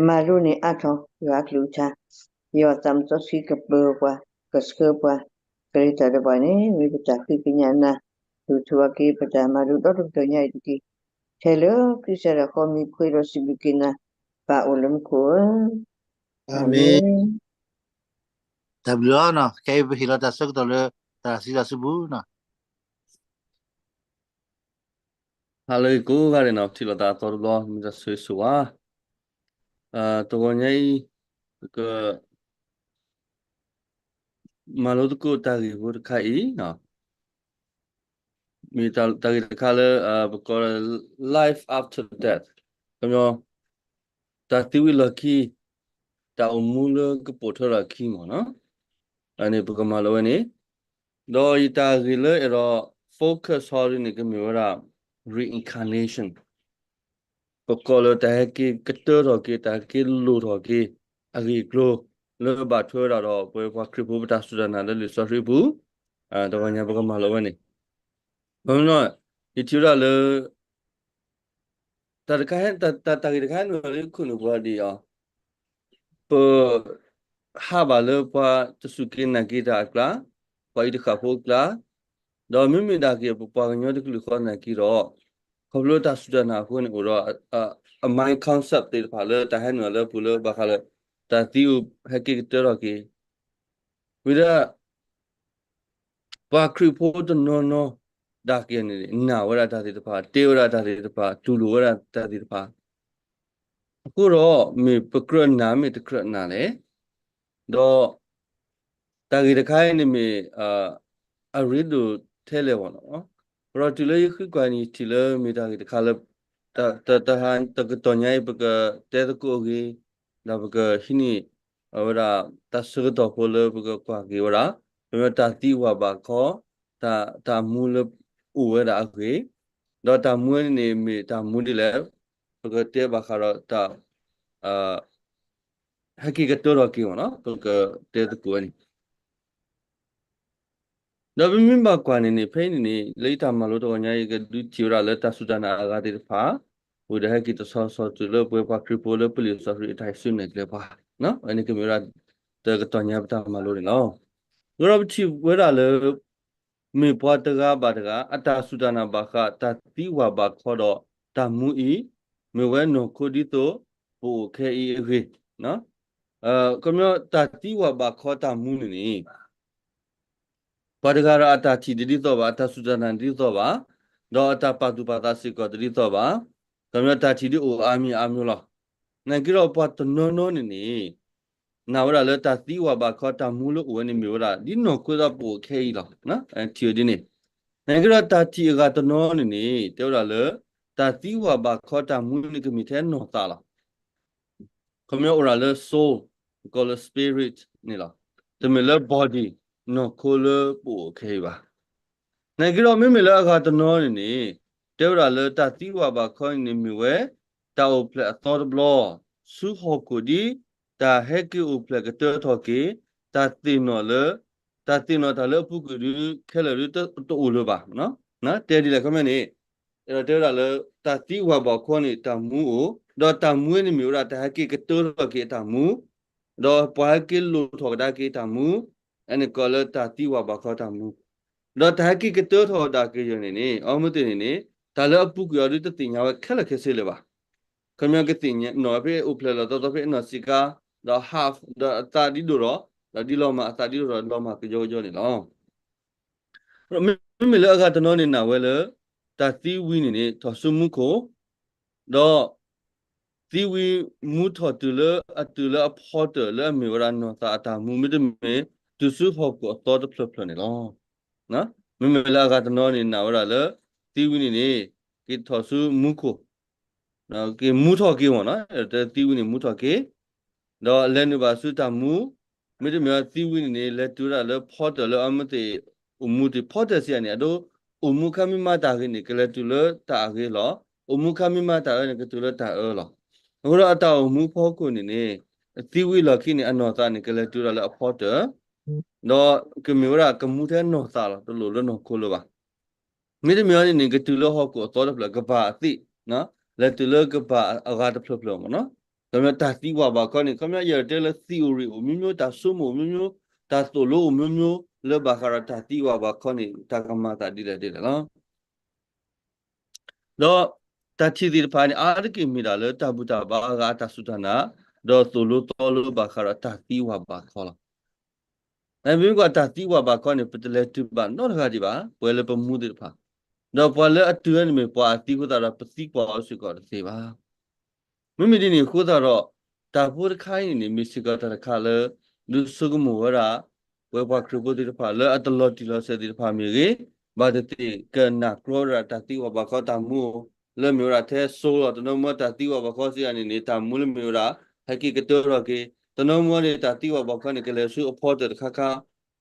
မၤလိန့ၢ်အါထီၣ်ယွၤအကလုၢ်ကထါ, ယွၤသးစီဆှံကပၢၤပှၤ, ကဆှၢပှၤ, ကလုၢ်တၢ်ဒီးပှၤန့ၣ် မ့ၢ်ပတၢ်ဃ့ကညးနၤ, ဒုးထူအက့ၤပတၢ်မၤလိဒီတကတီၢ်ညါအံၤတက့ၢ်. ထဲလၢခရံာ်စဒၣ်ဃီမံၤပဃ့ဒီးစံးဘျုးက့ၤနၤ, ပၢ်အိၣ်လၢမူခိၣ်ဧၢ, အၤမ့ၣ်. တၢ်ဘျုးအါနီၤ, ခဲအံၤပဟ့ၣ်လီၤတၢ်ဆၢကတီၢ်လၢ တၢ်စံးတၢ်စုပူၤနီၤ. ဟါလၢအဂ့ၤကိးဂၤဒဲးနီၤ, ထံၣ်လိာ်သးအသီတဘျီ မ့ၢ်တၢ်ဆိၣ်ဂ့ၤဆိၣ်ဝါ. တဂီၤညါအံၤ ပက မၤလိသကိးတၢ်ဂ့ၢ်ဖိတခါအံၤနီၤ, မ့ၢ်တၢ်ဂ့ၢ်တခါလၢ ပကိးလၢ life after death, ခီပညီ တၢ်သံဝံၤလီၢ်ခံ, တၢ်အိၣ်မူလၢကပိာ်ထွဲလီၢ်ခံမ့ၢ်နီၤ, အန့ၣ်ပကမၤလိဝဲန့ၣ်, ဒီးယတၢ်ဂ့ၢ်လၢအဲၣ်ဒိး focus ဟီဒ်န့ၣ် ကမ့ၢ်ဝဲဒၣ် reincarnation ပကိးလၢတၢ်ဟဲက့ၤကတၢၢ်ထီၣ်က့ၤ တၢ်ဟဲက့ၤလိၣ်ထီၣ်က့ၤ အဂ့ၢ်အကျိၤ လၢဘၣ်ထွဲဝဲဒၣ်ဒီး ပဝဲပှၤခရံာ်ဖိပတၢ်စူၢ်တၢ်နာ်လၢလံာ်စီဆှံပူၤ, တဂီၤညါပကမၤလိဝဲန့ၣ်, ဘၣ်မနုၤ ယထံၣ်ဝဲဒၣ်လၢ တၢ်တခါ တၢ်ဂ့ၢ်တခါန့ၣ်လၢယခိၣ်နူာ်ပှၤဒ်အံၤ, ပ ဟးဘၣ်လၢပှၤတစူၢ်က့ၤနာ်က့ၤတၢ်အကျါ, ပှၤအံၤတဃၣ်ဖိအကျါ, ဒီးမ့မ့ၢ်ဒၣ်က့ၤပပှၤကညီတကလုာ်ဃီနာ်က့ၤဒီး, ခီဖျိတၢ်စူၢ်တၢ်နာ်အဃိန့ၣ် အိၣ်ဒီး အ mind concept သ့ၣ်တဖၣ်လၢတၢ်ဟဲနုာ်လၢပူၤလၢဘၣ်ဃးလၢ တၢ်သံအိၣ်ဟဲက့ၤကတၢၢ်ထီၣ်က့ၤ ဝံၤဒီး ပှၤခရံာ်ဖိတနီၤနီၤဒၣ်က့ၤန့ၣ် နာ်ဝဲဒၣ်တၢ်သ့ၣ်တဖၣ်, တဲဝဲဒၣ်တၢ်သ့ၣ်တဖၣ်, တူၢ်လိာ်ဝဲဒၣ်တၢ်သ့ၣ်တဖၣ်, အဃိဒီး မ့ၢ်ပကြၢးနာ် မ့ၢ်တကြၢးနာ်လဲၣ်, ဒီး တၢ်ဂ့ၢ်တခါအံၤန့ၣ်မ့ၢ် အရ့ဒိၣ်ထဲလဲၣ်ဘၣ်နီၤ, ဒီးတုၤလၢယဃုကွၢ်န့ၣ် ယထံၣ်လၢမ့ၢ်တၢ်ဂ့ၢ်တခါလၢ တ တ တဟါ တကတီၢ်ညါအံၤ ပကတဲသကိးအဂ့ၢ်, ဒီးပကဟံးန့ၢ် အဝဲဒၣ် တၢ်ဆၢကတီၢ်ဖိလၢပကကွၢ်က့ၤဝဲဒၣ် ပမ့ၢ်တၢ်သံဝၣ်ဘၣ်ခီ တၢ် တၢ်မူလၢအိၣ်ဝဲဒၣ်အဂ့ၢ်, ဒီးတၢ်မူဝဲန့ၣ်န့ၣ် မ့ၢ်တၢ်မူဒ်လဲၣ်, ပကတဲဘၣ်ဃးဒီးတၢ် ဟဲက့ၤကတၢၢ်ထီၣ်က့ၤမ့ၢ်နီၤ, ပကတဲသကိးဝဲန့ၣ် ဒီးပမ့ၢ်ဘၣ်ကွၢ်န့ၣ်န့ၣ် ဖဲအံၤန့ၣ်န့ၣ် လၢယတၢ်မၤလိတဂီၤညါအံၤ ယကဒုးထံၣ်ဝဲဒၣ်လၢတၢ်စူၢ်တၢ်နာ်အဂၤသ့ၣ်တဖၣ်, ဝံၤဒီးဟဲက့ၤတဆီဆီတုၤလၢပဝဲပှၤခရံာ်ဖိလၢပလံာ်စီဆှံအတၢ်ဟံးစုနဲၣ်ကျဲပှၤ, အန့ၣ်ကမ့ၢ်ဝဲဒၣ် တကတီၢ်ညါပတၢ်မၤလိန့ၣ်လီၤ. အဃိဒီးပထံၣ်ဝဲဒၣ်လၢ မ့ၢ်ပှၤတဂၤဘၣ်တဂၤ အတၢ်စူၢ်တၢ်နာ်ဘၣ်ဃးတၢ်သံဝၣ်ဘၣ်ခီဒီးတၢ်မူအံၤ, မ့ၢ်ဝဲနီၢ်ခိဒ်သိးပအိၣ်ခဲအံၤအဂ့ၢ်, ခီပညီတၢ်သံဝၣ်ဘၣ်ခီတၢ်မူန့ၣ်န့ၣ် ပှၤတဂၤဒီးအတၢ်ထံၣ်တဒ်သိးဘၣ်, အတၢ်စူၢ်တၢ်နာ်တဒ်သိးဘၣ်, ဒီးအတၢ်ပာ်သူၣ်ပာ်သးစ့ၢ်ကီးတဒ်သိးဘၣ်, ခီပညီတၢ်ထံၣ်ဒ်အိၣ်အါမံၤအါမံၤလီၤ. နာ်က့ဒီးပှၤတနီၤနီၤန့ၣ်န့ၣ် နာ်ဝဲဒၣ်လၢတၢ်သံဝၣ်ဘၣ်ခီတၢ်မူလၢအိၣ်ဝဲန့ၣ်မ့ၢ်ဝဲဒၣ် ဒ်နီၢ်ခိသးပအိၣ်ခဲအံၤလီၤ. ထံၣ်ဝဲဒ်န့ၣ်, နာ်က့ဒီးတၢ်ထံၣ်အဂၤတနီၤန့ၣ်န့ၣ် တဲဝဲဒၣ်လၢ တၢ်သံဝၣ်ဘၣ်ခီတၢ်မူန့ၣ်ကမ့ၢ်ထဲနီၢ်သးလီၤ. ခီပညီအိၣ်ဒၣ်လၢ soul, ပကိးလၢ spirit န့ၣ်လီၤ. တမ့ၢ်လၢ body, နီၢ်ခိလၢပအိၣ်ခဲအံၤဘၣ်. နာ်က့ဒီးမ့မ့ၢ်လၢအဂၤတနီၤန့ၣ်န့ၣ် တဲဝဲဒၣ်လၢတၢ်သံဝၣ်ဘၣ်ခီန့ၣ်န့ၣ်မ့ၢ်ဝဲ တၢ်အိၣ်ဖျဲၣ်အသီတဘျီ, ဆူဟီၣ်ခိၣ်ဒ် တၢ်ဟဲက့ၤအိၣ်ဖျဲၣ်ကတၢၢ်ထီၣ်က့ၤ, တၢ်သ့ၣ်နီၣ်လၢ တၢ်သ့ၣ်နီၣ်တၢ်လၢအပူၤကွံာ်ဒုး ခဲလၢာ်ဒုးတအိၣ်လၢၤဘၣ်. တဲဒ်လဲၣ်ခီပညီန့ၣ် အဲၣ်ဒိးတဲဝဲဒၣ်လၢ တၢ်သံဝၣ်ဘၣ်ခီန့ၣ်တၢ်မူအိၣ်, ဒီးတၢ်မူဝဲန့ၣ်မ့ၢ်ဝဲဒၣ်တၢ်ဟဲက့ၤကတၢၢ်ထီၣ်က့ၤအတၢ်မူ, ဒီးပှၤဟဲက့ၤလိၣ်ထီၣ်ကဒါက့ၤအတၢ်မူ, အန့ၣ်ကိးလၢတၢ်သံဝၣ်ဘၣ်ခီတၢ်မူ, ဒီးတၢ်ဟဲက့ၤကတၢၢ်ထီၣ်ဒၣ်က့ၤယဲၢ်န့ၣ်န့ၣ် အမ့ၢ်သ့ၣ်န့ၣ်န့ၣ် တၢ်လၢအပူၤကွံာ်အီၤဒုးတသ့ၣ်ညါဝဲခဲလၢာ်ခဲဆ့လၢၤဘၣ်. ခီပညီကသ့ၣ်နီၣ်ဖဲအိၣ်ဖျဲၣ်လီၤသီသီဖဲအနီၢ်ဆံးခါ, ဒီး half, ဒီးအသးဒ်ဒိၣ်ဒီး, ဒီးဒ်လီၤမၢ်အသးဒ်ဒိၣ်ဒီးလီၤမၢ်ကယီကယီန့ၣ်လီၤ. မ့မ့ၢ်လၢအဂၤတနီၤန့ၣ်နာ်ဝဲလၢ တၢ်သံဝံၤန့ၣ်န့ၣ် ထီၣ်ဆူမူခိၣ်, ဒီး သံဝံၤမူထီၣ်တုၤလၢအတုၤလၢအဖီတၢၢ်လၢအမ့ၢ်ဝဲဒၣ်နီၢ်သးအတၢ်မူ မ့တမ့ၢ် တုၤဆူဟီၣ်ခိၣ်အသီတဖျၢၣ်ဖျၢၣ်န့ၣ်လီၤ. မ့မ့ၢ်လၢအဂၤတနီၤန့ၣ်နာ်ဝဲဒၣ်လၢ သံဝံၤန့ၣ်န့ၣ် က့ၤထီၣ်ဆူမူခိၣ် က့ၤမူထီၣ်က့ၤမ့ၢ်နီၤ, တဲသံဝံၤန့ၣ်မူထီၣ်က့ၤ, ဒီးလဲၤနုာ်ဘၣ်ဆူတၢ်မူ, မ့တမ့ၢ်သံဝံၤန့ၣ်န့ၣ် လဲၤတုၤဝဲဒၣ်လၢဖီတၢၢ်လၢအမ့ၢ်သ့ၣ် အိၣ်မူတ့ၢ်ဖီတၢၢ်စံးယၤန့ၣ် အဒိ အိၣ်မူခါမံမါတၢ်ဂ့ၤန့ၣ် ကလဲၤတုၤလၢတၢ်အဂ့ၤလီၤ. အိၣ်မူခါမံမါတၢ်အၢန့ၣ် ကတုၤလၢတၢ်အၢလီၤ. အဃိဒီးအတၢ်အိၣ်မူဖီခိၣ်န့ၣ်န့ၣ် သံဝံၤလီၢ်ခံန့ၣ် အနီၢ်သးန့ၣ် ကလဲၤတုၤဝဲဒၣ်လၢအဖီတၢၢ်, ဒီးကမ့ၢ်ဝဲဒၣ်ကမူထဲနီၢ်သးလီၤ, တလိၣ်လၢနီၢ်ခိလၢၤဘၣ်. မ့တမ့ၢ်န့ၣ်န့ၣ် ကတုၤလၢဟီၣ်ခိၣ်အသီတဖျၢၣ် ကဘၣ်အသ့ၣ်, လဲၤတုၤလၢကဘၣ်အဂၤတဖျၢၣ်ဖျၢၣ်မ့ၢ်နီၤ. ခီပညီတၢ်သံကွၢ်ဘၣ်ခီန့ၣ် ခီပညီယတဲလၢ theory အိၣ်မျိုးမျိုး, တၢ်ဆိကမိၣ်အိၣ်မျိုးမျိုး, တၢ်သိၣ်လိအိၣ်မျိုးမျိုး လၢဘၣ်ဃးဒီးတၢ်သံကွၢ်ဘၣ်ခီန့ၣ် တၢ်ကမၤသးဒ်လဲၣ်ဒ်လဲၣ်လီၤ. ဒီးတၢ်ထံၣ်သ့ၣ်တဖၣ်န့ၣ် အါတက့ၢ်မ့ၢ်ဒၣ်လၢတၢ်ဘူၣ်တၢ်ဘါအဂၤအတၢ်စူၢ်တၢ်နာ်, ဒီးသိၣ်လိသီလိဘၣ်ဃးဒီးတၢ်သံကွၢ်ဘၣ်ခီလီၤ. နမ့ၢ်ကွၢ်တၢ်သံကွၢ်ဘၣ်ခီန့ၣ် ပတလဲၤတုၤဘၣ်နီတဂၤဒံးဘၣ်, ပဝဲလၢပမူသ့ၣ်တဖၣ်, ဒီးပှၤလၢအတုၤန့ၣ်မ့ၢ်ပှၤအသံအဃိသတးဒီး ပသံကွၢ်အီၤစ့ၢ်ကီးတသ့ဘၣ်. မ့မ့ၢ်ဒ်န့ၣ်အဃိသတးဒီး တၢ်ဖိတခါအံၤန့ၣ်န့ၣ် မ့ၢ်စ့ၢ်ကီးတၢ်တခါလၢ ဒုးဆိကမိၣ်ဝဲဒၣ် ပဝဲပှၤခရံာ်ဖိသ့ၣ်တဖၣ် လၢအတလီၤတံၢ်လီၤဆဲးသ့ၣ်တဖၣ်မ့ၢ်ဂ့ၤ, ဘၣ်သ့ၣ်သ့ၣ်ကနၣ်ကြီဝဲဒၣ်တၢ်သံကွၢ်ဘၣ်ခီတၢ်မူ လၢမ့ၢ်ဝဲဒၣ်ထဲစိလီၤ. တနီၤမ့ၢ်တၢ်သံကွၢ်ဘၣ်ခီစ့ၢ်ကီးန့ၣ်န့ၣ် တၢ်မူလၢမ့ၢ်ဝဲဒၣ် ဟဲက့ၤကတၢၢ်ထီၣ်က့ၤ, တနီၤမ့ၢ်န့ၣ် တၢ်သံကွၢ်ဘၣ်ခီန့ၣ် ကလဲၤဆူအဖီတၢၢ်တခါခါ,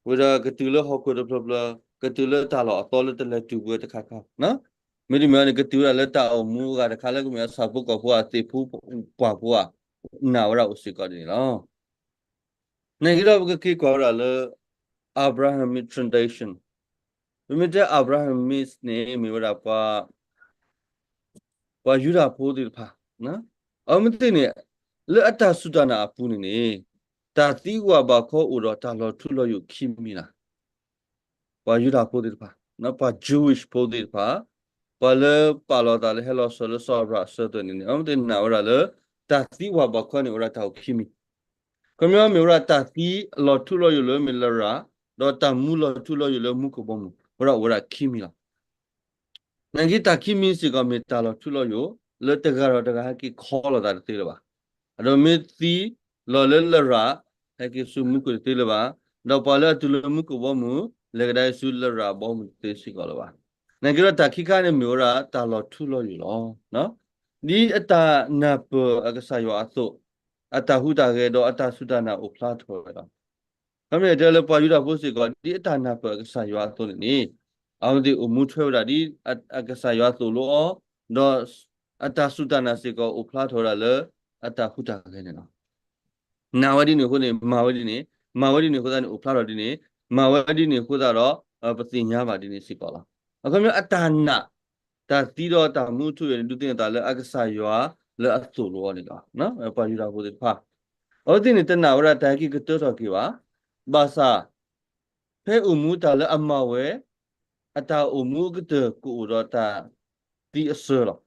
ဝံၤဒီးကတုၤလၢဟီၣ်ခိၣ်တဖျၢၣ်ဖျၢၣ်, ကတုၤလၢတၢ်လီၢ်အသီလၢတလဲၤတုၤဝဲတခါခါ, မ့တမ့ၢ်န့ၣ် ကတုၤဝဲဒၣ်လၢတၢ်အိၣ်မူအဂၤတခါလၢကမ့ၢ်အဆၣ်ဖိကီၢ်ဖိ အသ့ၣ်ဖိပှၢ်ဖိဧါ, နာ်ဝဲဒၣ်အိၣ်စ့ၢ်ကီးဒ်န့ၣ်လီၤ. နာ်က့ဒီးပကက့ၤကွၢ်ဝဲဒၣ်လၢ Abrahamic tradition, ပမ့ၢ်တဲ Abrahamic န့ၣ် မ့ၢ်ဝဲဒၣ်ပှၤ ပှၤယူဒၤဖိသ့ၣ်တဖၣ်, အဝဲသ့ၣ်န့ၣ် လၢအတၢ်စူၢ်တၢ်နာ်အပူၤန့ၣ်န့ၣ် တၢ်သံကွၢ်ဘၣ်ခီအိၣ်ဒီးတၢ်လီၤထူလီၤယိာ်ခံမံၤလီၤ. ပှၤယူဒၤဖိသ့ၣ်တဖၣ်, ပှၤ Jewish ဖိသ့ၣ်တဖၣ်, ပှၤလၢပာ်လီၤသးလၢဟဲလီၤစၢၤလၢစီၤအၤဘြၤဟၣ်အဆၢကတီၢ်န့ၣ်န့ၣ် အဝဲသ့ၣ်နာ်ဝဲဒၣ်လၢ တၢ်သံကွၢ်ဘၣ်ခီန့ၣ် အိၣ်ဝဲဒၣ်တၢ်အိၣ်ခံမံၤ, ခီပညီမ့ၢ်ဝဲဒၣ်တၢ်သံလီၤထူလီၤယိာ်လၢမ့ၢ်လရာ်, ဒီးတၢ်မူလီၤထူလီၤယိာ်လၢမူခိၣ်ဘီမုၢ်, ဝဲဒၣ်အိၣ်ဝဲဒၣ်ခံမံၤလီၤ. နာ်က့တၢ်ခံမံၤစ့ၢ်ကီးမ့ၢ်တၢ်လီၤထူလီၤယိာ် လၢတဂၤဒီးတဂၤဟဲက့ၤခီလိာ်သးတသ့လၢၤဘၣ်. အဒိမ့ၢ်သံလီၤလၢလရာ် ဟဲက့ၤဆူမူခိၣ်တသ့လၢၤဘၣ်, ဒီးပှၤလၢအတုၤလၢမူခိၣ်ဘီမုၢ် လဲၤကဒါဆူလရာ်ဘီမုၢ်တသ့စ့ၢ်ကီးလၢၤဘၣ်. နာ်က့ဒီးတၢ်ခံခါန့ၣ်မ့ၢ်ဝဲဒၣ်တၢ်လီၤထူလီၤယိာ်လီၤ. ဒ်အတၢ်နၢ်ပၢၢ်အကစၢ်ယွၤအသိး, အတၢ်ဟူးတၢ်ဂဲၤဒီးအတၢ်စူၢ်တၢ်နာ်အိၣ်ဖျါထီၣ်ဝဲလီၤ. ခီမ့ၢ်တဲလၢပှၤယူဒၤဖိစ့ၢ်ကီး ဒ်အတၢ်နၢ်ပၢၢ်အကစၢ်ယွၤအသိးန့ၣ်န့ၣ် အဝဲသ့ၣ်အိၣ်မူထွဲဝဲဒၣ်ဒ်အကစၢ်ယွၤသိၣ်လိအီၤ, ဒီးအတၢ်စူၢ်တၢ်နာ်စ့ၢ်ကီးအိၣ်ဖျါထီၣ်ဝဲဒၣ်လၢအတၢ်ဟူးတၢ်ဂဲၤန့ၣ်လီၤ. နာ်ဝဲဒ်န့ၣ်အဃိန့ၣ် မၤဝဲဒ်န့ၣ်, မၤဝဲဒ်န့ၣ်အဃိသတးန့ၣ် အိၣ်ဖျါထီၣ်ဒ်န့ၣ်, မၤဝဲဒ်န့ၣ်အဃိသတးဒီး ပသ့ၣ်ညါဘၣ်ဒ်န့ၣ်စ့ၢ်ကီးလီၤ. အခီပညီအတၢ်နာ်, တၢ်သံဒီးတၢ်မူထူယိာ်န့ၣ် ဒုးသ့ၣ်ညါသးလၢအကစၢ်ယွၤလၢအသိၣ်လိအီၤန့ၣ်လီၤ. ပှၤယူဒၤဖိသ့ၣ်တဖၣ် အဝဲသ့ၣ်န့ၣ်တနာ်ဝဲဒၣ်တၢ်ဟဲက့ၤကတၢၢ်ထီၣ်က့ၤဘၣ်. ဘၣ်ဆၣ် ဖဲအိၣ်မူတၢ်လၢအမၤဝဲ အတၢ်အိၣ်မူကတၢၢ်ကအိၣ်ဒီးတၢ်သံအဆၢလီၤ.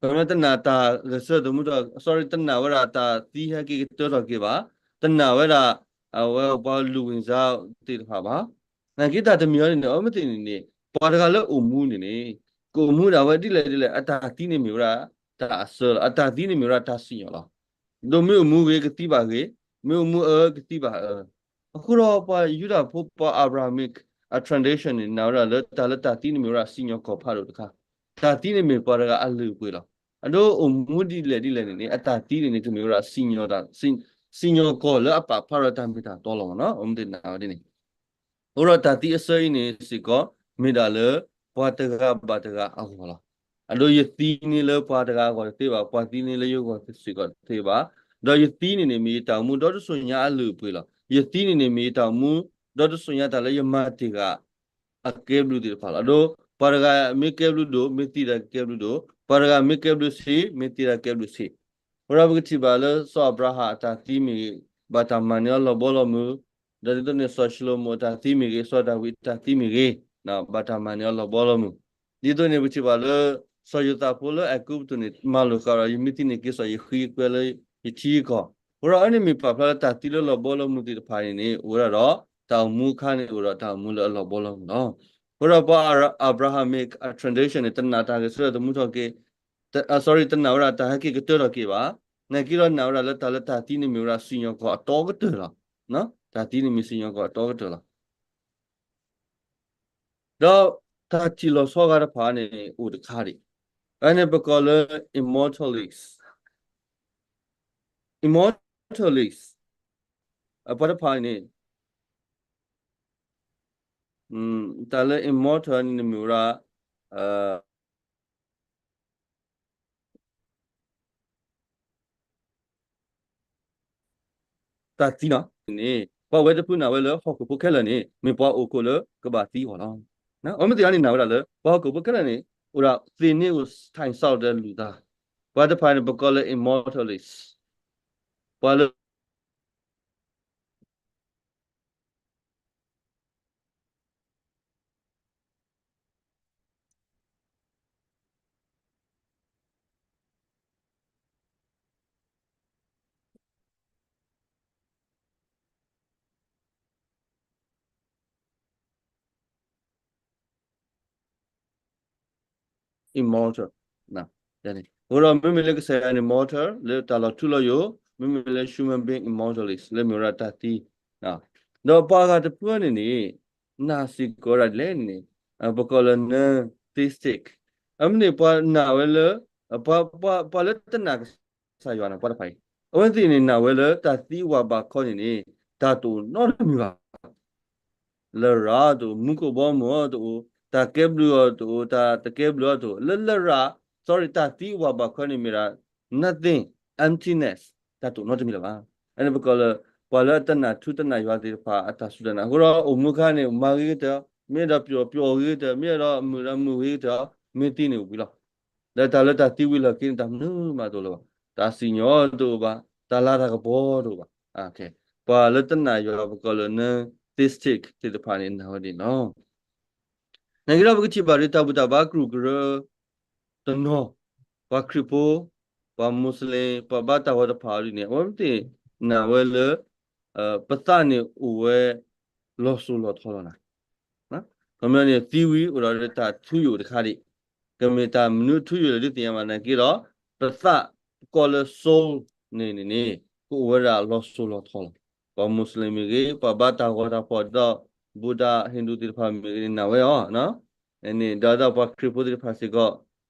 ခီပညီတနာ်တၢ်ဂဲၤဆၢထၢၣ်သမူထီၣ်, sorry, တနာ်ဝဲဒၣ်တၢ်သံဟဲက့ၤကတၢၢ်ထီၣ်က့ၤဘၣ်, တနာ်ဝဲဒၣ် အဝဲပှၤလူၤဝံၤစါသ့ၣ်တဖၣ်ဘၣ်. နာ်က့တၢ်တမံၤအံၤန့ၣ်န့ၣ် အဝဲသ့ၣ်န့ၣ်န့ၣ် ပှၤတဂၤလၢအိၣ်မူန့ၣ်န့ၣ် ကအိၣ်မူဒၣ်ဝဲဒ်လဲၣ်ဒ်လဲၣ် အတၢ်သံန့ၣ်မ့ၢ်ဝဲဒၣ်တၢ်အဆၢလီၤ. အတၢ်သံန့ၣ်မ့ၢ်ဝဲဒၣ်တၢ်စံၣ်ညီၣ်လီၤ. ဒီးမ့ၢ်အိၣ်မူဂ့ၤကသံဘၣ်ဂ့ၤ, မ့ၢ်အိၣ်မူအၢကသံဘၣ်အၢ အဃိဒီးပှၤယူဒၤဖိပှၤ Abrahamic အ tradition န့ၣ် နာ်ဝဲဒၣ်လၢတၢ်လၢတၢ်သံန့ၣ်မ့ၢ်ဝဲဒၣ်စံၣ်ညီၣ်ကွီၢ်ဖးဒိၣ်တခါ, တၢ်သံန့ၣ်မ့ၢ်ပှၤတဂၤအလုၢ်အပှ့ၤလီၤ. အဒိအိၣ်မူဒ်လဲၣ်ဒ်လဲၣ်န့ၣ်န့ၣ် အတၢ်သံန့ၣ်န့ၣ် ကမ့ၢ်ဝဲဒၣ်စံၣ်ညီၣ်တၢ်, စံၣ်ညီၣ်ကွီၢ်လၢအပာ်ဖျါထီၣ်တၢ်မ့ၢ်တၢ်တီလီၤမ့ၢ်နီၤ, အဝဲသ့ၣ်နာ်ဝဲဒ်န့ၣ် အဃိဒီးတၢ်သံအဆၢအံၤန့ၣ်စ့ၢ်ကီး မ့ၢ်ဒၣ်လၢပှၤတဂၤဘၣ်တဂၤအဂီၢ်လီၤ. အဒိယသံန့ၢ်လၢပှၤတဂၤအဂီၢ်တသ့ဘၣ်, ပှၤသံန့ၢ်လၢယဂီၢ်စ့ၢ်ကီးတသ့ဘၣ်. ဒီးယသံန့ၣ်န့ၣ် မ့ၢ်ယတၢ်အိၣ်မူဒီတစိၤညါအလုၢ်အပှ့ၤလီၤ. ယသံန့ၣ်န့ၣ် မ့ၢ်ယတၢ်အိၣ်မူဒီတစိၤညါတၢ်လၢယမၤတ့ၢ်ဂၤ အကဲဘျုးသ့ၣ်တဖၣ်လီၤ. အဒိပှၤတဂၤမ့ၢ်ကဲဘျုးဒိၣ် မ့ၢ်သံတၢ်ကဲဘျုးဒိၣ်, ပှၤတဂၤမ့ၢ်ကဲဘျုးဆံး မ့ၢ်သံတၢ်ကဲဘျုးဆံး. အဃိဒီးပကထံၣ်ဘၣ်လၢစီၤအၤဘြၤဟၣ်အတၢ်သံမ့ၢ်ဂ့ၤ ဘၣ်တၢ်မၤန့ၢ်အီၤလီၤဘီလီၤမုၢ်, ဒီးဒ်သိးန့ၣ် စီၤၡလိၤမိၣ်အတၢ်သံမ့ၢ်ဂ့ၤ, စီၤဒၤဝံးအတၢ်သံမ့ၢ်ဂ့ၤ, ဘၣ်တၢ်မၤန့ၢ်အီၤလီၤဘီလီၤမုၢ်. ဒ်သိးန့ၣ် ပထံၣ်ဘၣ်လၢ စီၤယိၤသးဖိလၢအဲၤကူပတူးန့ၣ် မၤလိာ်ဃာ်ဒီး ယမ့ၢ်သံန့ၣ်က့ၤစီၤယဃံအကွဲလၢယထံကီၢ်. အဃိဒီးအဝဲန့ၣ်မ့ၢ်ပာ်ဖျါလၢတၢ်သံလၢလီၤဘီလီၤမုၢ်သ့ၣ်တဖၣ်န့ၣ်န့ၣ် အိၣ်ဝဲဒၣ်ဒီး တၢ်အိၣ်မူအခါန့ၣ် အိၣ်ဒီးတၢ်အိၣ်မူလၢအလီၤဘီလီၤမုၢ်လီၤ. အဃိဒီးပှၤ Abrahamic အ tradition န့ၣ် တနာ်တၢ်ဂဲၤဆၢထၢၣ်သမူထီၣ်က့ၤ sorry တနာ်ဝဲဒၣ်တၢ်ဟဲက့ၤကတၢၢ်ထီၣ်က့ၤဘၣ်. နာ်က့ဒီးနာ်ဝဲဒၣ်လၢတၢ်လၢတၢ်သံန့ၣ်မ့ၢ်ဝဲဒၣ်စံၣ်ညီၣ်ကွီၢ်အတီကတၢၢ်လီၤ. တၢ်သံန့ၣ်မ့ၢ်စံၣ်ညီၣ်ကွီၢ်အတီကတၢၢ်လီၤ. ဒီးတၢ်ထံၣ်လီၤဆီဂၤတဖၣ်န့ၣ်အိၣ်တခါဒံး, အဝဲန့ၣ်ပကိးလၢ immortalist, immortalist အပှၤတဖၣ်န့ၣ် တၢ်လၢ immortal န့ၣ်မ့ၢ်ဝဲဒၣ် တၢ်သံနီၤန့ၣ် ပှၤဝဲတဖုနာ်ဝဲလၢဟီၣ်ခိၣ်ဖိခဲလၢာ်န့ၣ် မ့ၢ်ပှၤအိၣ်ခိးလၢကဘၣ်သံအဂီၢ်လီၤ. အဝဲမ့ၢ်သ့ၣ်ညါန့ၣ်နာ်ဝဲဒၣ်လၢ ပှၤဟီၣ်ခိၣ်ဖိခဲလၢာ်န့ၣ် အိၣ်ဒၣ်သ့ၣ်န့ၣ်အိၣ် time စးထီၣ်တဲလူၤသး ပှၤတဖၣ်န့ၣ် ပကိးလၢ immortalist, ပှၤလၢ immortal, အဃိဒီးမ့မ့ၢ်လၢကစၢ်ယွၤန့ၣ် mortal လၢတၢ်လီၤထူလီၤယိာ်, မ့မ့ၢ်လၢ human being immortalist လၢမ့ၢ်ဝဲဒၣ်တၢ်သံ, ဒီးပှၤဂၤတဖုန့ၣ်န့ၣ် နာ်စ့ၢ်ကီးဝဲဒၣ်ဒ်လဲၣ်န့ၣ် ပကိးလၢ non-theistic, အမ့ၢ်န့ၣ် ပှၤနာ်ဝဲလၢ ပှၤလၢတနာ်ကစၢ်ယွၤန့ၣ် ပှၤတဖၣ်အံၤ, အဝဲသ့ၣ်န့ၣ် နာ်ဝဲလၢတၢ်သံအိၣ်ဘၣ်ဘၣ်ခီန့ၣ်န့ၣ် တၢ်တအိၣ်နီတမံၤဘၣ် လရာ်တအိၣ်, မူခိၣ်ဘီမုၢ်အီၤတအိၣ်, တၢ်ကဲဘျုးအီၤတအိၣ်, တၢ်တကဲဘျုးအီၤတအိၣ်, လၢလရာ်, sorry, တၢ်သံအိၣ်ဘၣ်ဘၣ်ခီန့ၣ်မ့ၢ်ဒၣ် nothing, emptiness, တၢ်တအိၣ်နီတမံၤလၢၤဘၣ်. အန့ၣ်ပကိးလၢ ပှၤလၢအတနာ်ထူတနာ်ယွၤသ့ၣ်တဖၣ်အတၢ်စူၢ်တၢ်နာ်, အဃိဒီးအိၣ်မူခါန့ၣ် မၤဂ့ၤကတၢၢ်, မ့ၢ်ဒီးပျီၣ်ပျီၣ်ဂ့ၤကတၢၢ်, မ့ၢ်ဒီးမုာ်ဒီးမုာ်ဂ့ၤကတၢၢ်, မ့ၢ်သံန့ၣ်ဝံၤလီၤ. ဒီးတၢ်လၢတၢ်သံဝံၤလီၢ်ခံန့ၣ် တၢ်မနုၤမးတအိၣ်လၢၤဘၣ်, တၢ်စံၣ်ညီၣ်တအိၣ်ဘၣ်, တၢ်လၤတၢ်ကပီၤတအိၣ်ဘၣ်. ပှၤလၢတနာ်ယွၤပကိးလၢ non-theistic သ့ၣ်တဖၣ်န့ၣ် နာ်ဝဲဒ်န့ၣ်လီၤ. နာ်က့ဒီးပကထံၣ်ဘၣ်ဒီးတၢ်ဘူၣ်တၢ်ဘါကရူၢ်ကရၢတနီၤ, ပှၤခရံာ်ဖိ, ပှၤမူစလ့ၣ်, ပှၤဘါတၢ်ဂီၤတဖၣ်အံၤဒ်န့ၣ် အဝဲသ့ၣ်နာ်ဝဲလၢ ပသးန့ၣ်အိၣ်ဝဲ လီၤစိၤလီၤထီလီၤနၤ. ခီပညီန့ၣ် သံဝံၤအိၣ်ဒီးတၢ်ထူယိာ်တခါဒံး, ကမ့ၢ်တၢ်မနုၤထူယိာ်လဲၣ်ဒ်သ့ၣ်ညါဘၣ်နာ်က့ဒီး ပသးကိးလၢ soul န့ၣ်န့ၣ်န့ၣ် ကအိၣ်ဝဲဒၣ်လီၤစိၤလီၤထီလီၤ. ပှၤမူစလ့ၣ်မ့ၢ်ဂ့ၤ, ပှၤဘါတၢ်ဂီၤတၢ်ဖီၣ်ဒီး ဘူၣ်ဒၤ ဟ့ၣ်ဒူၣ်သ့ၣ်တဖၣ်မ့ၢ်ဂ့ၤန့ၣ် နာ်ဝဲအီၤ, န့ၣ်ဒီးပှၤခရံာ်ဖိသ့ၣ်တဖၣ်စ့ၢ်ကီး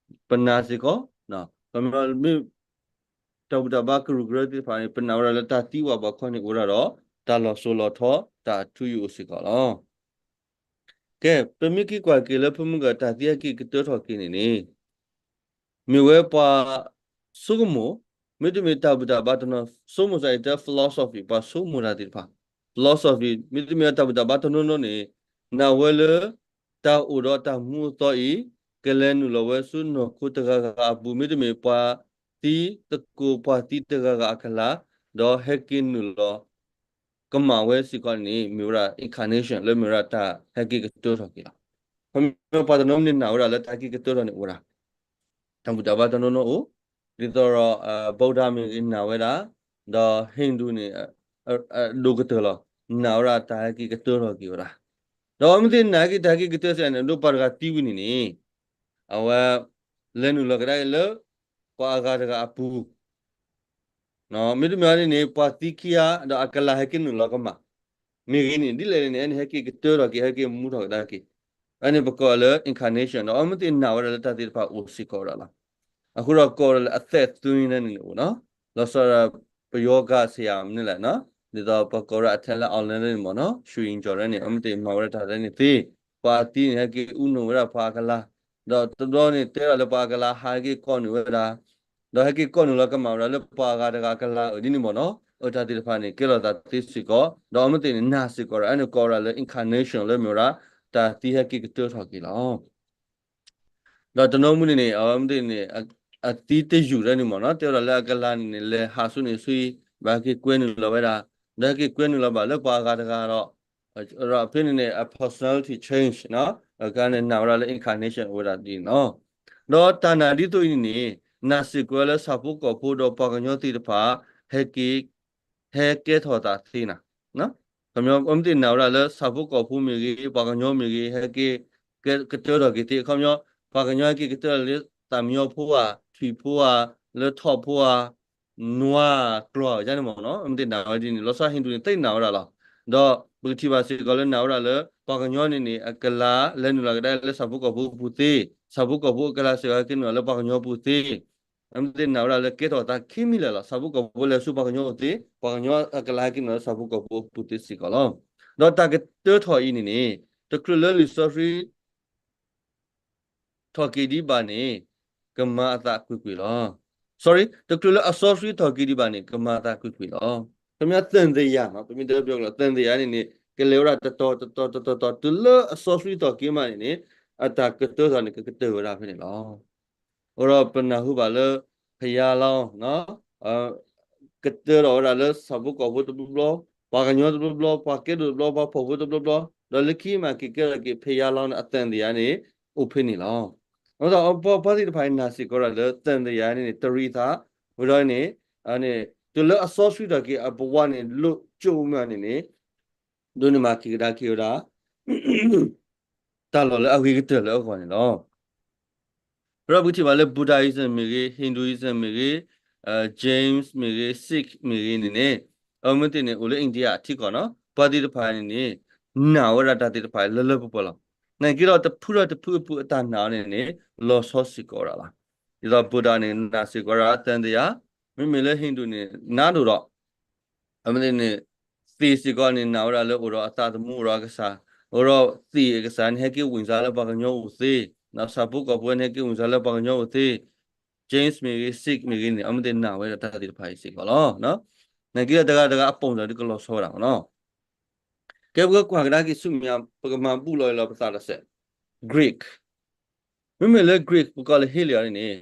ပနာ်စ့ၢ်ကီး, ခီပညီမ့ၢ် တၢ်ဘူၣ်တၢ်ဘါကရူၢ်ကရၢသ့ၣ်တဖၣ်န့ၣ် ပနာ်ဝဲဒၣ်လၢတၢ်သံဝံၤဘၣ်ခီန့ၣ်အိၣ်ဝဲဒၣ်ဒီး တၢ်လီၤစိၤလီၤထီ တၢ်ထူယိာ်အိၣ်စ့ၢ်ကီးလီၤ. ကဲ, ပမ့ၢ်က့ၤကွၢ်က့ၤလၢဖုမုၢ်ဂီၤတၢ်သံဟဲက့ၤကတၢၢ်ထီၣ်က့ၤန့ၣ်န့ၣ် မ့ၢ်ဝဲပှၤဆိကမိၣ်, မ့တမ့ၢ်တၢ်ဘူၣ်တၢ်ဘါတနီၤ ဆိကမိၣ်စ့ၢ်ကီး philosophy ပှၤဆိကမိၣ်တၢ်သ့ၣ်တဖၣ်, philosophy မ့တမ့ၢ်တၢ်ဘူၣ်တၢ်ဘါတနီၤနီၤန့ၣ် နာ်ဝဲလၢ တၢ်အိၣ်ဒီးတၢ်မူအသီအံၤ ကလဲၤနုာ်လီၤဝဲဆူနီၢ်ခိတဂၤဂၤအပူၤ မ့တမ့ၢ်ပှၤသံသကိးပှၤသံတဂၤဂၤအကလၤ, ဒီးဟဲက့ၤနုာ်လီၤ ကမၣ်ဝဲစ့ၢ်ကီးန့ၣ် မ့ၢ်ဝဲဒၣ် incarnation လၢမ့ၢ်ဝဲဒၣ်တၢ်ဟဲက့ၤကတၢၢ်ထီၣ်က့ၤလီၤ. ခီပညီပှၤတနီၤန့ၣ်နာ်ဝဲဒၣ်လၢတၢ်ဟဲက့ၤကတၢၢ်ထီၣ်န့ၣ်အိၣ်ဝဲဒၣ် တၢ်ဘူၣ်တၢ်ဘါတနီၤနီၤအိၣ်, ဒ်သိးဒီး ဘူၣ်ဒၤမ့ၢ်ဂ့ၤနာ်ဝဲဒၣ်, ဒီးဟ့ၣ်ဒူၣ်န့ၣ် အဒိၣ်ကတၢၢ်လီၤ, နာ်ဝဲဒၣ်တၢ်ဟဲက့ၤကတၢၢ်ထီၣ်က့ၤဝဲဒၣ်. ဒီးအဝဲမ့ၢ်သ့ၣ်နာ်က့ၤတၢ်ဟဲက့ၤကတၢၢ်စ့ၢ်န့ၣ် ဒ်ပှၤတဂၤသံဝံၤန့ၣ်န့ၣ် အဝဲ လဲၤနုာ်လီၤကဒါက့ၤလၢ ပှၤအဂၤတဂၤအပူၤ မ့တမ့ၢ်န့ၣ်န့ၣ် ပှၤသံခံဂၤ ဒီးအကလၤဟဲက့ၤနုာ်လီၤကမၣ် မ့ၢ်ဂ့ၤန့ၣ် ဒ်လဲၣ်န့ၣ် အန့ၣ်ဟဲက့ၤကတၢၢ်ထီၣ်က့ၤ ဟဲက့ၤမူထီၣ်ကဒါက့ၤ, အန့ၣ်ပကိးလၢ incarnation ဒီးအဝဲမ့ၢ်သ့ၣ်နာ်ဝဲဒၣ်လၢတၢ်သ့ၣ်တဖၣ်အိၣ်စ့ၢ်ကီးဝဲဒၣ်လီၤ. အဃိဒီးကိးဝဲဒၣ်လၢအသက်သွင်း န့ၣ်န့ၣ်အိၣ်နီၤ, လီၤဆီဒၣ်တၢ် ပယောဂဆရာမနုၤလဲၣ်နီၤ, ဒ်သိးပကိးဝဲဒၣ်အထဲလၢ online န့ၣ်မ့ၢ်နီၤ, ရွှေရင်ကျော် န့ၣ် အဝဲမ့ၢ်သ့ၣ်မၤဝဲဒၣ်တၢ်လၢန့ၣ်သ့, ပှၤအသံန့ၣ် ဟဲက့ၤအူနုာ်ဝဲဒၣ်ပှၤအကလၤ, ဒီးတဘျီန့ၣ် တဲဒၣ်လၢပှၤအကလၤဟးဟဲက့ၤကိးနုာ်ဝဲဒၣ် ဒီးဟဲက့ၤကိးနုာ်လီၤကမၣ်ဝဲဒၣ်လၢပှၤအဂၤတဂၤအကလၤအၢၣ်ဒ်န့ၣ်မ့ၢ်နီၤ, အတၢ်သ့ၣ်တဖၣ်န့ၣ် ကဲထီၣ်သးသ့စ့ၢ်ကီး, ဒီးအဝဲမ့ၢ်သ့ၣ်န့ၣ် နာ်စ့ၢ်ကီးဒီး အန့ၣ်ကိးဝဲဒၣ်လၢ incarnation လၢမ့ၢ်ဝဲဒၣ် တၢ်သံဟဲက့ၤကတၢၢ်ထီၣ်က့ၤလီၤ. ဒီးတနီၤမူန့ၣ်န့ၣ် အဝဲမ့ၢ်သ့ၣ်န့ၣ် အသံတယုၢ်ဒ်န့ၣ်မ့ၢ်နီၤ, တဲဝဲဒၣ်လၢအကလၤန့ၣ်န့ၣ် လဲၤဟးဆူန့ၣ်ဆူအံၤ ဘၣ်ဟဲက့ၤကွဲနုာ်လီၤဝဲဒၣ်, ဒီးဟဲက့ၤကွဲနုာ်လီၤဘၣ်လၢပှၤအဂၤတဂၤဒီး ဒီးဖဲန့ၣ်န့ၣ် အ personality change အခါန့ၣ် နာ်ဝဲဒၣ်လၢ incarnation အိၣ်ဝဲဒၣ်ဒ်န့ၣ်လီၤ. ဒီးတၢ်နာ်ဒ်သိးအံၤန့ၣ်န့ၣ် နာ်စ့ၢ်ကီးလၢဆၣ်ဖိကီၢ်ဖိဒီးပှၤကညီသ့ၣ်တဖၣ် ဟဲက့ၤ ဟဲကဲထီၣ်သးသ့နၤ, ခီပညီ အဝဲမ့ၢ်သ့ၣ်နာ်ဝဲဒၣ်လၢဆၣ်ဖိကီၢ်ဖိမ့ၢ်ဂ့ၤ ပှၤကညီမ့ၢ်ဂ့ၤ ဟဲက့ၤ ကဲ ကတၢၢ်ထီၣ်က့ၤသ့, ခီပညီ ပှၤကညီဟဲက့ၤကတၢၢ်လၢသးမံညီဖိဧါ, ထွံၣ်ဖိဧါ, လၢထိးဖိဧါ, နွားကျီၢ်ဧါန့ၣ်မ့ၢ်နီၤ, အဝဲမ့ၢ်သ့ၣ်နာ်ဝဲဒ်န့ၣ်, လီၤဆီဟ့ၣ်ဒူၣ်န့ၣ် သ့ၣ်နာ်ဝဲဒၣ်လီၤ. ဒီးပကထံၣ်ဘၣ်စ့ၢ်ကီးလၢနာ်ဝဲဒၣ်လၢ ပှၤကညီန့ၣ်န့ၣ် အကလၤလဲၤနုာ်လီၤကဒါလၢဆၣ်ဖိကီၢ်ဖိအပူၤသ့, ဆၣ်ဖိကီၢ်ဖိအကလၤစ့ၢ်ကီးဟဲက့ၤနုာ်လီၤလၢပှၤကညီပူၤသ့ အမ့ၢ်သ့ၣ်နာ်ဝဲဒၣ်လၢကဲထီၣ်သးခံမံၤလၢာ်လီၤ. ဆၣ်ဖိကီၢ်ဖိလဲၤဆူပှၤကညီအိၣ်သ့, ပှၤကညီအကလၤဟဲက့ၤနုာ်လီၤလၢဆၣ်ဖိကီၢ်ဖိအပူၤသ့စ့ၢ်ကီးလီၤ. ဒီးတၢ်ကတၢၢ်ထီၣ်အံၤန့ၣ်န့ၣ် တချုးလၢလံာ်စီဆှံ ထီၣ်က့ၤဒံးဘၣ်န့ၣ် ကမၤအသးကွ့ၢ်ကွ့ၢ်လီၤ. sorry, တချုးလၢအစီဆှံထီၣ်က့ၤဒံးဘၣ်န့ၣ် ကမၤအသးကွ့ၢ်ကွ့ၢ်လီၤ. ခီပညီ သံသယ နီၤ, ပမ့ၢ်တဲပယီၤကလီၤ သံသယ န့ၣ်န့ၣ် ကလဲၤဝဲဒၣ်တတီၤတတီၤတတီၤတတီၤ တုၤလၢအစီဆှံထီၣ်က့ၤမးန့ၣ်န့ၣ် အတၢ်ကတၢၢ်ထီၣ်န့ၣ် ကကတၢၢ်ဝဲဒၣ်ဖဲန့ၣ်လီၤ. အဃိဒီးပနၢ်ဟူဘၣ်လၢ ဖယါလီၤ ကတၢၢ်ထီၣ်ဝဲဒၣ်လၢဆၣ်ဖိကီၢ်ဖိတဘျီဘျီ, ပှၤကညီတဘျီဘျီ, ပှၤကဲဒိၣ်တဘျီ, ပှၤဖှီၣ်ဖိတဘျီဘျီ, ဒီးလၢခံမးက့ၤကဲထီၣ်က့ၤ ဖယါလီၤန့ၣ် အသံသယန့ၣ် အိၣ်ဖဲန့ၣ်လီၤ. အဃိသတးဒီး ပှၤသ့ၣ်တဖၣ်အံၤနာ်စ့ၢ်ကီးဝဲဒၣ်လၢသံသယန့ၣ် တရံးသး, ဝံၤဒီးန့ၣ် တုၤလၢအစီဆှံထီၣ်က့ၤအပဝါန့ၣ် လိၣ်ကၠိမ့ၢ်န့ၣ်န့ၣ် ဒိးန့ၢ်မၤက့ၤကဒါက့ၤဝဲဒၣ် တၢ်လီၢ်လၢအဂ့ၤကတၢၢ်လၢအဂီၢ်န့ၣ်လီၤ. ဒီးပကထံၣ်ဘၣ်လၢ Buddhism မ့ၢ်ဂ့ၤ, Hinduism မ့ၢ်ဂ့ၤ, Jains မ့ၢ်ဂ့ၤ, Sikh မ့ၢ်ဂ့ၤန့ၣ်န့ၣ် အဝဲသ့ၣ်န့ၣ် အိၣ်လၢ India အထံကီၢ်နီၤ, ပှၤသ့ၣ်တဖၣ်န့ၣ်န့ၣ် နာ်ဝဲဒၣ်တၢ်သ့ၣ်တဖၣ်လၢလၢပှဲၤပှဲၤလီၤ. နာ်က့ဒီးတဖုဒီးတဖုအပူၤအတၢ်နာ်အီၤန့ၣ်န့ၣ် လီၤဆီစ့ၢ်ကီးဝဲဒၣ်လီၤ. ဒ်သိး Buddha န့ၣ် နာ်စ့ၢ်ကီးဝဲဒၣ်သံသယ, မ့မ့ၢ်လၢ Hindu န့ၣ် နးဒိၣ်ဒီး အဝဲသ့ၣ်န့ၣ် သ့ၣ်စ့ၢ်ကီးန့ၣ် နာ်ဝဲဒၣ်လၢအိၣ်ဒီးအသးသမူ အိၣ်ဒီးအကစၢ်, အိၣ်ဒီးသ့ၣ်အကစၢ်န့ၣ် ဟဲက့ၤဝံၣ်စါလၢပှၤကညီအိၣ်သ့, ဒီးဆၣ်ဖိကီၢ်ဖိန့ၣ် ဟဲက့ၤဝံၣ်စါလၢပှၤကညီအိၣ်သ့, Jains မ့ၢ်ဂ့ၤ, Sikh မ့ၢ်ဂ့ၤန့ၣ် အဝဲသ့ၣ်နာ်ဝဲဒၣ်တၢ်သ့ၣ်တဖၣ်အံၤစ့ၢ်ကီးလီၤ. နာ်က့ဒီးတဂၤတဂၤအပိာ်စၢၤဒုးကလီၤဆီဝဲဒၣ်မ့ၢ်နီၤ. ကဲပကကွၢ်ကဒါက့ၤဆူမဲာ်ညါ ပကမၤဘူၣ်လီၤအံၤလီၤပသးတစဲး, Greek မ့မ့ၢ်လၢ Greek ပကိးလၢ Helion န့ၣ်န့ၣ်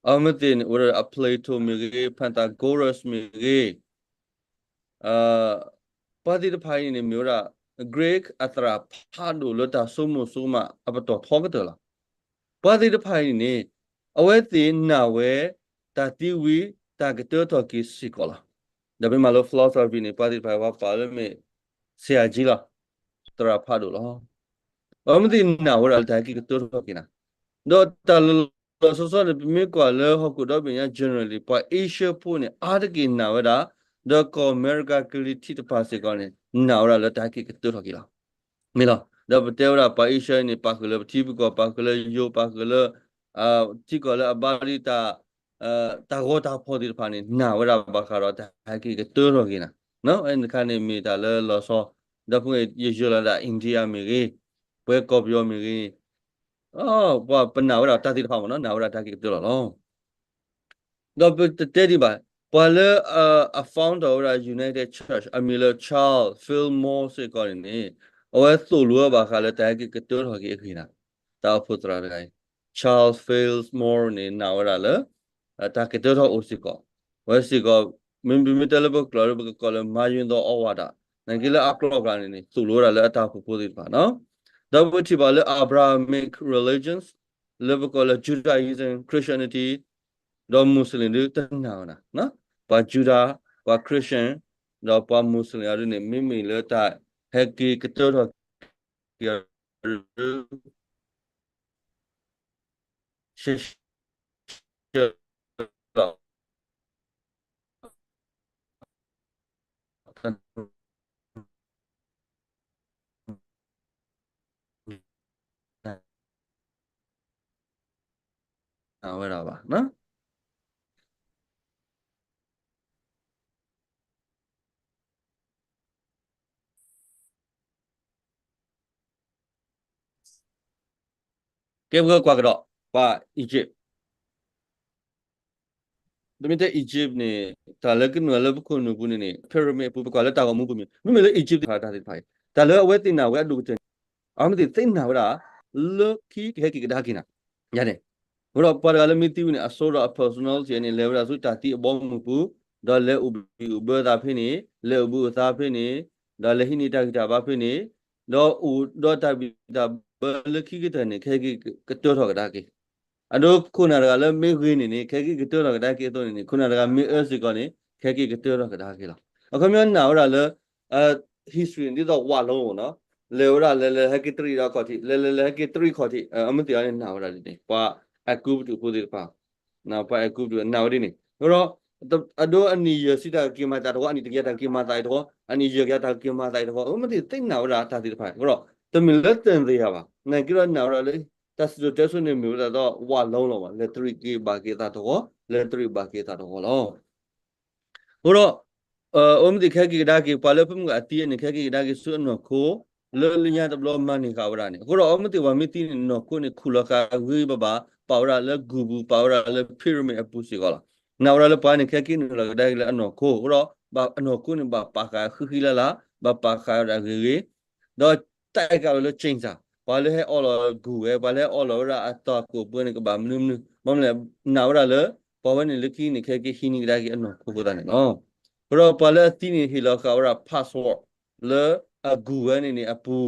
အဝဲသ့ၣ်န့ၣ် အိၣ်ဒီး Plato မ့ၢ်ဂ့ၤ, Pythagoras မ့ၢ်ဂ့ၤ, ပှၤသ့ၣ်တဖၣ်အံၤန့ၣ် မ့ၢ်ဝဲဒၣ် Greek အသရၣ်ဖးဒိၣ်လၢတၢ်ဆိကမိၣ်ဆိကမးအပတီၢ်ထီကတၢၢ်လီၤ. ပှၤသ့ၣ်တဖၣ်အံၤန့ၣ်န့ၣ် အဝဲသ့ၣ်နာ်ဝဲ တၢ်သံဝံၤ တၢ်ကတၢၢ်ထီၣ်က့ၤစ့ၢ်ကီးလီၤ. ဒီးပမ့ၢ်လၢ philosophy န့ၣ် ပှၤသ့ၣ်တဖၣ်ပှၤပာ်လၢမ့ၢ် ဆရာကြီးလီၤ, သရၣ်ဖးဒိၣ်လီၤ. အဝဲသ့ၣ်နာ်ဝဲဒၣ်လၢတၢ်ဟဲက့ၤကတၢၢ်ထီၣ်က့ၤနၤ, ဒီးတၢ်လီၤလီၤဆီဆီန့ၣ် ပမ့ၢ်ကွၢ်လၢဟီၣ်ခိၣ်ဒီဘ့ၣ်ညါ generally ပှၤအ့ရှၢဖိန့ၣ် အါတက့ၢ်နာ်ဝဲဒၣ်, ဒီးကီၢ်အမဲရကၤကလံၤထံးတဖၣ်စ့ၢ်ကီးန့ၣ် နာ်ဝဲဒၣ်လၢတၢ်ဟဲက့ၤကတၢၢ်ထီၣ်က့ၤလီၤ. မ့ၢ်လီၤ. ဒီးပတဲဝဲဒၣ်ပှၤအ့ရှၢန့ၣ် ပာ်ဃုာ်လၢပထံပကီၢ်, ပာ်ဃုာ်လၢယိၤ, ပာ်ဃုာ်လၢ ထံကီၢ်လၢအဘါဒံးတၢ် တၢ်ဂီၤတၢ်ဖီၣ်သ့ၣ်တဖၣ်န့ၣ် နာ်ဝဲဒၣ်ဘၣ်ဃးဒီးတၢ်ဟဲက့ၤကတၢၢ်ထီၣ်က့ၤနၤ, တခါန့ၣ်မ့ၢ်တၢ်လၢလီၤဆီ, ဒီးဖဲယယၢၤလီၤဒၣ် India မ့ၢ်ဂ့ၤ, ပဝဲကီၢ်ပယီၤမ့ၢ်ဂ့ၤ, ပှၤပနာ်ဝဲဒၣ်တၢ်သ့ၣ်တဖၣ်မ့ၢ်နီၤ, နာ်ဝဲဒၣ်တၢ်ဟဲက့ၤကတၢၢ်လီၤလီၤ. ဒီးပတတဲဒံးဘၣ်, ပှၤလၢအ founder ဝဲဒၣ် United Church အမံၤလၢ Charles Fillmore စ့ၢ်ကီးန့ၣ်န့ၣ်, အဝဲသိၣ်လိဝဲဘၣ်ဃးလၢတၢ်ဟဲက့ၤကတၢၢ်ထီၣ်က့ၤအဂ့ၢ်နၤ, တၢ်အိၣ်ဖှိၣ်သရၣ်တဂၤအံၤ Charles Fillmore န့ၣ် နာ်ဝဲဒၣ်လၢ တၢ်ကတၢၢ်ထီၣ်အိၣ်စ့ၢ်ကီး, ဝဲစ့ၢ်ကီး မ့မ့ၢ်တဲလၢပကျိာ်လၢပကကိးလၢ မၤယွၤသီအီဝါဒၣ်, နာ်က့လၢအကျိၤအကျါန့ၣ်န့ၣ် သိၣ်လိဝဲဒၣ်လၢအတၢ်အိၣ်ဖှိၣ်ဖိသ့ၣ်တဖၣ်နီၤ. ဒီးပထံၣ်ဘၣ်လၢ Abrahamic religions လၢပကိးလၢ Judaism, Christianity ဒီး Muslim ဒုးတနာ်ဝဲဒၣ်, ပှၤ Judah, ပှၤ Christian ဒီးပှၤ Muslim အဒုန့ၣ် မ့မ့ၢ်လၢတၢ်ဟဲက့ၤကတၢၢ်ထီၣ်က့ၤ ဝဲဒၣ်ဘၣ်. ကဲပကကွၢ်ကဒီး ပှၤ Egypt ပမ့ၢ်တဲ Egypt န့ၣ် တၢ်လၢကနုာ်လၢပခိၣ်နူာ်ပူၤန့ၣ်န့ၣ် pyramid အပူၤ ပကွၢ်လၢတၢ်ဂီၤမူပူၤမ့ၢ် မ့မ့ၢ်လၢ Egypt သ့ၣ်တဖၣ်တၢ်သ့ၣ်တဖၣ်အံၤ တၢ်လၢအဝဲသ့ၣ်နာ်ဝဲအဒိၣ်ကတၢၢ်န့ၣ် အဝဲသ့ၣ်သ့ၣ်နာ်ဝဲဒၣ် လၢခံကဟဲက့ၤကဒါက့ၤနၤ ယၤန့ၣ် အဃိဒီးပှၤတဂၤလၢမ့ၢ်သံဝံၤန့ၣ် အစိဒီးအ personality န့ၣ် လဲၤဝဲဒၣ်ဆူတၢ်သံအဘီအမုၢ်ပူၤ ဒီးလဲၤအိၣ်ဘံၣ်အိၣ်ဘၢသးဖဲန့ၣ် လဲၤအိၣ်ဘှံးအိၣ်သါဖဲန့ၣ် ဒီးလဲၤဟံးန့ၢ်တၢ်ဂံၢ်တၢ်ဘါဖဲန့ၣ် ဒီးအိၣ်ဒီးတၢ်ဘံၣ်တၢ်ဘၢလၢခံကတၢၢ်န့ၣ် ကဟဲက့ၤကတၢၢ်ထီၣ်ကဒါက့ၤ အဒိခိၣ်နၢ်တဂၤလၢမ့ၢ်ဂ့ၤန့ၣ်န့ၣ် ကဟဲက့ၤကတၢၢ်ထီၣ်ကဒါက့ၤအသိးန့ၣ်န့ၣ် ခိၣ်နၢ်တဂၤမ့ၢ်အၢစ့ၢ်ကီးန့ၣ် ကဟဲက့ၤကတၢၢ်ထီၣ်ကဒါက့ၤလီၤ. အခီပညီနာ်ဝဲဒၣ်လၢ history ဒ်သိးဝးလိနီၤ လဲၤဝဲဒၣ်လဲၤလဲၤဟဲက့ၤတရံးဒီးခီၣ်ထံး လဲၤလဲၤလဲၤဟဲက့ၤတရံးခီၣ်ထံး အမ့ၢ်သ့ၣ်အီၤန့ၣ်နာ်ဝဲဒၣ်ဒ်န့ၣ် ပှၤအဲၤကူပတူးဖိသ့ၣ်တဖၣ် ပှၤအဲၤကူပတူးနာ်ဝဲဒ်န့ၣ် အဃိဒီး အဒိအနံၣ်ယဲၢ်ဆံတၢ်ကက့ၤမၤသးတဝီ အနံၣ်တကယၤတၢ်ကက့ၤမၤသးအံၤတဝီ အနံၣ်ယဲၢ်ကယၤတၢ်ကက့ၤမၤသးအံၤတဝီ အမ့ၢ်သ့ၣ်သ့ၣ်နာ်ဝဲဒၣ်တၢ်သ့ၣ်တဖၣ်အဃိဒီး တမ့ၢ်လၢတၢ်သ့ၣ်ညါဘၣ် နာ်က့ဒီးနာ်ဝဲဒၣ်လၢ တၢ်စံၣ်စိၤတဲစိၤန့ၣ်မ့ၢ်ဝဲဒၣ်ဒီးဝးလိလီၤဘၣ် လဲၤတရံးက့ၤဘၣ်က့ၤသးတဝီ လဲၤတရံးဘၣ်က့ၤသးတဝီလီၤ. အဃိဒီး အဝဲမ့ၢ်သ့ၣ်ကဟဲက့ၤကဒါက့ၤ ပှၤလၢဖဲမုၢ်ဂၤအသံန့ၣ် ကဟဲက့ၤကဒါက့ၤဆူအနီၢ်ခိ လၢလၢညါတဘျီမၤန့ၢ်ဃာ်ဝဲဒၣ်န့ၣ် အဃိဒီး အဝဲမ့ၢ်သ့ၣ်ပှၤမ့ၢ်သံန့ၣ် နီၢ်ခိန့ၣ်ခူၣ်လီၤဃာ်ဂ့ၤဂ့ၤဘၣ်ဘၣ် ပာ်ဝဲဒၣ်လၢဂူၢ်ပူၤ ပာ်ဝဲဒၣ်လၢ pyramid အပူၤစ့ၢ်ကီးလီၤ. နာ်ဝဲဒၣ်လၢပှၤန့ၣ် ကဟဲက့ၤနုာ်လီၤကဒါက့ၤလၢအနီၢ်ခိ အဃိဒီး အနီၢ်ခိန့ၣ် ဘၣ်ပာ်ဃာ်ဃံဃံလၢ်လၢ် ဘၣ်ပာ်ဃာ်ဝဲဒၣ်ဂ့ၤဂ့ၤ ဒီးတၢ်အဲၣ်ကးလီၤလၢ chain စၢ် ပှၤလၢဟဲအီလီၤဂူၢ်ဝဲ ပှၤလၢဟဲအီလီၤဝဲဒၣ်အတၢ်ကိၣ်ပှဲၤန့ၣ် ကဘၣ်မနုၤမနုၤ ဘၣ်မနုၤလဲၣ် နာ်ဝဲဒၣ်လၢ ပှၤဝဲန့ၣ်လၢခံန့ၣ် ခဲက့ၤဟံးန့ၢ်ကဒါက့ၤအနီၢ်ခိအဃိသတးန့ၣ်လီၤ. အဃိဒီးပှၤလၢအသံန့ၣ် ဟ့ၣ်လီၤဃာ်ဝဲဒၣ် password လၢအကူၣ်ဝဲန့ၣ်န့ၣ်အပူၤ,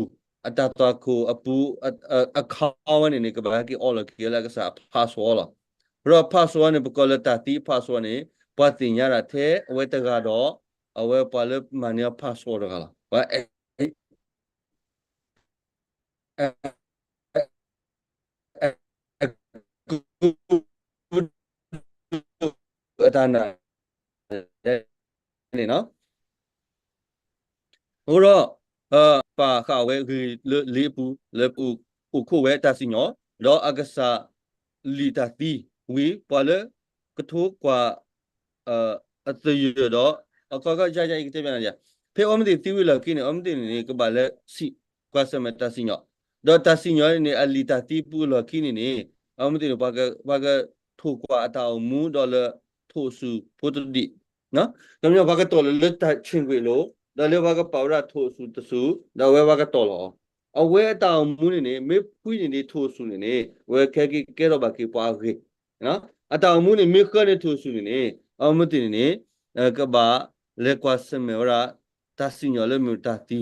အတၢ်သွၣ်ခိၣ်အပူၤ, အ account ဝဲန့ၣ်န့ၣ် ကဘၣ်ဟဲက့ၤအီလီၤက့ၤလၢအကစၢ်အ password လီၤ. အဃိဒီး password န့ၣ် ပကိးလၢတၢ်သံ password န့ၣ် ပှၤသ့ၣ်ညါဒၣ်ထဲအဝဲတဂၤဒီး အဝဲပှၤလၢမၤန့ၢ်အီၤ password တဂၤလီၤ. ပှၤ အတၢ်နာ်န့ၣ်လီၤ. အဃိဒီး ပာ်ဃာ်ဝဲဂ့ၤလၢလံာ်အပူၤ လၢအိၣ်ခိးဝဲတၢ်စံၣ်ညီၣ်, ဒီးအကစၢ်လံာ်တၢ်သံဝံၤ ပှၤလၢကထိကွၢ် အသယၢၢ်ဒီး အခီခီယါယါ ယကတဲဘၣ်နၤယါ, ဖဲအီမ့ၢ်သ့ၣ်သံဝံၤလီၢ်ခံန့ၣ် အီမ့ၢ်သ့ၣ်န့ၣ်န့ၣ် ကဘၣ်လၢစံးကွၢ်ဆၢၣ်မဲာ်တၢ်စံၣ်ညီၣ်, ဒီးတၢ်စံၣ်ညီၣ်န့ၣ်န့ၣ် အလံာ်တၢ်သံပူၤလီၢ်ခံန့ၣ်န့ၣ် အီမ့ၢ်သ့ၣ်န့ၣ် ပှၤက ပှၤကထိၣ်ကွၢ်အတၢ်အိၣ်မူဒီးလၢထိၣ်စူၤဖိတဒံး, ကညီပှၤကတီၢ်လီၤလၢတၢ်ဆ့ၣ်ကွံာ်လိၤ, ဒီးလၢပှၤကပာ်ဝဲဒၣ်ထိၣ်စူၤတစူၤ ဒီးအဝဲပှၤကတီၢ်လီၤအီၤ, အဝဲအတၢ်အိၣ်မူန့ၣ်န့ၣ် မ့ၢ်ဖှံန့ၣ်န့ၣ် ထိၣ်စူၤန့ၣ်န့ၣ် အဝဲခဲက့ၤကဲထီၣ်ဘၣ်က့ၤပှၤအဂ့ၤ အတၢ်အိၣ်မူန့ၣ် မ့ၢ်ဃၢန့ၢ်ထိၣ်စူၤန့ၣ်န့ၣ် အီမ့ၢ်သ့ၣ်န့ၣ်န့ၣ် ကဘၣ်လဲၤကွၢ်ဆၢၣ်မဲာ်ဝဲဒၣ် တၢ်စံၣ်ညီၣ်လၢမ့ၢ်တၢ်သံ,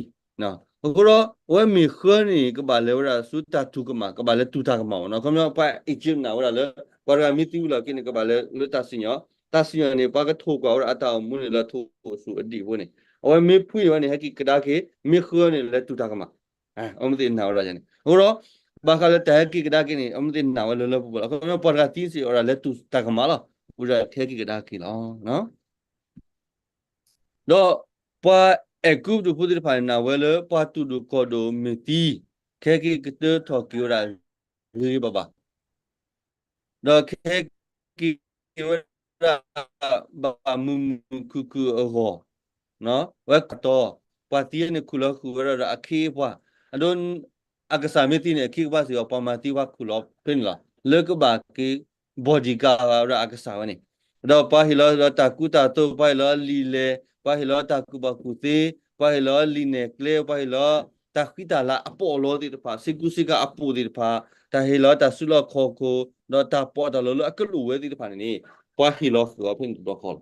အဃိဒီး အဝဲမ့ၢ်ဃၢန့ၣ် ကဘၣ်လဲၤဝဲဒၣ်ဆူတၢ်ထူၣ်ကမၣ်, ကဘၣ်လဲၤတူၢ်တၢ်ကမၣ်မ့ၢ်နီၤ. ခီပညီ ပှၤ Egypt နာ်ဝဲဒၣ်လၢ ပှၤတဂၤမ့ၢ်သံဝံၤလီၢ်ခံန့ၣ် ကဘၣ်လဲၤလၢတၢ်စံၣ်ညီၣ်, တၢ်စံၣ်ညီၣ်န့ၣ် ပှၤကထိၣ်ကွၢ်ဝဲဒၣ်အတၢ်အိၣ်မူန့ၣ်လၢထိၣ်စူၤအဒံးအဃိန့ၣ် အဝဲမ့ၢ်ဖှံန့ၣ်ဝဲန့ၣ် ဟဲက့ၤကဒါက့ၤ, မ့ၢ်ဃၢန့ၣ်လဲၤတူၢ်တၢ်ကမၣ် အီမ့ၢ်သ့ၣ်နာ်ဝဲဒၣ်န့ၣ် အဃိဒီး ဘၣ်ဃးလၢတၢ်ဟဲက့ၤကဒါက့ၤန့ၣ် အီမ့ၢ်သ့ၣ်နာ်ဝဲလၢလၢပှဲၤပှဲၤလီၤ. ခီပညီ ပှၤတဂၤသံစ့ၢ်ကီးဝဲဒၣ်လဲၤတူၢ်တၢ်ကမၣ်လီၤ. ဝံၤဒီးကဟဲက့ၤကဒါက့ၤလီၤ. ဒီးပှၤအဲၤကူပတူးဖိသ့ၣ်တဖၣ်န့ၣ် နာ်ဝဲလၢပှၤတူၢ်ဒိၣ်ကီၢ်ဒိၣ်မ့ၢ်သံ ကဟဲက့ၤကတၢထီၣ်က့ၤဝဲဒၣ်ဂ့ၤဂ့ၤဘၣ်ဘၣ် ဒီးကဟဲက့ၤဝဲဒၣ် ဘၣ်မုာ်မုာ်ခုၣ်ခုၣ်အဂီၢ်, ဝဲကတီၤ ပှၤသံန့ၣ်ခူၣ်လီၤဃုာ်ဝဲဒၣ်ဒီးအခ့အပှၤ, အဒိ အကစၢ်မ့ၢ်သံန့ၣ် အခ့အပှၤစ့ၢ်ကီး ပှၤမၤသံပှၤခူၣ်လီၤဖဲန့ၣ်လီၤ. လၢကဘၣ်က့ၤ bodyguard ဝဲဒၣ်အကစၢ်ဝဲန့ၣ်, ဒီးပှၤဟ့ၣ်လီၤဒီးတၢ်ကူတၢ်သိး, ပှၤဟ့ၣ်လီၤလံာ်လဲၢ်, ပှၤဟ့ၣ်လီၤတၢ်ကူၣ်ဘၣ်ကူၣ်သ့, ပှၤဟ့ၣ်လီၤလံာ်နဲၣ်ကျဲ, ပှၤဟ့ၣ်လီၤတၢ်ဃံတၢ်လၤအပီးအလီသ့ၣ်တဖၣ်, စ့ကူစ့ကၤအပိၣ်သ့ၣ်တဖၣ်, တၢ်ဟ့ၣ်လီၤတၢ်စုလီၢ်ခီၣ်ခိၣ်, ဒီးတၢ်ပီးတၢ်လီလၢအကလိာ်ဝဲသ့ၣ်တဖၣ်န့ၣ်န့ၣ် ပှၤဟ့ၣ်လီၤဃုာ်အီၤဖဲန့ၣ်တဘျီဃီလီၤ.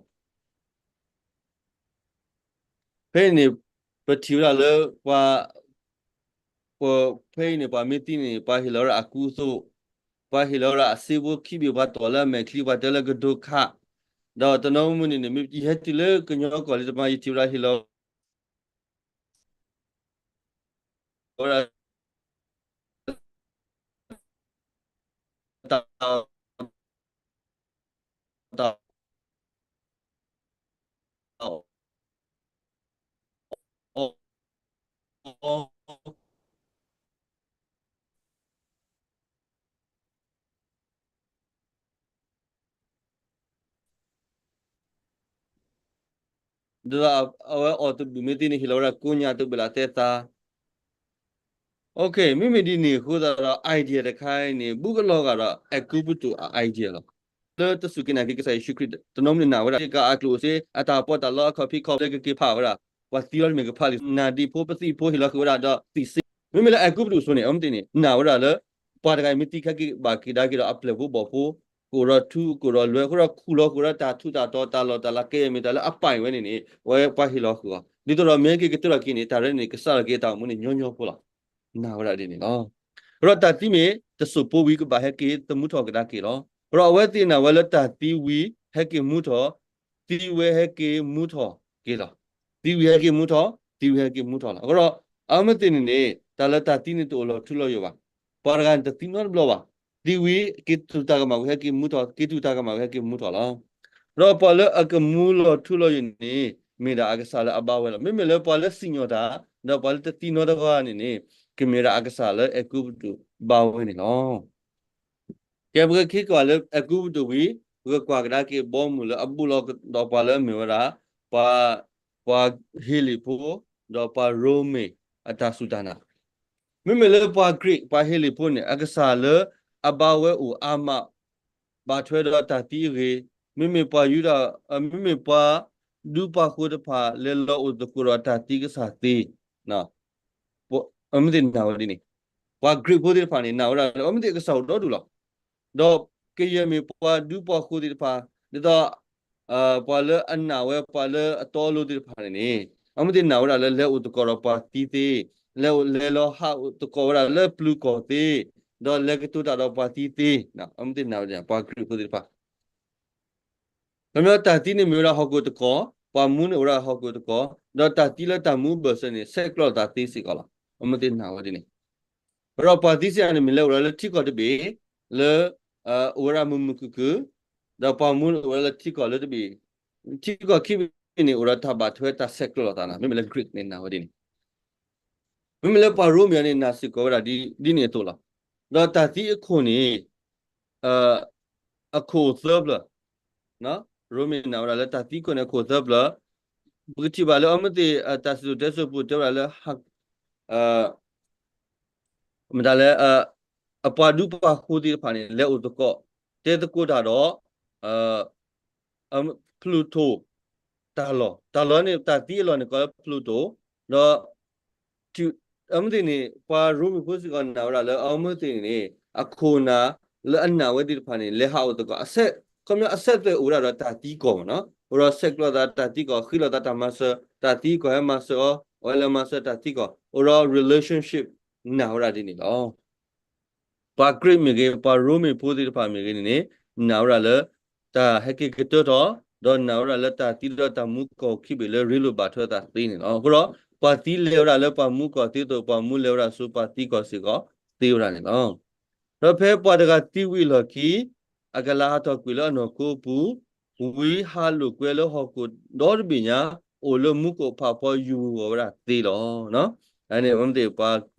ဖဲအံၤန့ၣ် ပထံၣ်ဝဲဒၣ်လၢ ပှၤ ဖဲအံၤန့ၣ် ပှၤမ့ၢ်သံန့ၣ် ပှၤဟ့ၣ်လီၤဝဲဒၣ်အကူအသိး, ပှၤဟ့ၣ်လီၤဝဲဒၣ်အစ့ဖိခံဘ့ၣ်, ပှၤတီၢ်လၢအမဲာ်ချံ, ပှၤတဲလၢကဒိခး, ဒီးတနီၤမုၢ်န့ၣ်န့ၣ် မ့ၢ်ယဟဲတုၤလၢကညီကီၢ်လံတမါ ယထံၣ်ဝဲဒၣ်ဟ့ၣ်လီၤ ဝဲဒၣ် တၢ် တၢ် ဒီးအဝဲအီၣ်တဘျုးမ့ၢ်သံန့ၣ် ဟ့ၣ်လီၤဝဲဒၣ်ကိးညါတဘ့ၣ်လၢအသဲသး မ့မ့ၢ်ဒ်န့ၣ်အဃိသတးဒီး idea တခါအံၤန့ၣ် ဘူးကလီၤဂာ်ဒီးအဲၤကူပတူးအ idea လီၤ. လၢတစူၢ်က့ၤနာ်က့ၤကစၢ်ယ့ၣ်ၡူးခရံာ် တနီၤမ့ၢ်နာ်ဝဲဒၣ် က့ၤက့ၤအကျိၣ်စ့ အတၢ်ပီးတၢ်လီအခီၣ်ဖံးခီၣ်လၢကက့ၤဖးဝဲဒၣ် ပှၤသံလီၤတမ့ၢ်ကဖးလံာ် နၢ်ဒံးဖိပသံၣ်ဖိဟ့ၣ်လီၤဃုာ်ဝဲဒၣ်ဒီးသံၣ်စ့, မ့မ့ၢ်လၢအဲၤကူပတူးအစိၤန့ၣ် အဝဲသ့ၣ်န့ၣ် နာ်ဝဲဒၣ်လၢ ပှၤတဂၤအံၤမ့ၢ်သံခဲက့ၤဘၣ်က့ၤဒါက့ၤဒီးအပျဲၢ်ဖိဘီၣ်ဖိ ကအိၣ်ဒီးထူ ကအိၣ်ဒီးလွဲ အဃိဒီးခူၣ်လီၤဃုာ်ဒီးတၢ်ထူးတၢ်တီၤ တၢ်လီၢ်တၢ်လၤကဲမ့ၢ်တၢ်လၢအပၢ်အံၤဝဲန့ၣ်န့ၣ် အဝဲပှၤဟ့ၣ်လီၤဃုာ်အီၤ ဒ်သိးဒီးမ့ၢ်ဟဲက့ၤကတၢၢ်ထီၣ်က့ၤန့ၣ် တၢ်ရဲန့ၣ် ကစးထီၣ်က့ၤတၢ်အိၣ်မူန့ၣ်ညီညီဖိလီၤ. နာ်ဝဲဒၣ်ဒ်န့ၣ်လီၤ. အဃိဒီးတၢ်သံမ့ၢ်တစိၢ်ဖိဝံၤကဘၣ်ဟဲက့ၤသမူထီၣ်ကဒါက့ၤလီၤ. အဃိဒီးအဝဲသ့ၣ်နာ်ဝဲလၢတၢ်သံဝံၤဟဲက့ၤမူထီၣ် သံဝဲဟဲက့ၤမူထီၣ်က့ၤလီၤ. သံဝံၤဟဲက့ၤမူထီၣ် သံဝံၤဟဲက့ၤမူထီၣ်လီၤ. အဃိဒီး အဝဲမ့ၢ်သ့ၣ်န့ၣ်န့ၣ် တၢ်လၢတၢ်သံန့ၣ်တအိၣ်လီၤထူလီၤယိာ်ဘၣ်. ပှၤတဂၤန့ၣ်တသံနီတဘျီဘၣ်. သံဝံၤက့ၤတူၢ်တၢ်ကမၣ်ဝံၤဟဲက့ၤမူထီၣ် က့ၤတူၢ်တၢ်ကမၣ်ဝံၤဟဲက့ၤမူထီၣ်လီၤ. ဒီးပှၤလၢအကမူလီၤထူလီၤယိာ်န့ၣ် မ့ၢ်ဒၣ်အကစၢ်လၢအဘါဝဲလီၤ. မ့မ့ၢ်လၢပှၤလၢစံၣ်ညီၣ်တၢ် ဒီးပှၤလၢတသံနီတဂၤန့ၣ်န့ၣ် ကမ့ၢ်ဒၣ်အကစၢ်လၢအဲၤကူပတူးဘါဝဲန့ၣ်လီၤ. ကဲ ပကခ့ကွၢ်လၢအဲၤကူပတူးဝံၤ ပကကွၢ်ကဒါက့ၤဘီမုၢ်လၢအဘူးလီၤဒီးပှၤလၢအမ့ၢ်ဝဲဒၣ် ပှၤ ပှၤဟ့လ့ၣ်ဖိ ဒီးပှၤရိမ့ၤအတၢ်စူၢ်တၢ်နာ်. မ့မ့ၢ်လၢပှၤ Greek ပှၤဟ့လ့ၣ်ဖိန့ၣ် အကစၢ်လၢအဘါဝဲအိၣ်အါမး ဘၣ်ထွဲဒီးတၢ်သံအဂ့ၢ်, မ့မ့ၢ်ပှၤယူဒၤ မ့မ့ၢ်ပှၤဒူပှၤဃိၤတဖၣ်လဲၤလီၤအိၣ်သကိးဒီးတၢ်သံကစၢ်သ့, အမ့ၢ်သ့ၣ်နာ်ဝဲဒ်န့ၣ်, ပှၤ Greek ဖိသ့ၣ်တဖၣ်န့ၣ် နာ်ဝဲဒၣ်လၢ အမ့ၢ်သ့ၣ်အကစၢ်အိၣ်ဒီဒူၣ်လီၤ. ဒီးကယဲၢ်မ့ၢ်ပှၤဒူပှၤဃိၤသ့ၣ်တဖၣ် ဒ်သိး ပှၤလၢအနာ်ဝဲ ပှၤလၢအတီအလိၤသ့ၣ်တဖၣ်န့ၣ်န့ၣ် အမ့ၢ်သ့ၣ်နာ်ဝဲဒၣ်လၢလဲၤအိၣ်သကိးဒီးပှၤသံသ့, လဲၤအိၣ်လဲၤလီၤဟးအိၣ်သကိးဝဲဒၣ်လၢ ပျူၤကီၢ်သ့, ဒီးလဲၤကတိၤတၢ်ဒီးပှၤသံသ့, အမ့ၢ်သ့ၣ်နာ်ဝဲဒၣ် ပှၤကရံၣ်ဖိသ့ၣ်တဖၣ် ခီပညီတၢ်သံန့ၣ်မ့ၢ်ဝဲဒၣ်ဟီၣ်ခိၣ်တကီၢ်, ပှၤမူန့ၣ်အိၣ်ဝဲဒၣ်ဟီၣ်ခိၣ်တကီၢ်, ဒီးတၢ်သံလၢတၢ်မူအဘၢၣ်စၢၤန့ၣ် ဆဲးကျိးသးသ့စ့ၢ်ကီးလီၤ. အမ့ၢ်သ့ၣ်နာ်ဝဲဒ်န့ၣ်, ဒီးပှၤသံစ့ၢ်ကီးန့ၣ် မ့ၢ်လဲၤအိၣ်ဒၣ်လၢထံကီၢ်တဘ့ၣ် လၢ အိၣ်ဝဲဒၣ်မုာ်မုာ်ခုၣ်ခုၣ်, ဒီးပှၤမူန့ၣ်အိၣ်ဝဲဒၣ်လၢထံကီၢ်လၢတဘ့ၣ်, ထံကီၢ်ခံဘ့ၣ်န့ၣ် အိၣ်ဒီးတၢ်ဘၣ်ထွဲတၢ်ဆဲးကျိးလိာ်သးနီၤ, မ့မ့ၢ်လၢ Greek န့ၣ်နာ်ဝဲဒ်န့ၣ် မ့မ့ၢ်လၢပှၤရိမ့ၤအံၤန့ၣ် နာ်စ့ၢ်ကီးဝဲဒၣ်ဒ်န့ၣ်အသိးလီၤ. ဒီးတၢ်သံအခိၣ်န့ၣ် အခိၣ်သၢဖျၢၣ်, ရိမ့ၤနာ်ဝဲဒၣ်လၢတၢ်သံခိၣ်န့ၣ်အခိၣ်သၢဖျၢၣ်, ပကထံၣ်ဘၣ်လၢအမ့ၢ်သ့ၣ် တၢ်စံၣ်စိၤတဲစိၤပူၤတဲဝဲဒၣ်လၢ မတၤလဲၣ်, အပှၤဒူပှၤဃိၤသ့ၣ်တဖၣ်န့ၣ် လဲၤအိၣ်သကိး တဲသကိးတၢ်ဒီး Pluto တၢ်လီၢ်, တၢ်လီၢ်န့ၣ် တၢ်သံအလီၢ်န့ၣ်ကိးလၢ Pluto, ဒီး အမ့ၢ်သ့ၣ်န့ၣ် ပှၤရိမ့ၤဖိစ့ၢ်ကီးနာ်ဝဲဒၣ်လၢ အမ့ၢ်သ့ၣ်န့ၣ်န့ၣ် အခိၣ်နၢ်လၢအနာ်ဝဲသ့ၣ်တဖၣ်န့ၣ် လဲၤဟးအိၣ်သကိး ခီပညီအဆက်အသွယ်အိၣ်ဝဲဒၣ်ဒီးတၢ်သံကီၢ်မ့ၢ်နီၤ, အိၣ်ဒီးဆဲးကျိးသးတၢ်သံကီၢ် ဃ့လိာ်သးတၢ်မၤစၢၤ တၢ်သံကီၢ်ဟဲမၤစၢၤအီၤ အဝဲလဲၤမၤစၢၤတၢ်သံကီၢ် အိၣ်ဒီး relationship နာ်ဝဲဒၣ်ဒ်န့ၣ်လီၤ. ပှၤကရံၣ်မ့ၢ်ဂ့ၤ ပှၤရိမ့ၤဖိသ့ၣ်တဖၣ်မ့ၢ်ဂ့ၤန့ၣ်န့ၣ် နာ်ဝဲဒၣ်လၢ တၢ်ဟဲက့ၤကတၢၢ်ထီၣ်, ဒီးနာ်ဝဲဒၣ်လၢတၢ်သံဒီးတၢ်မူကီၢ်ခံဘ့ၣ်လၢရ့လိာ်ဘၣ်ထွဲသးသ့န့ၣ်လီၤ. အဃိဒီး ပှၤသံလဲၤဝဲဒၣ်လၢပှၤမူကီၢ်သ့အသိး ပှၤမူလဲၤဝဲဒၣ်ဆူပှၤသံကီၢ်စ့ၢ်ကီးသ့ဝဲဒၣ်န့ၣ်လီၤ. ဒီးဖဲပှၤတဂၤသံဝံၤအလီၢ်ခံ အကလၤဟးထီၣ်ကွံာ်လၢအနီၢ်ခိအပူၤ, ဝံၤဟးလိာ်ကွဲလၢဟီၣ်ခိၣ်ဒီတဘ့ၣ်ညါ, အိၣ်လၢမူခိၣ်အဖးဖီယူၤဝံၤဝီၤဝဲဒၣ်သ့လီၤ. အန့ၣ် အမ့ၢ်သ့ၣ်ပှၤ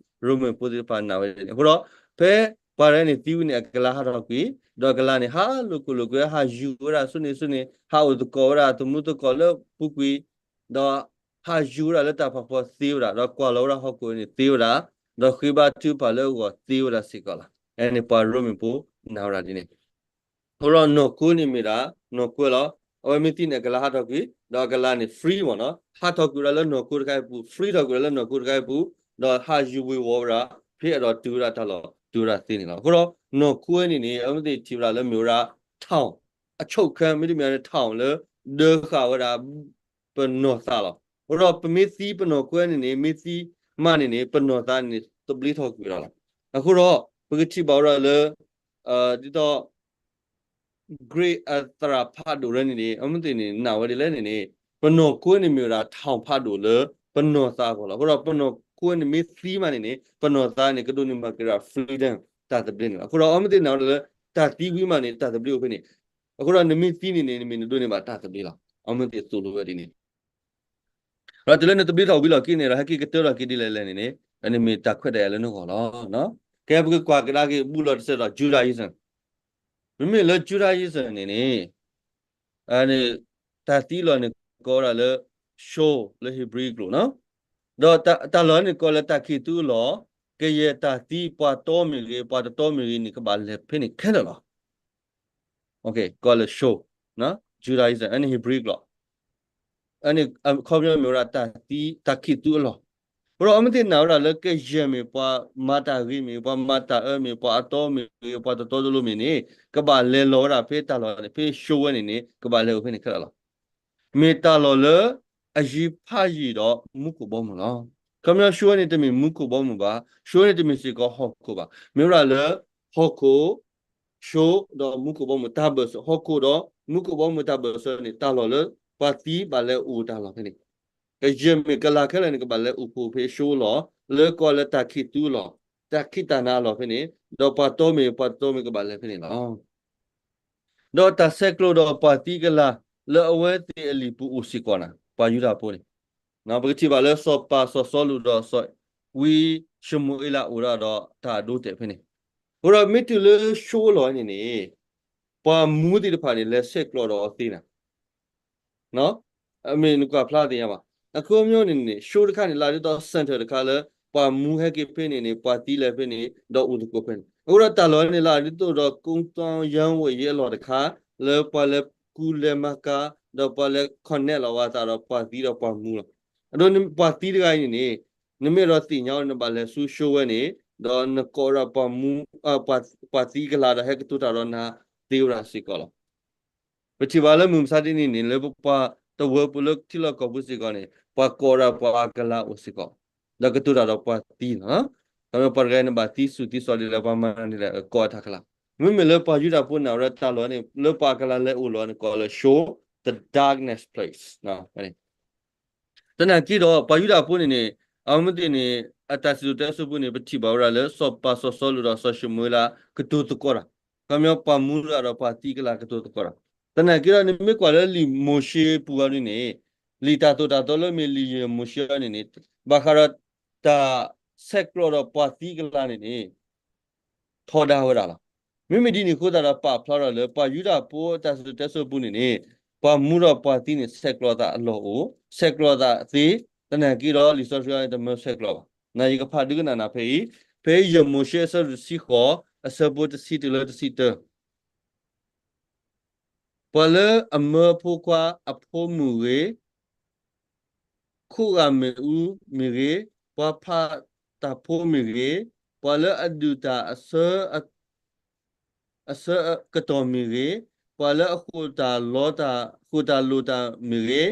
ရိမ့ၤဖိသ့ၣ်တဖၣ်နာ်ဝဲန့ၣ် အဃိဒီး ဖဲပှၤတဂၤန့ၣ်သံဝံၤန့ၣ် အကလၤဟးထီၣ်ကွံာ်, ဒီးအကလၤန့ၣ် ဟးလိာ်ခိၣ်လိာ်ကွဲဟးယူၤဝဲဒၣ်ဆူန့ၣ်ဆူန့ၣ် ဟးအိၣ်သကိးဝဲဒၣ်သမူသကိးလၢပူၤကွံာ်, ဒီးဟးယူၤဝဲဒၣ်လၢတၢ်ဖးဖီသ့ဝဲဒၣ်, ဒီးကွၢ်လီၤဝဲဒၣ်ဟီၣ်ခိၣ်န့ၣ်သ့ဝဲဒၣ်, ဒီးဃ့ဘါထုကဖၣ်လၢအဂီၢ်သ့ဝဲဒၣ်စ့ၢ်ကီးလီၤ. အန့ၣ်ပှၤရိမ့ၤဖိနာ်ဝဲဒၣ်ဒ်န့ၣ် အဃိဒီးနီၢ်ခိန့ၣ်မ့ၢ်ဒၣ် နီၢ်ခိလီၤ. အဝဲမ့ၢ်သံန့ၣ် အကလၤဟးထီၣ်ကွံာ်, ဒီးအကလၤန့ၣ် free မ့ၢ်နီၤ, ဟးထီၣ်ကွံာ်ဝဲဒၣ်လၢနီၢ်ခိတခါအံၤပူၤ, free ထီၣ်ကွံာ်ဝဲဒၣ်လၢနီၢ်ခိတခါအံၤပူၤ, ဒီးဟးယူၤဝံၤဝီၤဝဲဒၣ် ဖဲအဲၣ်ဒိးတုၤဝဲဒၣ်တၢ်လီၢ်တုၤဝဲဒၣ်သ့န့ၣ်လီၤ. အဃိဒီး နီၢ်ခိဝဲန့ၣ်န့ၣ် အဝဲသ့ၣ်ထံၣ်ဝဲဒၣ်လၢမ့ၢ်ဝဲဒၣ် town အချုပ်ခန်း မ့တမ့ၢ်န့ၣ် town လၢ ဒၢဃာ်ဝဲဒၣ် ပနီၢ်သးလီၤ. အဃိဒီးပမ့ၢ်သံပနီၢ်ခိန့ၣ်န့ၣ် မ့ၢ်သံမးန့ၣ်န့ၣ် ပနီၢ်သးန့ၣ် သဘျ့ထီၣ်ကွံာ်ဝဲဒၣ်လီၤ. အဃိဒီး ပကထံၣ်ဘၣ်ဝဲဒၣ်လၢ ဒ်သိး Greek အသရၣ်ဖးဒိၣ်လၢန့ၣ်န့ၣ် အမ့ၢ်သ့ၣ်န့ၣ် နာ်ဝဲဒ်လဲၣ်န့ၣ်န့ၣ် ပနီၢ်ခိန့ၣ်မ့ၢ်ဝဲဒၣ် town ဖးဒိၣ်လၢ ပနီၢ်သးအဂီၢ်လီၤ. အဃိဒီးပနီၢ်ခိန့ၣ်မ့ၢ်သံမးန့ၣ်န့ၣ် ပနီၢ်သးန့ၣ် ကဒိးန့ၢ်ဘၣ်က့ၤဒၣ် freedom တၢ်သဘျ့န့ၣ်လီၤ. အဃိဒီးအမ့ၢ်သ့ၣ်နာ်ဝဲဒၣ်လၢ တၢ်သံဝံၤမးန့ၣ် တၢ်သဘျ့အိၣ်ဖဲန့ၣ်, အဃိဒီးနမ့ၢ်သံန့ၣ်န့ၣ် နမ့ၢ်နဒိးန့ၢ်ဘၣ်တၢ်သဘျ့လီၤ. အမ့ၢ်သ့ၣ်သိၣ်လိဝဲဒ်န့ၣ် ဒီးတုၤလၢနသဘျ့ထီၣ်ဝံၤလီၢ်ခံန့ၣ်ဒီး ဟဲက့ၤကတၢၢ်ထီၣ်က့ၤဒ်လဲၣ်လဲၣ်န့ၣ်န့ၣ် အန့ၣ်မ့ၢ်တၢ်ခွဲးတၢ်ယာ်လၢနဂီၢ်လီၤ. ကဲပကကွၢ်ကဒါက့ၤဘူးလီၤတစဲးဒီး Judaism, မ့မ့ၢ်လၢ Judaism န့ၣ်န့ၣ် အန့ၣ် တၢ်သံလီၤန့ၣ်ကိးဝဲဒၣ်လၢ Sheol လၢ Hebrew ကျိာ်နီၤ, ဒီးတၢ်လီၢ်န့ၣ်ကိးလၢတၢ်ခံးသူအလီၢ်, ကယဲၢ်တၢ်သံ ပှၤတီမ့ၢ်ဂ့ၤ ပှၤတတီမ့ၢ်ဂ့ၤန့ၣ် ကဘၣ်လဲၤဖဲန့ၣ်ခဲလၢာ်လီၤ. ကိးလၢ Sheol, Judaism အန့ၣ် Hebrew ကျိာ်, အန့ၣ်အခီပညီမ့ၢ်ဝဲဒၣ်တၢ်သံ တၢ်ခံးသူအလီၢ်, အဃိဒီးအမ့ၢ်သ့ၣ်နာ်ဝဲဒၣ်လၢကယဲၢ်မ့ၢ်ပှၤမၤတၢ်ဂ့ၤမ့ၢ် ပှၤမၤတၢ်အၢမ့ၢ် ပှၤအတီမ့ၢ်ဂ့ၤ ပှၤတတီတလိၤမ့ၢ်န့ၣ် ကဘၣ်လဲၤလီၤဝဲဒၣ်ဖဲတၢ်လီၢ်န့ၣ် ဖဲ Sheol ဝဲန့ၣ်န့ၣ် ကဘၣ်လဲၤအိၣ်ဖဲန့ၣ်ခဲလၢာ်လီၤ. မ့ၢ်တၢ်လီၢ်လၢအယံၤဖးယံၤဒီးမူခိၣ်ဘီမုၢ်လီၤ. ခီပညီ Sheol ဝဲန့ၣ်တမ့ၢ်မူခိၣ်ဘီမုၢ်ဘၣ်, Sheol ဝဲန့ၣ်တမ့ၢ်စ့ၢ်ကီးဟီၣ်ခိၣ်ဘၣ်, မ့ၢ်ဝဲဒၣ်လၢ ဟီၣ်ခိၣ် Sheol ဒီးမူခိၣ်ဘီမုၢ် တၢ်ဘၢၣ်စၢၤ ဟီၣ်ခိၣ်ဒီးမူခိၣ်ဘီမုၢ်တၢ်ဘၢၣ်စၢၤန့ၣ် တၢ်လီၢ်လၢပှၤသံဘၣ်လဲၤအိၣ်တၢ်လီၢ်ဖဲန့ၣ်, ကယဲၢ်မ့ၢ်ကလၤခဲလၢာ်န့ၣ် ကဘၣ်လဲၤအိၣ်ဖှိၣ်ဖဲ Sheol လီၤ, လၢကိးလၢတၢ်ခံးသူအလီၢ်, တၢ်ခံးတၢ်နၤအလီၢ်ဖဲန့ၣ်, ဒီးပှၤတီမ့ၢ် ပှၤတတီမ့ၢ်ကဘၣ်လဲၤဖဲန့ၣ်လီၤ. ဒီးတၢ်ဆဲးကျိးဒီးပှၤသံကလၤလၢအဝဲသ့ၣ်အလံာ်ပူၤအိၣ်စ့ၢ်ကီးနၤ ပှၤယူဒၤဖိန့ၣ်, ပကထံၣ်ဘၣ်လၢစီၤပၤစီၤစီလူးဒီးစီၤဝံၡမူၤအ့လးအိၣ်ဒၣ်ဒီးတၢ်အဒိအတဲာ်ဖဲန့ၣ်, အဃိဒီးမ့ၢ်တုၤလၢ Sheol လီၤန့ၣ်န့ၣ် ပှၤမူသ့ၣ်တဖၣ်န့ၣ် လဲၤဆဲးကျိးဒီးအီၤသ့နၤ မ့ၢ်နကွၢ်ဖျါသ့ၣ်ညါဘၣ်. အခီပညီန့ၣ်န့ၣ် Sheol တခါန့ၣ် လၢဒ်သိး center တခါလၢ ပှၤမူဟဲက့ၤဖဲန့ၣ်န့ၣ် ပှၤသံလဲၤဖဲန့ၣ် ဒီးအိၣ်သကိးဖဲန့ၣ်, အဃိဒီးတၢ်လီၢ်န့ၣ်လၢဒ်သိးဒီး ကုန်းလမ်းဝဲအံၤအလီၢ်တခါ လၢပှၤလဲၤကူလဲၤမၤကၤ ဒီးပှၤလဲၤ connect လီၤဝဲအသးဒီးပှၤသံဒီးပှၤမူလီၤ. အဒိ ပှၤသံတဂၤအံၤန့ၣ်န့ၣ် နမ့ၢ်အဲၣ်ဒိးသ့ၣ်ညါအီၤ နဘၣ်လဲၤဆူ Sheol ဝဲန့ၣ် ဒီးနကိးဝဲဒၣ်ပှၤမူ ပှၤသံကလၤဒီးဟဲကတိၤတၢ်ဒီးနၤသ့ဝဲဒၣ်စ့ၢ်ကီးလီၤ. ပထံၣ်ဘၣ်လၢမုၢ်မဆါတနံၤန့ၣ် လၢပပှၤတဝၢပူၤလၢထံလီၢ်ကီၢ်ပူၤစ့ၢ်ကီးန့ၣ် ပှၤကိးဝဲဒၣ်ပှၤအကလၤအိၣ်စ့ၢ်ကီး, ဒီးကတိၤတၢ်ဒီးပှၤသံလီၤ. ခီဖျိပှၤတဂၤန့ၣ်ဘၣ်သံစူၤသံစီၤဒ်လဲၣ် ပှၤမၤန့ၢ်လဲၣ် ကိးအတၢ်ကလၤ. မ့မ့ၢ်လၢပှၤယူဒၤဖိနာ်ဝဲဒၣ်တၢ်လီၢ်န့ၣ် လၢပှၤအကလၤလဲၤအိၣ်လီၤန့ၣ် ကိးလၢ Sheol, the darkness place သနာ်က့ဒီး ပှၤယူဒၤဖိန့ၣ်န့ၣ် အဝဲသ့ၣ်န့ၣ် အတၢ်စံၣ်စိၤတဲစိၤပူၤန့ၣ် ပထံၣ်ဘၣ်ဝဲဒၣ်လၢ စီၤပၤစီၤစီလူးဒီးစီၤၡမူၤအ့လး ကတိၤသကိးတၢ်, ခီဖျိပှၤမူတၢ်ဒီးပှၤသံအကလၤကတိၤသကိးတၢ်. သနာ်က့ဒီး နမ့ၢ်ကွၢ်လၢလံာ်မိၤၡ့ပူၤအီၤဒ်န့ၣ် လံာ်တၢ်သိၣ်တၢ်သီလၢမ့ၢ်လံာ်ယဲၢ်မိၤၡ့အီၤန့ၣ်န့ၣ် ဘၣ်ဃးဒီးတၢ်ဆဲးကျိးဒီးပှၤသံအကလၤန့ၣ်န့ၣ် ထီဒါဝဲဒၣ်လီၤ. မ့မ့ၢ်ဒ်န့ၣ်အဃိသတးဒီး ပာ်ဖျါထီၣ်လၢပှၤယူဒၤဖိအတၢ်စံၣ်စိၤတဲစိၤပူၤန့ၣ်န့ၣ် ပှၤမူဒီးပှၤသံန့ၣ် ဆဲးကျိးသးအလီၢ်အိၣ်, ဆဲးကျိးသးသ့, သနာ်က့ဒီး လံာ်စီဆှံအံၤန့ၣ် တမၢဆဲးကျိးဘၣ်. နယကဖးဒိကနၣ်နၤဖဲအံၤ, ဖဲယဲၢ်မိၤၡ့အဆၢဒိၣ်တဆံဃိး အဆၢဖိတဆံတုၤလၢတဆံတၢ ပှၤလၢအမၢဖိခွါအဖိမုၣ်ဂ့ၤ, ခိးဂၤမ့ၣ်အူမ့ၢ်ဂ့ၤ, ပှၤဖးတၢ်ဖိမ့ၢ်ဂ့ၤ, ပှၤလၢအဒုၣ်တၢ်အဆၢ အဆၢကတီၢ်မ့ၢ်ဂ့ၤ, ပှၤလၢအဃိာ်တၢ်လီတၢ် ဃိာ်တၢ်လိာ်တၢ်မ့ၢ်ဂ့ၤ,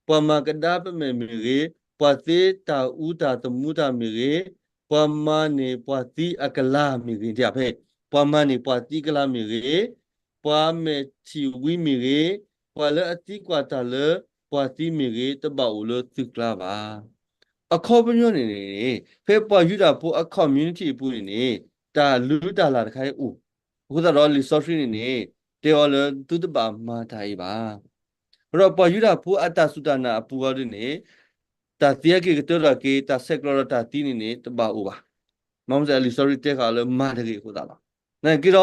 ပှၤမၤကဒါပမဲာ်မ့ၢ်ဂ့ၤ, ပှၤသ့တၢ်အူတၢ်သမူတၢ်မ့ၢ်ဂ့ၤ, ပှၤမၤန့ၢ်ပှၤသံအကလၤမ့ၢ်ဂ့ၤ, ဖဲ ပှၤမၤန့ၢ်ပှၤသံကလၤမ့ၢ်ဂ့ၤ, ပှၤမဲာ်ထံၣ်ဝံမ့ၢ်ဂ့ၤ, ပှၤလၢအသံကွၢ်တၢ်လၢပှၤသံမ့ၢ်ဂ့ၤ, တဘၣ်အိၣ်လၢသုကျါဘၣ်. အခီပညီန့ၣ်န့ၣ် ဖဲပှၤယူဒၤဖိအ community အပူၤန့ၣ်န့ၣ် တၢ်လုၢ်တၢ်လၢ်တခါအံၤအိၣ်, အဃိသတးဒီးလံာ်စီဆှံန့ၣ်န့ၣ် တဲအီၤလၢသုတဘၣ်မၤတၢ်အံၤဘၣ်. အဃိဒီးပှၤယူဒၤဖိအတၢ်စူၢ်တၢ်နာ်အပူၤအီၤဒ်န့ၣ် တၢ်သံအက့ၢ်ကတၢၢ်ထီၣ်က့ၤ တၢ်ဆဲးကျိးဒီးတၢ်သံန့ၣ်န့ၣ် တဘၣ်အိၣ်ဘၣ်. မ့မ့ၢ်လံာ်စီဆှံတဲဃာ်လၢမၤတဂ့ၤအဃိသတးလီၤ. နာ်က့ဒီး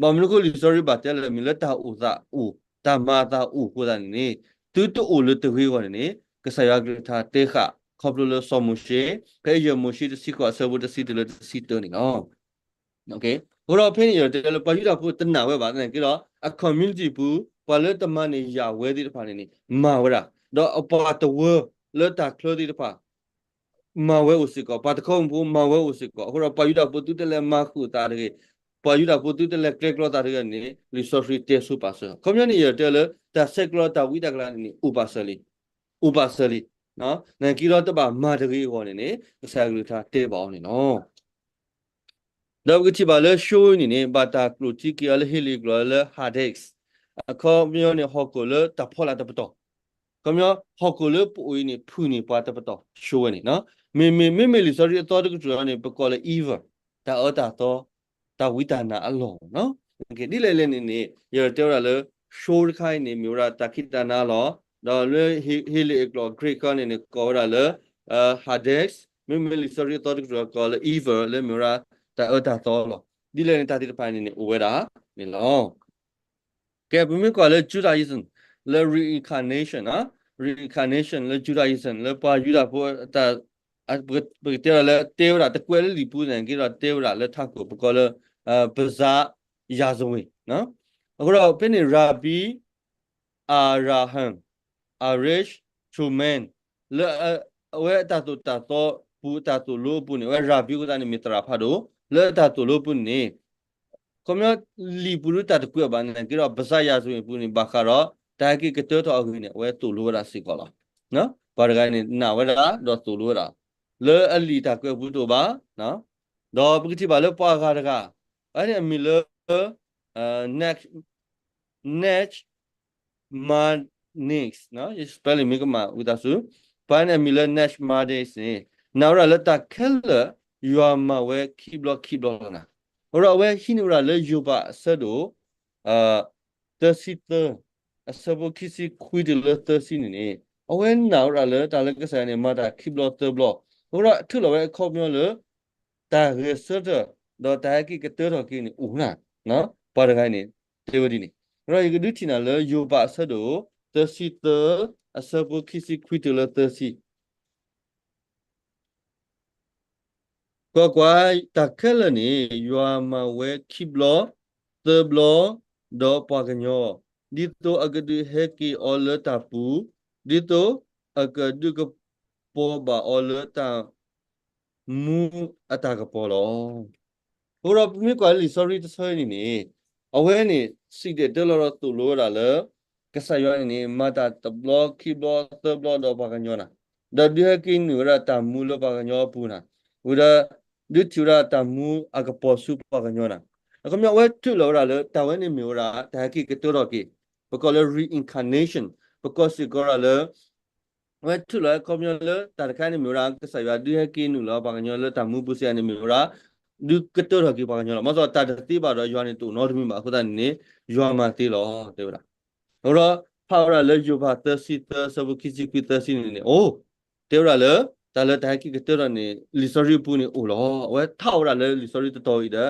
ဘၣ်မနုၤအဃိလံာ်စီဆှံဘၣ်တဲလၢမ့ၢ်လၢတၢ်အိၣ်သးအိၣ် တၢ်မၤအသးအိၣ်အဃိသတးန့ၣ်န့ၣ် သုတအိၣ်လၢတဂ့ၤအဂီၢ်န့ၣ်န့ၣ် ကစၢ်ယွၤကလုၢ်ကထါတဲဃာ် ခီဖျိလၢစီၤမိၤၡ့ ဖဲယဲၢ်မိၤၡ့တဆံဃိးအဆၢဖိတဆံတုၤလၢတဆံတၢန့ၣ်လီၤ. အဃိဒီးဖဲန့ၣ်ယတဲလၢပှၤယူဒၤဖိတနာ်ဝဲဘၣ်သနာ်က့ဒီး အ community ပူၤ ပှၤလၢတမၤန့ၢ်ယၤဝဲသ့ၣ်တဖၣ်န့ၣ်န့ၣ် မၤဝဲဒၣ်, ဒီးပှၤတဝၢလၢတၢ်ချၢသ့ၣ်တဖၣ် မၤဝဲအိၣ်စ့ၢ်ကီး, ပှၤတခီမုၢ်ဖိမၤဝဲအိၣ်စ့ၢ်ကီး, အဃိဒီးပှၤယူဒၤဖိသုတလဲၤမၤဃုာ်သးတဂ့ၤ, ပှၤယူဒၤဖိသုတလဲၤကျဲကျီသးတဂ့ၤန့ၣ် လံာ်စီဆှံတဲဆိပာ်စၢၤ. ခီပညီန့ၣ်ယတဲလၢ တၢ်ဆဲးကျိးတၢ်ဝံတၢ်ကလၤန့ၣ်န့ၣ် အိၣ်ပာ်စၢၤလံ, အိၣ်ပာ်စၢၤလံ, နာ်က့ဒီးတဘၣ်မၤတဂ့ၤအဂီၢ်န့ၣ်န့ၣ် ကစၢ်ယွၤကလုၢ်ကထါတဲဘၣ်အီၤန့ၣ်လီၤ. ဒီးပကထံၣ်ဘၣ်လၢ Sheol န့ၣ်န့ၣ် ဘၣ်တၢ်ကျိၣ်ထံက့ၤအီၤလၢဟ့လ့ၣ်အကျိာ်လၢ Hades, အခီပညီန့ၣ် ဟီၣ်ခိၣ်လၢတၢ်ဖီလာ်တပတီၢ်, ခီပညီ ဟီၣ်ခိၣ်လၢပအိၣ်အံၤန့ၣ် ဖုၣ်န့ၢ်ပှၤတပတီၢ် Sheol ဝဲန့ၣ်, မ့မ့ၢ် မ့မ့ၢ်လံာ်စီဆှံအသီတကတြူၢ်အံၤန့ၣ် ပကိးလၢ evil, တၢ်အၢတၢ်သီ, တၢ်ဝံတၢ်နါအလီၢ်လီၤ. ဒ်လဲၣ်လဲၣ်န့ၣ်န့ၣ် ယတဲဝဲဒၣ်လၢ Sheol တခါအံၤန့ၣ် မ့ၢ်ဝဲဒၣ်တၢ်ခံးတၢ်နါလီၤ. ဒီးလၢဟ့လ့ၣ်အကျိာ် Greek န့ၣ်န့ၣ် ကိးဝဲဒၣ်လၢ Hades, မ့မ့ၢ်လံာ်စီဆှံအသီတကတြူၢ်ကိးလၢ evil လၢမ့ၢ်ဝဲဒၣ်တၢ်အၢတၢ်သီလီၤ. ဒ်လဲၣ်န့ၣ် တၢ်သ့ၣ်တဖၣ်န့ၣ်န့ၣ် အိၣ်ဝဲဒၣ်န့ၣ်လီၤ. ကဲ ပမ့ၢ်ကွၢ်လၢ Judaism လၢ reincarnation, reincarnation လၢ Judaism လၢပှၤယူဒၤဖိ ပကတဲဒၣ်လၢတဲဝဲဒၣ် တကွဲးလၢလံာ်ပူၤသနာ်က့ဒီး တဲဝဲဒၣ်လၢထးခိၣ် ပကိးလၢ ပဇာတ်ရာဇဝင်, အဃိဒီးဖဲန့ၣ် Rabbi Avraham Arish Truman လၢအဝဲအတၢ်သိၣ်တၢ်သီပူၤ အတၢ်သိၣ်လိအပူၤန့ၣ် အဝဲ Rabbi အဃိသတးန့ၣ် မ့ၢ်သရၣ်ဖးဒိၣ် လၢအတၢ်သိၣ်လိပူၤန့ၣ် ခီပညီလံာ်ပူၤဒုးတၢ်တကွဲးဘၣ်သနာ်က့ဒီး ပဇာတ်ရာဇဝင်ပူၤန့ၣ် ဘၣ်ဃးဒီးတၢ်ဟဲက့ၤကတၢထီၣ်အဂ့ၢ်န့ၣ် အဝဲသိၣ်လိဝဲဒၣ်စ့ၢ်ကီးလီၤ. ပှၤတဂၤန့ၣ် နာ်ဝဲဒၣ်ဒီးသိၣ်လိဝဲဒၣ် လၢအလံာ်တၢ်ကွဲးပူၤတအိၣ်ဘၣ်. ဒီးပကထံၣ်ဘၣ်လၢပှၤဂၤတဂၤ အဝဲန့ၣ်အမံၤလၢ Nag Nachmanides, ယ spelling မ့ၢ်ကမၣ်ဝံသးစူၤ, ပှၤန့ၣ်အမံၤလၢ Nachmanides န့ၣ် နာ်ဝဲဒၣ်လၢတၢ်ခဲလၢာ် ယွၤမၤဝဲခံဘျီခံဘျီလီၤနၤ. အဃိဒီးအဝဲဟံးန့ၢ်ဝဲဒၣ်လၢယိၤဘးအဆၢဒိၣ် သၢဆံသၢ အဆၢဖိခံဆံခွံတုၤလၢသၢဆံန့ၣ်န့ၣ် အဝဲနာ်ဝဲဒၣ်လၢတၢ်လၢကစၢ်ယွၤန့ၣ် မၤတၢ်ခံဘျီသၢဘျီ, အဃိဒီးထုးလီၤဝဲအခီပညီလၢ တၢ်ဂဲၤဆၢထၢၣ် ဒီးတၢ်ဟဲက့ၤကတၢထီၣ်က့ၤန့ၣ်အိၣ်နၤ, ပှၤတဂၤန့ၣ် တဲဝဲဒ်န့ၣ်, ဒီးယကဒုးထံၣ်နၤလၢယိၤဘးအဆၢဒိၣ် သၢဆံသၢ အဆၢဖိခံဆံခွံတုၤလၢသၢဆံ ကွၢ်ကွၢ်, တၢ်ခဲလၢာ်န့ၣ် ယွၤမၤဝဲခံဘျီ, သၢဘျီ, ဒီးပှၤကညီ, ဒ်သိးအကဒုးဟဲက့ၤအီၤလၢတၢ်ပူၤ, ဒ်သိးအကဒုးကပီၤဘၣ်အီၤလၢတၢ်မူအတၢ်ကပီၤလီၤ. အဃိဒီးပမ့ၢ်ကွၢ်လၢလံာ်စီဆှံတဆၢအံၤန့ၣ်န့ၣ် အဝဲန့ၣ် စံၣ်တဲၤတဲလီၤဒီးသိၣ်လိဝဲဒၣ်လၢ ကစၢ်ယွၤန့ၣ်န့ၣ် မၤတၢ်တဘျီခံဘျီသၢဘျီဒီးပှၤကညီနၤ, ဒီးဒုးဟဲက့ၤနုာ်ဝဲဒၣ်တၢ်မူလၢပှၤကညီအပူၤနၤ, ဝံၤဒီး ဒုးထံၣ်ဝဲဒၣ်တၢ်မူအကပီၤဆူပှၤကညီနၤ, အခီပညီအဝဲထုးလီၤဝဲဒၣ်လၢတၢ်ဝဲန့ၣ်မ့ၢ်ဝဲဒၣ် တၢ်ဟဲက့ၤကတၢၢ်ထီၣ်က့ၤ, ပကိးလၢ reincarnation, ပကိးစ့ၢ်ကီးဒၣ်လၢ အဝဲထုးလီၤအခီပညီလၢတၢ်တခါန့ၣ်မ့ၢ်ဝဲဒၣ် ကစၢ်ယွၤဒုးဟဲက့ၤနုာ်လီၤပှၤကညီလၢတၢ်မူပူၤစ့ၢ်ကီးန့ၣ်မ့ၢ်ဝဲဒၣ် ဒုးကတၢၢ်ထီၣ်က့ၤပှၤကညီလီၤ. မ့ၢ်စီၤတၢ်တသ့ဘၣ်ဒီးယွၤန့ၣ်တအိၣ်နီတမံၤဘၣ်အဃိသတးန့ၣ်န့ၣ် ယွၤမၤသ့လီၤ တဲဝဲဒၣ်. အဃိဒီး ဖးဝဲဒၣ်လၢယိၤဘးသၢဆံသၢ အဆၢဖိခံဆံခွံသၢဆံန့ၣ်န့ၣ် အိၣ် တဲဝဲဒၣ်လၢ တၢ်လၢတၢ်ဟဲက့ၤကတၢၢ်ထီၣ်န့ၣ် လံာ်စီဆှံပူၤန့ၣ်အိၣ်လီၤ. အဝဲထးဝဲဒၣ်လၢလံာ်စီဆှံတတီၤအံၤဒီး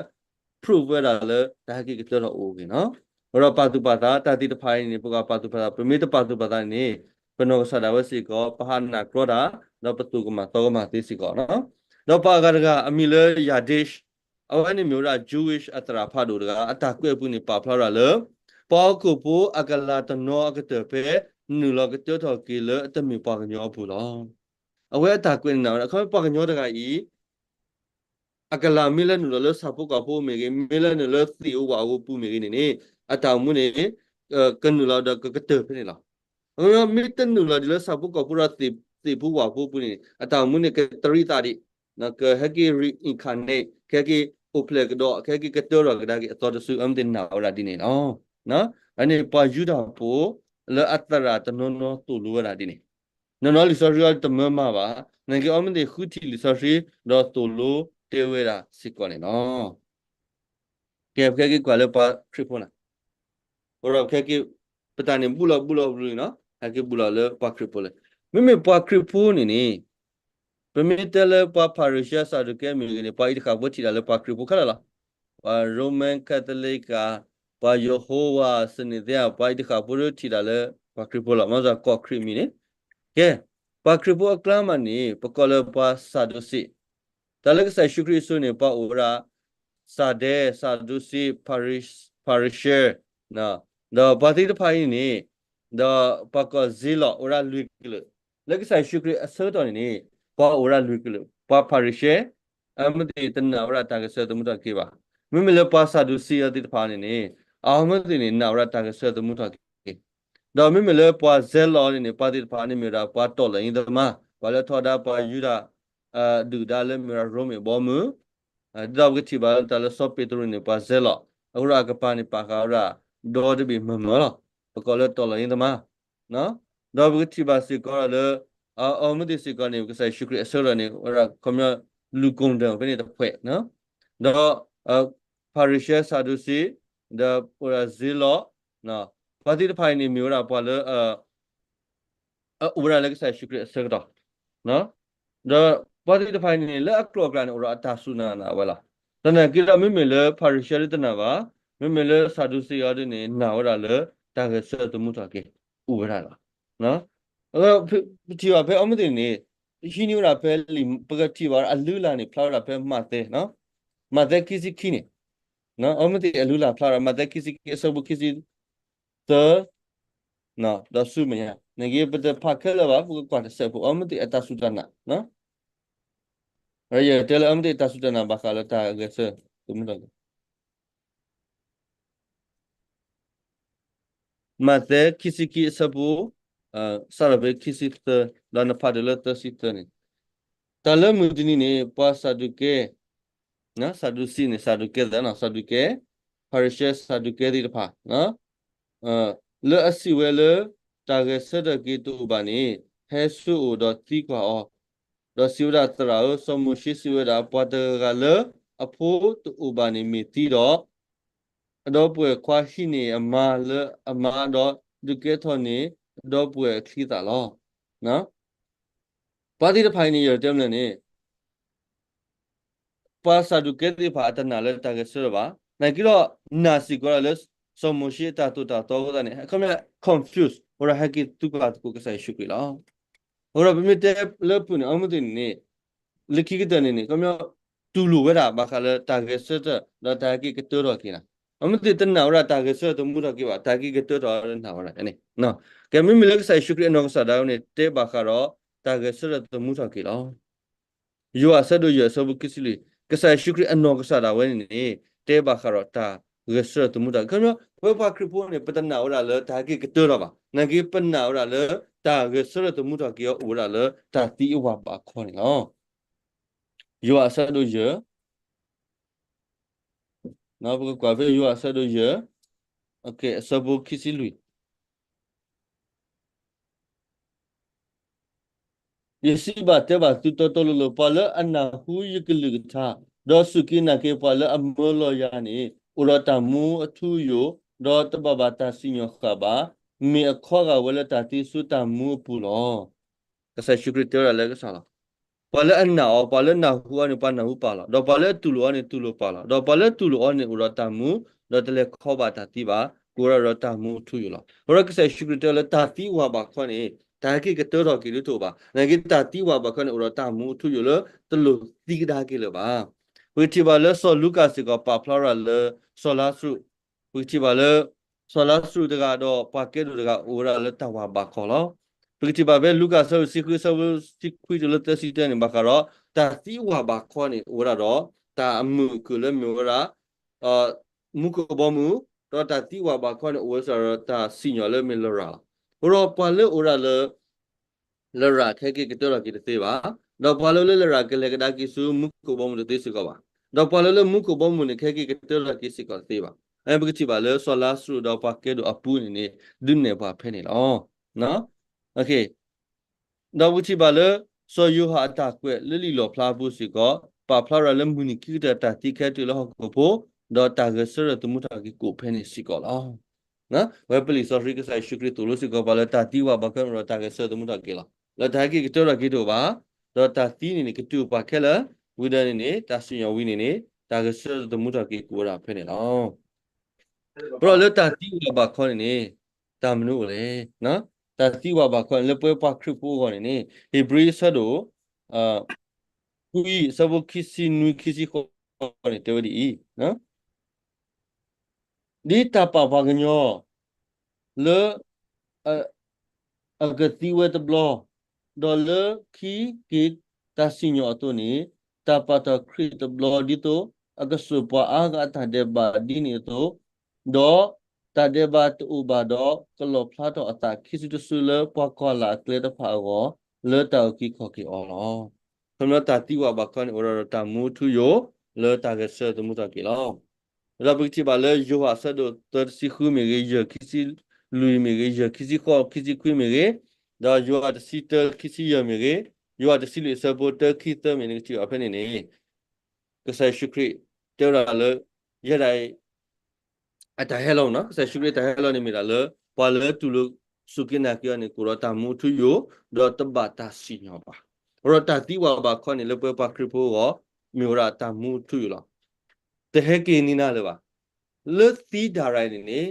proof ဝဲဒၣ်လၢတၢ်ဟဲက့ၤကတၢၢ်ထီၣ်အိၣ်ဂ့ၤနီၤ. အဃိဒီးပာ်သူၣ်ပာ်သး တၢ်သ့ၣ်တဖၣ်အံၤန့ၣ် ပကပာ်သူၣ်ပာ်သး ပမ့ၢ်တပာ်သူၣ်ပာ်သးန့ၣ်န့ၣ် ပနီၢ်ကစၢ်ဒၣ်ဝဲစ့ၢ်ကီး ပဟးနာ်ကြီတၢ် ဒီးပသူၣ်ကမၣ်သီကမၣ်သ့စ့ၢ်ကီးနီၤ. ဒီးပှၤအဂၤတဂၤ အမံၤလၢ Yadish, အဝဲန့ၣ်မ့ၢ်ဝဲဒၣ် Jewish အသရၣ်ဖးဒိၣ်တဂၤ အတၢ်ကွဲးအပူၤန့ၣ် ပာ်ဖျါဝဲဒၣ်လၢ ပှၤဟီၣ်ခိၣ်ဖိအကလၤတနီၤအကတၢၢ်ဖဲ နုာ်လီၤကတၢၢ်ထီၣ်က့ၤလၢအတမ့ၢ်ပှၤကညီအပူၤလီၤ. အဝဲအတၢ်ကွဲးန့ၣ်နၤဝဲဒၣ် အခီပညီပှၤကညီတဂၤအံၤ အကလၤမ့ၢ်လဲၤနုာ်လီၤလၢဆၣ်ဖိကီၢ်ဖိမ့ၢ်ဂ့ၤ, မ့ၢ်လဲၤနုာ်လၢသ့ၣ်ဧိၤဝၣ်ဧိၤပူၤမ့ၢ်ဂ့ၤန့ၣ်န့ၣ် အတၢ်အိၣ်မူန့ၣ် ကနုာ်လီၤဒီးကကတၢၢ်ဖဲန့ၣ်လီၤ. အမ့ၢ်တနုာ်လီၤဒ်လၢဆၣ်ဖိကီၢ်ဖိဒီးသ့ၣ်ဖိဝၣ်ဖိပူၤန့ၣ် အတၢ်အိၣ်မူန့ၣ် ကတရံးသးဒံး, ကဟဲက့ၤ reincarnate, ကဟဲက့ၤအိၣ်ဖျဲၣ်ကဒီး, ကဟဲက့ၤကတၢၢ်ထီၣ်ကဒါက့ၤအသီတစု အဝဲသ့ၣ်နာ်ဝဲဒၣ်ဒ်န့ၣ်လီၤ. အန့ၣ်ပှၤယူဒၤဖိ လၢအသရၣ်တနီၤနီၤသိၣ်လိဝဲဒၣ်ဒ်န့ၣ် နီၢ်နီၢ်လံာ်စီဆှံအံၤတမၢမၤဘၣ်, နာ်က့အီၤမ့ၢ်သ့ၣ်ဃုထံၣ်လံာ်စီဆှံ ဒီးသိၣ်လိတဲဝဲဒၣ်စ့ၢ်ကီးန့ၣ်လီၤ. ကဲ ပကဟဲက့ၤကွၢ်လၢပှၤခရံာ်ဖိနၤ, အဃိဒီးပကဟဲက့ၤ ပတၢ်န့ၣ် ဘူးလီၤဘူးလီၤဘူးလီၤနီၤ, ဟဲက့ၤဘူးလီၤလၢပှၤခရံာ်ဖိလဲၣ်. မ့မ့ၢ်ပှၤခရံာ်ဖိန့ၣ်န့ၣ် ပမ့ၢ်တဲလၢပှၤဖၤရံၤၡဲ စၤဒူးကဲမ့ၢ်ဂ့ၤန့ၣ် ပှၤအံၤတဃၣ်ဖိထံၣ်တၢ်လၢပှၤခရံာ်ဖိခဲလၢာ်လီၤ. ပှၤ Roman Catholic ဧါ, ပှၤယဟိဝၤ စနံးသ့ဧါ, ပှၤအံၤတဃၣ်ဖိဒီးထံၣ်တၢ်လၢပှၤခရံာ်ဖိလီၤ. မ့ၢ်စ့ၢ်ကီးခရံာ်မံၤန့ၣ်, ကဲ, ပှၤခရံာ်ဖိအကျါမးန့ၣ် ပကိးလၢပှၤစၤဒူးစံး, တၢ်လၢကစၢ်ယ့ၣ်ၡူးခရံာ်အစိၤန့ၣ် ပှၤအိၣ်ဝဲဒၣ် စၤဒဲ, စၤဒူးစံး, ဖၤရံၤၡဲ, ဒီးပှၤသ့ၣ်တဖၣ်အံၤန့ၣ်, ဒီးပှၤကိး zealot အိၣ်ဝဲဒၣ်လွံၢ်ကလုာ်, လၢကစၢ်ယ့ၣ်ၡူးခရံာ်အဆၢကတီၢ်န့ၣ်န့ၣ် ပှၤအိၣ်ဝဲဒၣ်လွံၢ်ကလုာ်, ပှၤဖၤရံၤၡဲ အမ့ၢ်သ့ၣ်တနာ်ဝဲဒၣ်တၢ်ဂဲၤဆၢသမူထီၣ်က့ၤဘၣ်. မ့မ့ၢ်လၢပှၤစၤဒူးစံးအီၤသ့ၣ်တဖၣ်န့ၣ်န့ၣ် အမ့ၢ်သ့ၣ်န့ၣ် နာ်ဝဲဒၣ်တၢ်ဂဲၤဆၢသမူထီၣ်က့ၤ, ဒီးမ့မ့ၢ်လၢပှၤ zealot န့ၣ်န့ၣ် ပှၤသ့ၣ်တဖၣ်န့ၣ်မ့ၢ်ဝဲဒၣ်ပှၤတီၢ်လီၤအသးမး, ပှၤလၢထီဒါပှၤယူဒၤ ဒုၣ်ဒါလၢမ့ၢ်ဝဲဒၣ်ရိမ့ၤဘီမုၢ်, ဒ်သိးပကထံၣ်ဘၣ်လၢတၢ်လၢစီၤပ့းတရူးန့ၣ် ပှၤ zealot, အဃိဒီးအကပၤန့ၣ်ပာ်ဃာ်ဝဲဒၣ် ဒီတဘ့ၣ်မၢ်မၢ်လီၤ. ပကိးလၢတီၢ်လီၤအသးမး, ဒီးပကထံၣ်ဘၣ်စ့ၢ်ကီးလၢ အမ့ၢ်သ့ၣ်စ့ၢ်ကီးန့ၣ် ကစၢ်ယ့ၣ်ၡူးခရံာ်အဆၢကတီၢ်န့ၣ် ဝဲဒၣ်ခီပညီ လူၤကိၣ်ဒၢၣ်ဖဲန့ၣ်တဖှဲး, ဒီး ဖၤရံၤၡဲ စၤဒူးစံး, ဒီးပှၤ zealot, ပှၤသ့ၣ်တဖၣ်အံၤန့ၣ်မ့ၢ်ဝဲဒၣ်ပှၤလၢ အအိၣ်ဝဲဒၣ်လၢကစၢ်ယ့ၣ်ၡူးခရံာ်အဆၢကတီၢ်, ဒီးပှၤသ့ၣ်တဖၣ်အံၤန့ၣ် လၢအကျိၤအကျဲန့ၣ် အိၣ်ဒီးအတၢ်စူၢ်နာ်ဝဲလီၤ. သနာ်က့ဒီးမ့မ့ၢ်လၢဖၤရံၤၡဲဒ်တနာ်ဘၣ်, မ့မ့ၢ်လၢစၤဒူးစံးအီၤဒ်န့ၣ် နာ်ဝဲဒၣ်လၢတၢ်ဂဲၤဆၢသမူထီၣ်က့ၤ အိၣ်ဝဲဒၣ်လီၤ. ပထံၣ်ဘၣ်ဖဲအမ့ၢ်သ့ၣ်န့ၣ် ဟံးန့ၢ်ဝဲဒၣ်ဖဲလံာ် ပကထံၣ်ဘၣ်အလုၢ်အလၢ်န့ၣ် ဖျါဝဲဒၣ်ဖဲမးသဲ, မးသဲခံဆံခံန့ၣ်, အမ့ၢ်သ့ၣ်အလုၢ်အလၢ်ဖျါဝဲဒၣ် မးသဲခံဆံခံ အဆၢဖိခံဆံသၢ ဒီးဆူမဲာ်ညါ, နာ်က့ပတဖးခဲလၢာ်ဘၣ် ပကကွၢ်တစဲးဖိ အမ့ၢ်သ့ၣ်အတၢ်စူၢ်တၢ်နာ်, ယတဲလၢအမ့ၢ်သ့ၣ်တၢ်စူၢ်တၢ်နာ်ဘၣ်ဃးလၢတၢ်ဂဲၤဆၢသမူထီၣ်က့ၤ မးသဲခံဆံခံအဆၢဖိ စးထီၣ်ဖဲခံဆံသၢ ဒီးနဖးတုၤလၢသၢဆံသၢန့ၣ်, တၢ်လၢမုၢ်တနံၤန့ၣ် ပှၤစၤဒူးကဲ, စၤဒူးစံးန့ၣ် စၤဒူးကဲသ့ၣ်, စၤဒူးကဲ, ဖၤရံၤၡဲ စၤဒူးကဲသ့ၣ်တဖၣ် လၢအစံးဝဲလၢ တၢ်ဂဲၤဆၢထၢၣ်က့ၤတအိၣ်ဘၣ်န့ၣ် ဟဲဆူအအိၣ်ဒီးသံကွၢ်အီၤ, ဒီးစံးဝဲဒၣ် သရၣ်ဧၢ, စီၤမိၤၡ့စံးဝဲဒၣ် ပှၤတဂၤဂၤလၢအဖိတအိၣ်ဘၣ်န့ၣ်မ့ၢ်သံဒီး အဒီပုၢ်ဝဲၢ်ခွါဟံးန့ၢ်အမါလၢအမါဒီး ဒုးကဲထီၣ်န့ၢ်အဒီပုၢ်ဝဲၢ်အချံသၣ်လီၤ. ပှၤသ့ၣ်တဖၣ်အံၤန့ၣ် ယတဲမနုၤန့ၣ် ပှၤစၤဒူးကဲသ့ၣ်တဖၣ်အတနာ်လၢတၢ်ဂဲၤဆၢထၢၣ်ဘၣ်. နာ်က့ဒီး နာ်စ့ၢ်ကီးဒၣ်လၢ စီၤမိၤၡ့အတၢ်သိၣ်တၢ်သီအဃိသတးန့ၣ် ခီပညီ confuse အဃိဒီးဟဲက့ၤသံကွၢ်သကိးကစၢ်ယ့ၣ်ၡူးခရံာ်လီၤ. အဃိဒီးပမ့ၢ်တဲလၢပူၤန့ၣ် အမ့ၢ်သ့ၣ်န့ၣ်န့ၣ် လၢခံကတၢၢ်န့ၣ်န့ၣ် ခီပညီ တူၢ်လိာ်ဝဲဒၣ်ဘၣ်ဃးလၢတၢ်ဂဲၤဆၢထၢၣ် ဒီးတၢ်ဟဲက့ၤကတၢၢ်ထီၣ်က့ၤနၤ. အမ့ၢ်သ့ၣ်တနာ်ဝဲဒၣ်တၢ်ဂဲၤဆၢထၢၣ်သမူထီၣ်က့ၤဘၣ် တၢ်ဟဲက့ၤကတၢၢ်ထီၣ်ဒီးနာ်ဝဲဒၣ်န့ၣ်. ကဲ မ့မ့ၢ်လၢကစၢ်ယ့ၣ်ၡူးခရံာ်အနီၢ်ကစၢ်ဒၣ်ဝဲန့ၣ် တဲဘၣ်ဃးဒီး တၢ်ဂဲၤဆၢထၢၣ်သမူထီၣ်က့ၤလီၤ. ယိၤဟၣ်အဆၢဒိၣ်ယဲၢ်အဆၢဖိခံဆံလွံၢ်, ကစၢ်ယ့ၣ်ၡူးခရံာ်အနီၢ်ကစၢ်ဒၣ်ဝဲန့ၣ်န့ၣ် တဲဘၣ်ဃးဒီးတၢ် တၢ်ဂဲၤဆၢထၢၣ်သမူထီၣ်က့ၤ. ခီပညီ ပဝဲပှၤခရံာ်ဖိန့ၣ် ပတနာ်ဝဲဒၣ်လၢတၢ်ဟဲက့ၤကတၢၢ်ထီၣ်ဘၣ်. နာ်က့ပနာ်ဝဲဒၣ်လၢ တၢ်ဂဲၤဆၢထၢၣ်သမူထီၣ်က့ၤအီၤအိၣ်ဝဲဒၣ်လၢတၢ်သံအဝၤဘးခီန့ၣ်လီၤ. ယိၤဟၣ်အဆၢဒိၣ်ယဲၢ်, ပကကွၢ်ဖဲယိၤဟၣ်အဆၢဒိၣ်ယဲၢ်, အဆၢဖိခံဆံလွံၢ်. ယစံးဘၣ်တဲဘၣ်သုတီတီလိၤလိၤ, ပှၤလၢအနၢ်ဟူယကလုၢ်ကထါ, ဒီးစူၢ်က့ၤနာ်က့ၤပှၤလၢအမၢလီၤယၤန့ၣ်, အိၣ်ဒီးတၢ်မူအထူအယိာ်, ဒီးတဘၣ်ဘၣ်တၢ်စံၣ်ညီၣ်ဃၣ်ဘၣ်, မ့ၢ်အခီဂာ်ဝဲလၢတၢ်သံဆူတၢ်မူအပူၤလီၤ. ကစၢ်ယ့ၣ်ၡူးခရံာ်တဲဝဲဒၣ်လၢကစၢ်လီၤ. ပှၤလၢအနာ်အီၤ, ပှၤလၢနၢ်ဟူအီၤန့ၣ် ပှၤနၢ်ဟူပာ်လီၤ. ဒီးပှၤလၢအတူၢ်လိာ်အီၤန့ၣ် တူၢ်လိာ်ပာ်လီၤ. ဒီးပှၤလၢတူၢ်လိာ်အီၤန့ၣ် အိၣ်ဒီးတၢ်မူ, ဒီးတလဲၤခီဘၣ်တၢ်သံဘၣ်, ကအိၣ်ဒီးတၢ်မူထူယိာ်လီၤ. အဃိဒီးကစၢ်ယ့ၣ်ၡူးခရံာ်တဲလၢတၢ်သံဝၤဘးခီန့ၣ် တၢ်ဟဲက့ၤကတၢၢ်ထီၣ်က့ၤဒ်တအိၣ်ဘၣ်. နာ်က့တၢ်သံဝၤဘးခီန့ၣ် အိၣ်ဒီးတၢ်မူထူယိာ်လၢတလိၣ်သံကဒါက့ၤလၢၤဘၣ်. ပကထံၣ်ဘၣ်လၢစီၤလူၤကၣ်စ့ၢ်ကီး ပာ်ဖျါဝဲဒၣ်လၢ စီၤလါစရူး ပကထံၣ်ဘၣ်လၢ စီၤလါစရူးတဂၤဒီးပှၤကဲဒိၣ်တဂၤအိၣ်ဝဲဒၣ်လၢတၢ်ဝၤဘးခီလီၤ. ပကထံၣ်ဘၣ်ဖဲလူၤကၣ်အဆၢဒိၣ်တဆံဃု အဆၢဖိတဆံခွံတုၤလၢသၢဆံတၢန့ၣ် ဘၣ်ဃးဒီး တၢ်သံဝၤဘးခီန့ၣ် အိၣ်ဝဲဒၣ်ဒီး တၢ်အမုာ်အခုၣ်လၢမ့ၢ်ဝဲဒၣ် မူခိၣ်ဘီမုၢ်, ဒီးတၢ်သံဝၤဘးခီန့ၣ် အိၣ်ဝဲစ့ၢ်ကီးဒီးတၢ်စံၣ်ညီၣ်လၢမ့ၢ်လရာ်လီၤ. အဃိဒီးပှၤလၢအိၣ်ဝဲဒၣ်လၢ လရာ်ကဟဲက့ၤကတၢၢ်ထီၣ်က့ၤတသ့ဘၣ်. ဒီးပှၤလၢလၢလရာ်ကလဲၤကဒါက့ၤဆူမူခိၣ်ဘီမုၢ်တသ့စ့ၢ်ကီးဘၣ်. ဒီးပှၤလၢလၢမူခိၣ်ဘီမုၢ်န့ၣ် ကဟဲက့ၤကတၢၢ်ထီၣ်က့ၤစ့ၢ်ကီးတသ့ဘၣ်. ပကထံၣ်ဘၣ်လၢစီၤလါစရူးဒီးပှၤကဲဒိၣ်အပူၤန့ၣ်န့ၣ် ဒုးနဲၣ်ပှၤဖဲန့ၣ်လီၤ. ဒီးပကထံၣ်ဘၣ်လၢ စီၤယိၤဟၣ်အတၢ်ကွဲးလၢလံာ်လီၣ်ဖျါအပူၤစ့ၢ်ကီး ပာ်ဖျါဝဲဒၣ်လၢမုၢ်နံၤခံကတၢၢ်တၢ်သံကဟဲတုၤလၢဟီၣ်ခိၣ်ဖိ, ဒီးတၢ်ဂဲၤဆၢထၢၣ်သမူထီၣ်က့ၤကအိၣ်ဖဲန့ၣ်စ့ၢ်ကီးလီၤ. ဝဲပလံာ်စီဆှံကစၢ်ယ့ၣ်ၡူးခရံာ်သိၣ်လိစ့ၢ်ကီးပှၤလၢတၢ်သံဝၤဘးခီန့ၣ်ဒီးတၢ်ဂဲၤဆၢထၢၣ်သမူထီၣ်က့ၤလီၤ. လၢတၢ်ဟဲက့ၤကတၢၢ်ထီၣ်က့ၤတအိၣ်ဘၣ်, ဒီးတၢ်သံန့ၣ်န့ၣ် ကတုၤပှၤခဲလၢာ်, ဝံၤဒီးန့ၣ်န့ၣ် တၢ်စံၣ်ညီၣ်ဝံၤန့ၣ်န့ၣ် တၢ်ဂဲၤဆၢထၢၣ်သမူထီၣ်က့ၤကအိၣ်ဝဲဒၣ်ဖဲန့ၣ်လီၤ. အဃိဒီးလၢတၢ်သံဝၤဘးခီန့ၣ်န့ၣ် တၢ်မနုၤအိၣ်လဲၣ်. တၢ်သံဝၤဘးခီန့ၣ် လၢပဝဲပှၤခရံာ်ဖိအဂီၢ်န့ၣ်န့ၣ် ဧ့ၤဘြံၤအဆၢဒိၣ် ခွံ အဆၢဖိခံဆံနွံ ခံဆံဃိးန့ၣ် တဲဝဲဒ်အံၤ, ဒ်တၢ်ပာ်ပှၤကညီ လၢ အကသံဝဲတဘျီ, ဒီးလၢခံက့ၤတၢ်စံၣ်ညီၣ်အသိးန့ၣ် တၢ်ပာ်တ့ၢ်ခရံာ်တဘျီ ဒ်သိးအကစိာ်ပှၤအါဂၤအတၢ်ဒဲးဘးဒ်န့ၣ်အသိး, ဒီးတၢ်ဒဲးဘးတအိၣ်ဘၣ်ဒီး ကလီၣ်ဖျါထီၣ်အသးခံစုတစုလၢပှၤကွၢ်လၢ်အကျဲတဖၣ်အဂီၢ် လၢတၢ်အုၣ်က့ၤခီၣ်က့ၤအီၤလီၤ. ခီဖျိတၢ်သံဝၤဘးခီန့ၣ် အိၣ်ဒီးတၢ်မူထူယိာ် လၢတၢ်ဂဲၤဆၢထၢၣ်သမူထီၣ်က့ၤလီၤ. ဒီးပကထံၣ်ဘၣ်လၢယိၤဟၣ်အဆၢဒိၣ်သၢတဆံဃုမ့ၢ်ဂ့ၤ, ယဲၢ်ခံဆံလွံၢ်မ့ၢ်ဂ့ၤ, ယဲၢ်ခံဆံဃိး ခံဆံခွံမ့ၢ်ဂ့ၤ, ဒီးယိၤဟၣ်တဆံတၢ ခံဆံယဲၢ်မ့ၢ်ဂ့ၤ, ယိၤဟၣ်တဆံလွံၢ်အဆၢဖိတၢ ခံ သၢမ့ၢ်ဂ့ၤန့ၣ် ကထံၣ်ဘၣ်ဖဲန့ၣ်န့ၣ် ကစၢ်ယ့ၣ်ၡူးခရံာ်တဲဝဲဒၣ်လၢ ယဲဒၣ်အံၤ အတၢ်ဟဲလီၤနီၤ, ကစၢ်ယ့ၣ်ၡူးခရံာ်တၢ်ဟဲလီၤန့ၣ်မ့ၢ်ဒၣ်လၢ ပှၤလၢတူၢ်လိာ်စူၢ်က့ၤနာ်က့ၤအီၤန့ၣ် ကအိၣ်ဒီးတၢ်မူထူယိာ် ဒီးတဘၣ်တၢ်စံၣ်ညီၣ်ဘၣ်. အဃိဒီးတၢ်သံဝၤဘးခီန့ၣ် လၢပဝဲပှၤခရံာ်ဖိအဂီၢ် မ့ၢ်ဝဲဒၣ်တၢ်မူထူယိာ်လီၤ. တဟဲက့ၤနံၤနၤလၢၤဘၣ်. လၢသံဒၣ်ရၤအံၤန့ၣ်န့ၣ်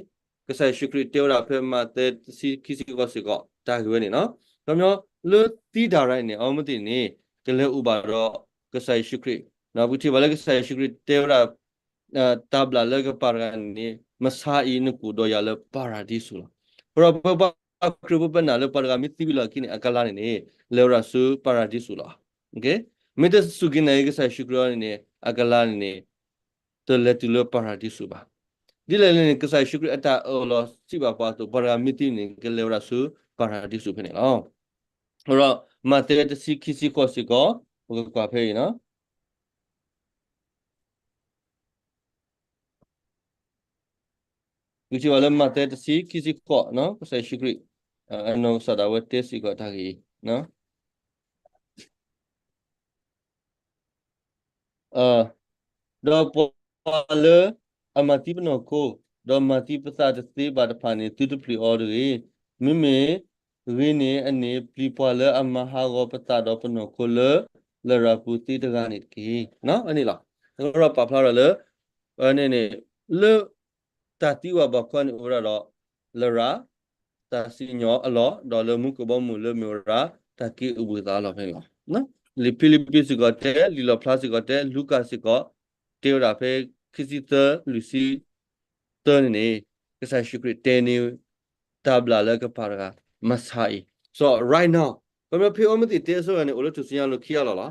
ကစၢ်ယ့ၣ်ၡူးခရံာ်တဲဝဲဒၣ်ဖဲမးသဲတဆံခံဆံဃိးစ့ၢ်ကီး တၢ်ဂ့ၢ်ဝဲန့ၣ်နီၤ. ခီပညီ လၢသံဒၣ်ရၤအံၤန့ၣ် အဝဲသ့ၣ်န့ၣ် ကလဲၤအိၣ်ဘၣ်ဒီးကစၢ်ယ့ၣ်ၡူးခရံာ်, ပကထံၣ်ဘၣ်လၢကစၢ်ယ့ၣ်ၡူးခရံာ်တဲဝဲဒၣ် တၢ်ဘျၣ်လၢကပၤတဂၤန့ၣ်န့ၣ် မဆါအံၤနကအိၣ်ဒီးယၤလၢပၤရၤဒံစူၤလီၤ. အဃိဒီးပဝဲပှၤခရံာ်ဖိပနာ်လၢပှၤတဂၤမ့ၢ်သံဝံၤလီၢ်ခံန့ၣ် အကလၤန့ၣ်န့ၣ် လဲၤဝဲဒၣ်ဆူပၤရၤဒံစူၤလီၤ. မ့ၢ်တစူၢ်က့ၤနာ်က့ၤကစၢ်ယ့ၣ်ၡူးခရံာ်အီၤန့ၣ်န့ၣ် အကလၤန့ၣ်န့ၣ် တလဲၤတုၤလၢပၤရၤဒံစူၤဘၣ်. ဒ်လဲၣ်န့ၣ် ကစၢ်ယ့ၣ်ၡူးခရံာ်အတၢ်အၢၣ်လီၤစံးဘၣ်ပှၤအသိး ပှၤတဂၤမ့ၢ်သံန့ၣ် ကလဲၤဝဲဒၣ်ဆူပၤရၤဒံစူၤဖဲန့ၣ်လီၤ. အဃိဒီး မးသဲတဆံခံဆံဃိးစ့ၢ်ကီး ပကကွၢ်ဖဲအံၤနီၤ. ပကထံၣ်ဘၣ်လၢမးသဲတဆံခံဆံဃိးနီၤ, ကစၢ်ယ့ၣ်ၡူးခရံာ် အနီၢ်ကစၢ်ဒၣ်ဝဲတဲစ့ၢ်ကီးတၢ်ဂ့ၢ်အံၤ ဒီးပှၤလၢအမၤသံပနီၢ်ခိ ဒီးမၤသံပသးတသ့ဘၣ်တဖၣ်န့ၣ် သုတပျံၤအီၤတဂ့ၤ. မ့မ့ၢ်ဂ့ၤန့ၢ်အန့ၣ် ပျံၤပှၤလၢအမၤဟးဂီၤပသးဒီးပနီၢ်ခိလၢလရာ်ပူၤသ့တဂၤန့ၣ်တက့ၢ်. အန့ၣ်လီၤ. အဃိဒီးပာ်ဖျါထီၣ်လၢ န့ၣ်န့ၣ် လၢ တၢ်သံဝၤဘးခီန့ၣ်အိၣ်ဝဲဒၣ်ဒီး လရာ် တၢ်စံၣ်ညီၣ်အလီၢ် ဒီးလၢမူခိၣ်ဘီမုၢ်လၢမ့ၢ်ဝဲဒၣ် တၢ်က့ၤအုၣ်ဘှံးသးအလီၢ်ဖဲန့ၣ်လီၤ. လံာ်ဖံလံးပံးစ့ၢ်ကီးတဲ, လံာ်လီၣ်ဖျါစ့ၢ်ကီးတဲ, လူၤကၣ်စ့ၢ်ကီး တဲဝဲဒၣ်ဖဲခံဆံသၢ လွံၢ်ဆံသၢန့ၣ်န့ၣ် ကစၢ်ယ့ၣ်ၡူးခရံာ်တဲန့ၢ် တၢ်ဘျၣ်လၢကပၤတဂၤ မဆါအံၤ. So right now ခီဖျိဖဲအဝဲသ့ၣ်တဲအဆိဂၤန့ၣ် အိၣ်လၢထူၣ်စုညါလိၤခံဂၤလီၤလီၤ.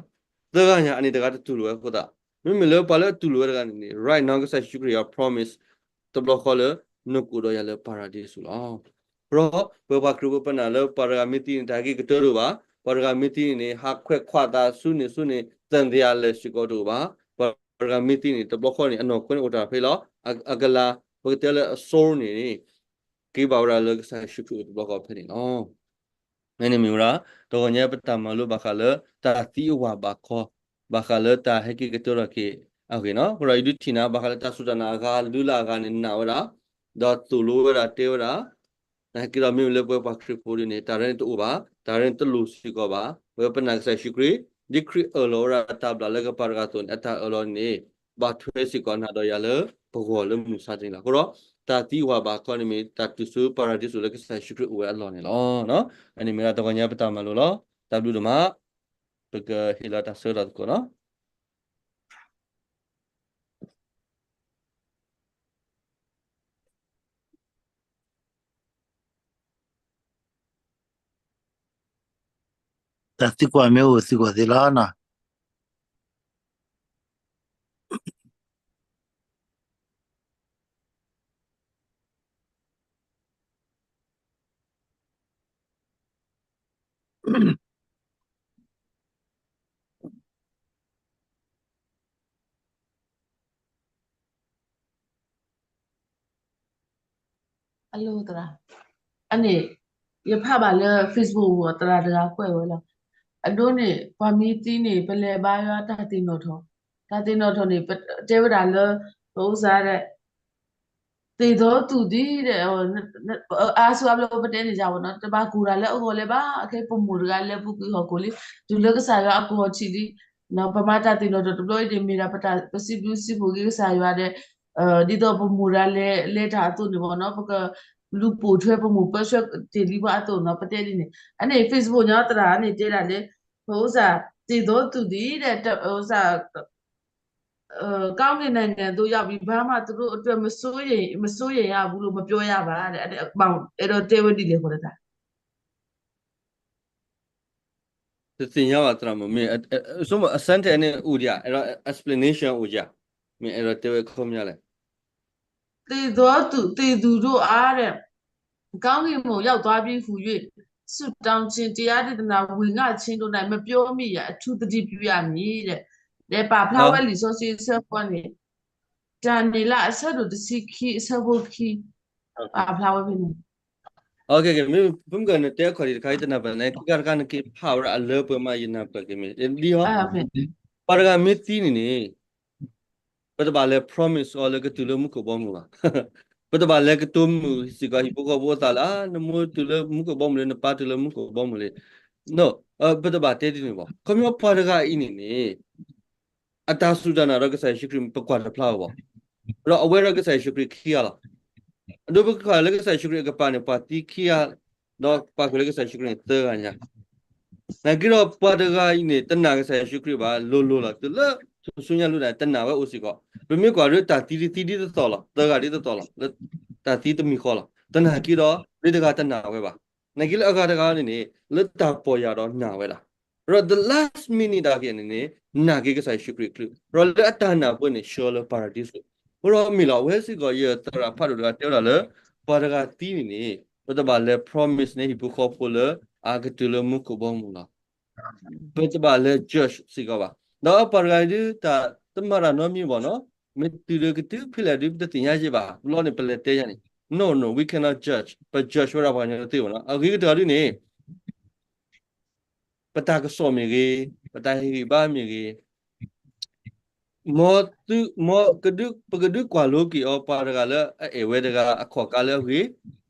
သၢဂၤညါအန့ၣ်တဂၤတတူၢ်လိာ်ဝဲအဃိသတး, မ့မ့ၢ်လၢပှၤလၢအတူၢ်လိာ်ဝဲတဂၤန့ၣ်န့ၣ် right now ကစၢ်ယ့ၣ်ၡူးခရံာ်အ promise တဘျီဃီလၢ နကိးဒီးယၤလၢပၤရဒံစူၤလီၤ. အဃိဒီး ပဝဲပှၤခရံာ်ဖိပနာ်လၢပှၤတဂၤမ့ၢ်သံန့ၣ် တၢ်ဟဲက့ၤကတၢၢ်တအိၣ်ဘၣ်, ပှၤတဂၤမ့ၢ်သံန့ၣ်န့ၣ် ဟးခွဲးခွါသးဆူန့ၣ်ဆူန့ၣ် သံသယလဲၤစ့ၢ်ကီးတအိၣ်ဘၣ်, ပှၤတဂၤမ့ၢ်သံန့ၣ် တဘျီဃီန့ၣ် အနီၢ်ခိန့ၣ်အိၣ်တၢ်ဖဲလီၤ, အကလၤ ပကတဲလၢအစိန့ၣ် က့ၤဘၣ်ဝဲဒၣ်လၢကစၢ်ယ့ၣ်ၡူးခရံာ်အအိၣ်တဘျီဃီဖဲန့ၣ်လီၤ. မ့ၢ်န့ၣ်မ့ၢ်ဝဲဒၣ် တဂီၤညါပတၢ်မၤလိဘၣ်ဃးလၢတၢ်သံအဝၤဘၣ်ခီ, ဘၣ်ဃးလၢတၢ်ဟဲက့ၤကတၢၢ်ထီၣ်က့ၤအဂ့ၢ်နီၤ. အဃိဒီးယဒုးထံၣ်နၤ ဘၣ်ဃးလၢတၢ်စူၢ်တၢ်နာ်အဂၤ လုၢ်လၢ်အဂၤန့ၣ်နာ်ဝဲဒၣ်, ဒီးသိၣ်လိဝဲဒၣ်တဲဝဲဒၣ်, နာ်က့ဒီးမ့မ့ၢ်လၢပဝဲပှၤခရံာ်ဖိဒ်န့ၣ် တၢ်ရဲၣ်န့ၣ်တအိၣ်ဘၣ်, တၢ်ရဲၣ်န့ၣ်တလိၣ်စ့ၢ်ကီးဘၣ်. ပဝဲပနာ်ကစၢ်ယ့ၣ်ၡူးခရံာ် ဒ်ခရံာ်အၢၣ်လီၤဝဲဒၣ်တၢ်ဘျၣ်လၢကပၤတဂၤအသိးန့ၣ် အတၢ်အၢၣ်လီၤန့ၣ် ဘၣ်ထွဲစ့ၢ်ကီးနၤဒီးယၤလၢပဂီၢ်လၢမုၢ်မဆါတနံၤလီၤ. အဃိဒီး တၢ်သံအဝၤဘၣ်ခီန့ၣ်မ့ၢ် တၢ်တုၤဆူပၤရဒံစူၤလၢကစၢ်ယ့ၣ်ၡူးခရံာ်အိၣ်ဝဲအလီၢ်န့ၣ်လီၤ. အန့ၣ်မ့ၢ်ဒၣ်တဂီၤညါပတၢ်မၤလိလီၤ. တၢ်ဘျုးဒိၣ်မး, ပကဟ့ၣ်လီၤတၢ်ဆၢကတီၢ်သကိးနီၤ. တၢ်သံကွၢ်မ့ၢ်အိၣ်သံကွၢ်သ့လီၤနီၤ. အန့ၣ် ယဖးဘၣ်လၢ Facebook အဂီၢ် သရၣ်တဂၤကွဲးဝဲလီၤ. အဒိန့ၣ် ပှၤမ့ၢ်သံန့ၣ် ပလဲၤဘါယွၤတၢ်သ့ၣ်နီၣ်ထီၣ်, တၢ်သ့ၣ်နီၣ်ထီၣ်န့ၣ် တဲဝဲဒၣ်လၢ ပအိၣ်စါဒီး သ့ၣ်သီသူၣ်သံဒီး အါဆူအါဘျီပတဲန့ၣ်ယါဘၣ်နီၤ, တဘၣ်ကိၢ်တၢ်လၢအဂီၢ်လၢၤဘၣ်, အခဲပမိၢ်တဂၤလၢပူၤကွံာ်ဟီၣ်ခိၣ်လံ, တုၤလၢကစၢ်ယွၤအကဝီၤထံးလံ, ပမၤတၢ်သ့ၣ်နီၣ်ထီၣ်တဘျီအံၤန့ၣ် မ့ၢ်ဒၣ်ပတၢ်ပစံးဘျုးစံးဖှိၣ်က့ၤကစၢ်ယွၤဒီး ဒ်သိးပမိၢ်တဂၤလဲၤတၢ်အသိးန့ၣ်ဘၣ်နီၤ, ပကလူၤပိာ်ထွဲပမိၢ်ပၢဆှၢတ့ၢ်လံပှၤအသိးနီၤ, ပတဲဒ်န့ၣ်, အန့ၣ် Facebook ညီသရၣ်န့ၣ်တဲဒၣ်လၢ ပအိၣ်စါ သ့ၣ်သီသူၣ်သံဒီး ပအိၣ်စါ ကောင်းကင်နိုင်ငံသို့ရောက်ပြီ, ဘာမှသူတို့အတွက်မစိုးရိမ်, မစိုးရိမ်ရဘူးလို့ မပြောရပါတဲ့, အဲဒါတဲဝဲဒ်လဲၣ်ဃိတၢ် တသ့ၣ်ညါဘၣ်သရၣ်မုၣ်, မ့ၢ် အ sentence န့ၣ်အိၣ်ဒံးဧါ, အဲၣ်ဒိး explanation အိၣ်ဧါ, မ့ၢ်အဲၣ်ဒိးတဲဝဲခီပညီလဲၣ်. သ့ၣ်သီသူၣ်, သ့ၣ်သူၣ်တို့အားတဲ့, ကောင်းကင်ဘုံရောက်သွားပြီဟူ၍ ဆုတောင်းခြင်း, တရားဒေသနာဝင်ငါခြင်းတို့၌ မပြောမိရန် အထူးသတိပြုရမည်တဲ့, ဒီးပာ်ဖျါဝဲလံာ်စီဆှံအဆၢဖိန့ၣ်, ဒၤနံးယ့လးအဆၢဒိၣ်တဆံခံ အဆၢဖိခံ, ပာ်ဖျါဝဲဖဲန့ၣ် မ့ၢ် ဖုမုၢ်ကနၢၤတဲအခီၣ်ဒံးတခါအံၤ တနၢ်ပၢၢ်န့ၣ် ခံခါတခါနက့ၤဖးဝဲဒၣ်အလၢပှဲၤမး ယနၢ်ပၢၢ်က့ၤမ့ၢ် ဒ်အံၤ, ပှၤတဂၤမ့ၢ်သံန့ၣ်န့ၣ် ပတဘၣ်လဲၤ promise အီၤလၢကတုၤလၢမူခိၣ်ဘီမုၢ်ဘၣ်. ပတဘၣ်လဲၤကတိၤမုာ်စ့ၢ်ကီးဟံၣ်ဖိဃီဖိအသးလၢ နမိၢ်တုၤလၢမူခိၣ်ဘီမုၢ်လံ, နပၢ်တုၤလၢမူခိၣ်ဘီမုၢ်လံ. ပတဘၣ်တဲဒ်န့ၣ်ဘၣ်. ခီပညီပှၤတဂၤအံၤန့ၣ်န့ၣ် အတၢ်စူၢ်တၢ်နာ်ဒီးကစၢ်ယ့ၣ်ၡူးခရံာ် ပကွၢ်တဖျါဝဲဘၣ်. ဒီးအဝဲဒီးကစၢ်ယ့ၣ်ၡူးခရံာ်ခံဂၤလီၤ. အဒိပကွၢ်လၢကစၢ်ယ့ၣ်ၡူးခရံာ်အကပၤန့ၣ် ပှၤသံခံဂၤ, ဒီးပှၤကွဲးလၢကစၢ်ယ့ၣ်ၡူးခရံာ်န့ၣ်သၢဂၤညါ. နာ်က့ဒီးပှၤတဂၤအံၤန့ၣ် တနာ်ကစၢ်ယ့ၣ်ၡူးခရံာ်ဘၣ်, လိၤလိၤလီၤ. တုၤလၢဆူညါလူဒၣ် တနာ်ဝဲအိၣ်စ့ၢ်ကီး. ပမ့ၢ်ကွၢ်ဒ်တၢ်သံတသံဒ်သိးသိးလီၤ, သၢဂၤဒ်သိးသိးလီၤ, လၢတၢ်သံတမံၤဃီလီၤ. တနာ်က့ဒီး လၢတဂၤတနာ်ဝဲဘၣ်. နာ်က့လၢအဂၤတဂၤန့ၣ်န့ၣ် လၢတၢ်ပီၢ်ယၢ်ဒီးနာ်ဝဲဒၣ် ဒီး the last minute ဒၣ်က့န့ၣ်န့ၣ် နာ်က့ကစၢ်ယ့ၣ်ၡူးခရံာ်အကလုၢ်, ဒီးလၢအတၢ်နာ်ပူၤန့ၣ် ဆှၢလၢပၤရဒံစူၤ. အဃိဒီးမ့ၢ်လီၤ အဝဲစ့ၢ်ကီး ယသရၣ်ဖးဒိၣ်တဂၤတဲဝဲဒၣ်လၢ ပှၤတဂၤသံန့ၣ်န့ၣ် ပတဘၣ်လဲၤ promise န့ၣ် ဟံၣ်ဖိဃီဖိလၢ အကတုၤလၢမူခိၣ်ဘီမုၢ်လီၤ. ပတဘၣ်လဲၤ judge စ့ၢ်ကီးဘၣ်. ဒီးပှၤတဂၤအံၤဒုး တၢ်တမၤတၢ်နီတမံၤဘၣ်နီၤ, မ့ၢ်တုၤလၢကတုၤဖဲလဲၣ်ဒုး ပတသ့ၣ်ညါယဲၢ်ဘၣ်. ဘျီန့ၣ် ပလဲၤတဲယၤန့ၣ် no, no, we cannot judge, ပ judge ဝဲဒၣ်ပှၤကညီတသ့ဘၣ်နီၤ. အဂ့ၤကတၢၢ်ဒ်န့ၣ် ပတၢ်ကစီၣ်မ့ၢ်ဂ့ၤ, ပတၢ်ဟ့ၣ်ဂံၢ်ဘါမ့ၢ်ဂ့ၤ, မ်သု, မ်ကဒုး, ပကဒုးကွၢ်လိက့ၤအီၤ ပှၤတဂၤလၢအအဲၣ်ဝဲတဂၤ အခီၣ်ကါလၢအဂ့ၤ,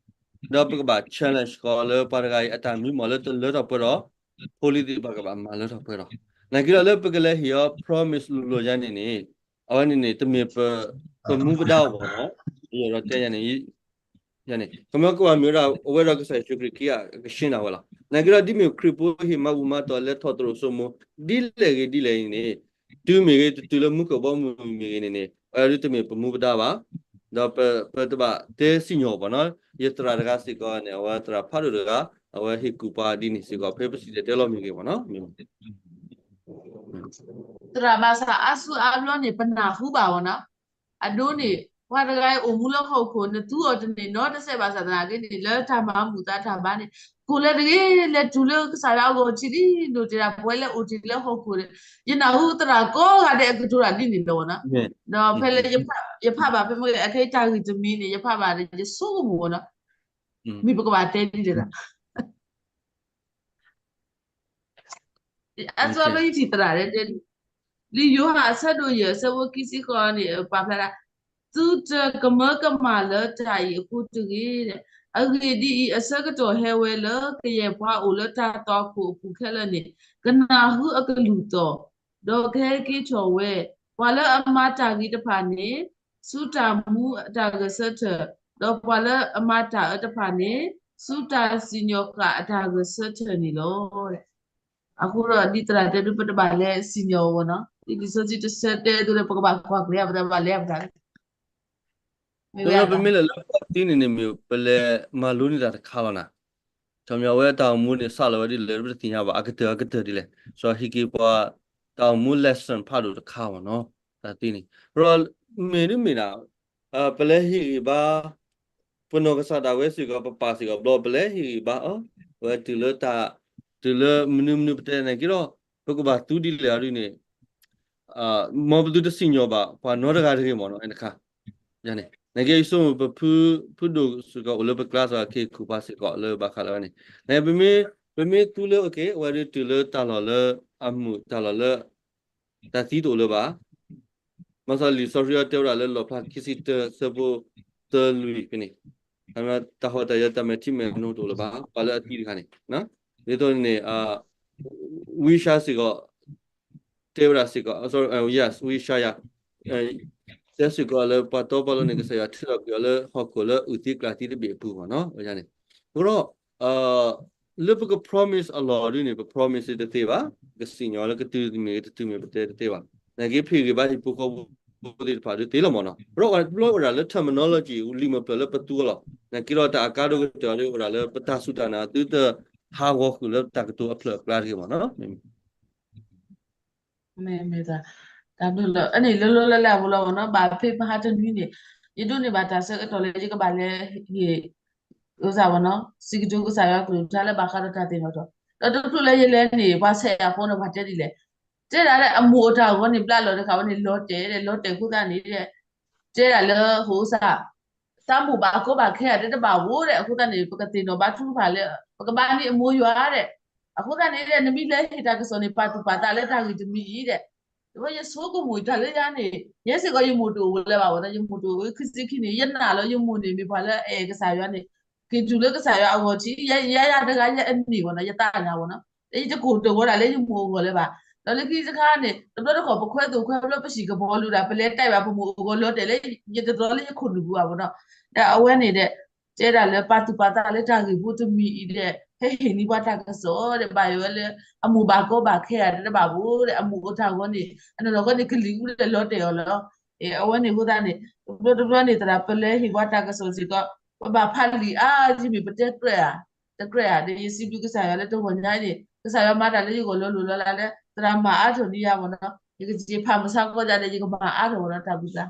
ဒီးပကဘၣ် challenge ဃီလၢပှၤတဂၤအံၤအတၢ်မံမီၢ်လၢတလၢထီၣ်ပှဲၤဒီး ဖိလံၤသ့ၣ်တဖၣ်ကဘၣ်မၤလၢထီၣ်ပှဲၤဒီး, နာ်က့ဒီးလၢပကလဲၤဟ့ၣ်အီၤ promise လိၤလိၤယါန့ၣ်န့ၣ်, အဝဲန့ၣ်န့ၣ် တမ့ၢ်ပမူပဒါအီၤဘၣ်နီၤ, ယအဲၣ်ဒိးတဲယၤန့ၣ် ယန့ၣ် ကမၢကမၣ်မ့ၢ်ဝဲဒၣ် အဝဲဒီးကစၢ်ယ့ၣ်ၡူးခရံာ်ခံဂၤကရှင်းနၤဝဲလီၤ. နာ်က့ဒီးဒ်မ့ၢ်ခရံာ်ဖိဟ့ၣ်မၤဘူၣ်မၤတီၢ်လဲၤထီၣ်သရိာ်စိမိၤ ဒ်လဲၣ်ဂ့ၤဒ်လဲၣ်အံၤန့ၣ်, တုၤမ့ၢ်ဂ့ၤ တတုၤလၢမူခိၣ်ဘီမုၢ်မ့ၢ်ဂ့ၤန့ၣ်န့ၣ် အဝဲဒၣ်တမ့ၢ်ပမူပဒါဘၣ်, ဒီးပတဘၣ်တဲစံၣ်ညီၣ်ဘၣ်နီၤ, ယသရၣ်တဂၤစ့ၢ်ကီးန့ၣ် အဝဲသရၣ်ဖးဒိၣ်တဂၤ အဝဲဟ့ၣ်ကူၣ်ပှၤဒ်န့ၣ်စ့ၢ်ကီး ဖဲပစံၣ်တဲၤတဲလီၤမ့ၢ်ဂ့ၤဘၣ်နီၤ, မ့ၢ် သရၣ်ဘၣ်ဆၣ်အါစုအါဘျီန့ၣ် ပနၢ်ဟူဘၣ်ဝဲနီၤ, အဒိန့ၣ် ပှၤတဂၤအံၤအိၣ်မူလၢဟီၣ်ခိၣ် နသူအီၤတန့ၢ်နီတစဲးဘၣ်ဆၣ်သနာ်က့န့ၣ် လၢတၢ်မၤမုာ်သးတၢ်ဘါန့ၣ် ကိၣ်လၢတဂ့ၤ လဲၤတုၤလၢကစၢ်ယွၤအဂီၢ်ထံးလံ ဒိၣ်တ့ၢ်တၢ်ပဝဲလၢအိၣ်တ့ၢ်လၢဟီၣ်ခိၣ်ဒီး ယနၢ်ဟူသရၣ်ကိးဂၤဒဲးအကတိၤတၢ်ဒ်န့ၣ်လီၤဝဲနီၤ. ဒီးဖဲလၢယဖးဘၣ်ဖဲမ့ၢ်အခဲအံၤတၢ်ဂ့ၢ်တမံၤန့ၣ် ယဖးဘၣ်ဒီး ယဆိကမိၣ်ဝဲနီၤ မ့ၢ်ပကဘၣ်တဲဒ်လဲၣ်သး အစီလၢယထံၣ်သရၣ်တဲ လံာ်ယိၤဟၣ်အဆၢဒိၣ်ယဲၢ်အဆၢဖိခံဆံဃိးန့ၣ် ပာ်ဖျါဒၣ် သုတကမၢကမၣ်လၢတၢ်အံၤအဃိတဂ့ၤ, အဂ့ၢ်ဒ်အံၤ, အဆၢကတီၢ်ဟဲဝဲလၢကယဲၢ်ပှၤအိၣ်လၢတၢ်သွၣ်ခိၣ်အပူၤခဲလၢာ်န့ၣ် ကနၢ်ဟူအကလုၢ်သီၣ်, ဒီးကဟဲက့ၤထီၣ်ဝဲ, ပှၤလၢအမၤတၢ်ဂ့ၤတဖၣ်န့ၣ် ဆူတၢ်မူအတၢ်ဂဲၤဆၢထၢၣ်, ဒီးပှၤလၢအမၤတၢ်အၢတဖၣ်န့ၣ် ဆူတၢ်စံၣ်ညီၣ်ဃာ်အတၢ်ဂဲၤဆၢထၢၣ်န့ၣ်လီၤ. အဃိဒီးဒ်သရၣ်တဲဒုး ပတဘၣ်လဲၤစံၣ်ညီၣ်အီၤနီၤ, ဒ်လံာ်စီဆှံတဆၢတဲဒုးလၢ ပကဘၣ်ကွၢ်ကျဲၤ ပတဘၣ်လဲၤပတၢ် မ့ၢ်ဝဲဒၣ် ပမ့ၢ်လဲၤလၢပှၤသံန့ၣ်န့ၣ်မ့ၢ် ပလဲၤမၤလိန့ၢ်တၢ်တခါလီၤနၤ, ခီပညီဝဲတၢ်အိၣ်မူန့ၣ် စးလီၤဝဲဒ်လဲၣ် ပတသ့ၣ်ညါဘၣ် အကတၢၢ်အကတၢၢ်ဒ်လဲၣ်, စီၤဟံးက့ၤပှၤ တၢ်အိၣ်မူ lesson ဖးဒိၣ်တခါမ့ၢ်နီၤ, တၢ်သံန့ၣ်, ဒီးမ့ၢ်ဒ်မ့ၢ်ဒၣ် ပလဲၤဟ့ၣ်ဂံၢ်ဘါ ပနီၢ်ကစၢ်ဒၣ်ဝဲစ့ၢ်ကီး ပပၢ်စ့ၢ်ကီး ဘျီပလဲၤဟ့ၣ်ဂံၢ်ဘါအီၤ, ဝဲတုၤလၢတၢ် တုၤလၢမနုၤမနုၤပတဲန့ၣ်က့ၤဒီး ပကဘၣ်သူဒ်လဲၣ်အီၤဒ်န့ၣ် မ်ပသုတစံၣ်ညီၣ်ဘၣ် ပှၤနီတဂၤတဂ့ၤမ့ၢ်နီၤ, အဲတခါ ယန့ၣ် နကဲယဆိကမိၣ် ပဖု ဖုဒိၣ်စ့ၢ်ကီး အိၣ်လၢပကျါစ့ၢ်ကီး ခ့ခူၣ်ပှၤစ့ၢ်ကီး လၢဘၣ်ဃးလၢဝဲန့ၣ် နပမ့ၢ် ပမ့ၢ်သူလၢ okay အဝဲဒၣ်တုၤလၢတၢ်လီၢ်လၢ အမုာ် တၢ်လီၢ်လၢ တၢ်သံတအိၣ်လၢၤဘၣ်. မၤသးလံာ်စီဆှံအီၤတဲဝဲဒၣ်လၢ လီၣ်ဖျါခံဆံတၢ ဆၢဖိတၢ လွံၢ်ဖဲန့ၣ်, တၢ်ဟီၣ်တၢ်ယၢၤတၢ်မဲာ်ထံမဲာ်နိတအိၣ်လၢၤဘၣ် ပှၤလၢအသံတဂၤန့ၣ်, ဒ်သိးန့ၣ် ဝံယၡါယၤစ့ၢ်ကီး တဲဝဲဒၣ်စ့ၢ်ကီး, sorry, yes, ဝံယၡါယၤ တဲစ့ၢ်ကီးလၢပှၤတီပှၤလိၤန့ၣ် ကစၢ်ယွၤထုးထီၣ်ကွံာ်အီၤလၢဟီၣ်ခိၣ်လၢအုၣ်သံကျၣ်သံတဘ့ၣ်အပူၤမ့ၢ်နီၤ, အဃိဒီး လၢပက promise အလီၢ်ဒ်န့ၣ် ပ promise တသ့ဘၣ်, ကစံၣ်ညီၣ်လၢကတုၤမ့ၢ်တတုၤမ့ၢ် ပတဲတသ့ဘၣ်. နာ်က့ဖံးဂ့ၤဘါဟံၣ်ဖိဃီဖိသ့ၣ်တဖၣ်ဒုးသ့လီၤမ့ၢ်နီၤ, ဒီးအိၣ်ဒၣ်လၢ terminology လံာ်မၤပျၢၤလၢပသူအလီၢ်, နာ်က့ဒီးတၢ်အကါဒိၣ်ကတၢၢ်ဒုး အိၣ်ဒၣ်လၢပတၢ်စူၢ်တၢ်နာ် သုတဟးဂီၤဃုာ်လၢတၢ်ကတိၤအဖျၢၣ်အကျါတဂ့ၤမ့ၢ်နီၤ. မ့ၢ်မ့ၢ် တၢ်ဘျုးလီၤ. အန့ၣ်လၢလၢလၢလၢအပူၤလီၤမ့ၢ်နီၤ, ဘၣ်ဖဲမဟါတနွံန့ၣ် ယဒိးန့ၢ်ဘၣ်တၢ်ဆၢကတီၢ်လၢယကဘၣ်လဲၤဟ့ၣ် အဝဲမ့ၢ်နီၤ စံးကတိၤကစၢ်ယွၤကလုၢ်ကထါလၢဘၣ်ဃးဒီးတၢ်သ့ၣ်နီၣ်ထီၣ်, ဒီးတချုးလၢယလဲၤန့ၣ် ပှၤဆဲးယၤဖိန့ၣ် ပှၤတဲဒ်လဲၣ်, တဲဒၣ်လၢအမိၢ်အတၢ်ဂီၤန့ၣ် ဘျါလီၤတခါဝဲန့ၣ် လီၤတဲာ်ဒီး လီၤတဲာ်အဃိသတးန့ၣ် တဲဒၣ်လၢ ဟိစၢ် သးမိၢ်ဘၣ်ကီဘၣ်ခဲဂၤတဘၣ်ဧိၤဒီး အဃိသတးန့ၣ် ပကသ့ၣ်နီၣ်ဘါထုကဖၣ်လၢ ပကဘါန့ၢ်အမိၢ်ယွၤဒီး အဃိသတးန့ၣ်ဒီး နမ့ၢ်လဲၤဟ့ၣ်တၢ်ကစီၣ်န့ၣ် ပာ်သူၣ်ပာ်သးလၢတၢ်ဂ့ၢ်တမံၤအံၤဒီး တဝဲယဆိကမိၣ်တၢ်လၢယၤန့ၣ် ယဲစ့ၢ်ကီးယမိၢ်တအိၣ်လၢၤဘၣ်ဝဲဒီး ယမိၢ်တအိၣ်ဝဲခံဆံခံန့ၣ် ယနာ်လီၤယမိၢ်န့ၣ် မ့ၢ်ပှၤလၢအအဲၣ်ကစၢ်ယွၤန့ၣ် က့ၤတုၤလၢကစၢ်ယွၤအဂီၢ်ထံး ယၤယၤတဂၤယဲအန့ၣ်ဝဲဒီး ယသးနၤဝဲနီၤ ယတကိၢ်တဂီၤဒၣ်လၢယမိၢ်အဂီၢ်လၢၤဘၣ်. ဒီးလၢခံတခါန့ၣ် တဘျီတခီၣ်ပခွဲးသိၣ်ခွဲးဘျီပဟံၣ်ကပီၤလူၤဒီး ပလဲၤတဲဘၣ်ပမိၢ်အဂီၢ်လီၤတဲာ်လၢ ယတတြီလၢယခိၣ်နူာ်ပူၤဘၣ်ဝဲနီၤ. ဒီးအဝဲန့ၣ်ဒီး တဲဒၣ်လၢပာ်သူၣ်ပာ်သးလၢတၢ်ဂ့ၢ်ဖိတမံၤအံၤဒီး ဟဲဟ့ၣ်န့ၢ်ပှၤတၢ်ကစီၣ်ဒီး ဘၣ်ယိၣ်ဝဲလၢ အမိၢ်ဘၣ်ကီဘၣ်ခဲဂၤတဘၣ်ဧိၤဒီး အမိၢ်အတၢ်ဂီၤန့ၣ် အနီၢ်နီၢ်ဂီၢ်န့ၣ် ကလံၤအူဒီးလီၤတဲာ်အီၤလီၤ. အဝဲန့ၣ်အဃိသတးန့ၣ် တဘျီတဘျီန့ၣ် သရၣ်ပလဲၤဟ့ၣ်ပှၤတၢ်ကစီၣ်စ့ၢ်ကီး ပဘၣ်ဖးလံာ်အါ ယမ့ၢ်ပတဲကြၢးဧါ တကြၢးဧါဒီး ယစံးဘျုးကစၢ်ယွၤလၢတဂီၤညါအံၤန့ၣ် ကစၢ်ယွၤမၤတၢ်လၢယဂီၢ်လီၤလိၤလီၤလးလၢ သရၣ်မၤအါထီၣ်ဒံးယၤဝဲနီၤ. ယကစံးဖးမုၢ်ဆါခီဒၣ်ဒီး ယကမၤအါထီၣ်ဝဲနီၤ တၢ်ဘျုးသး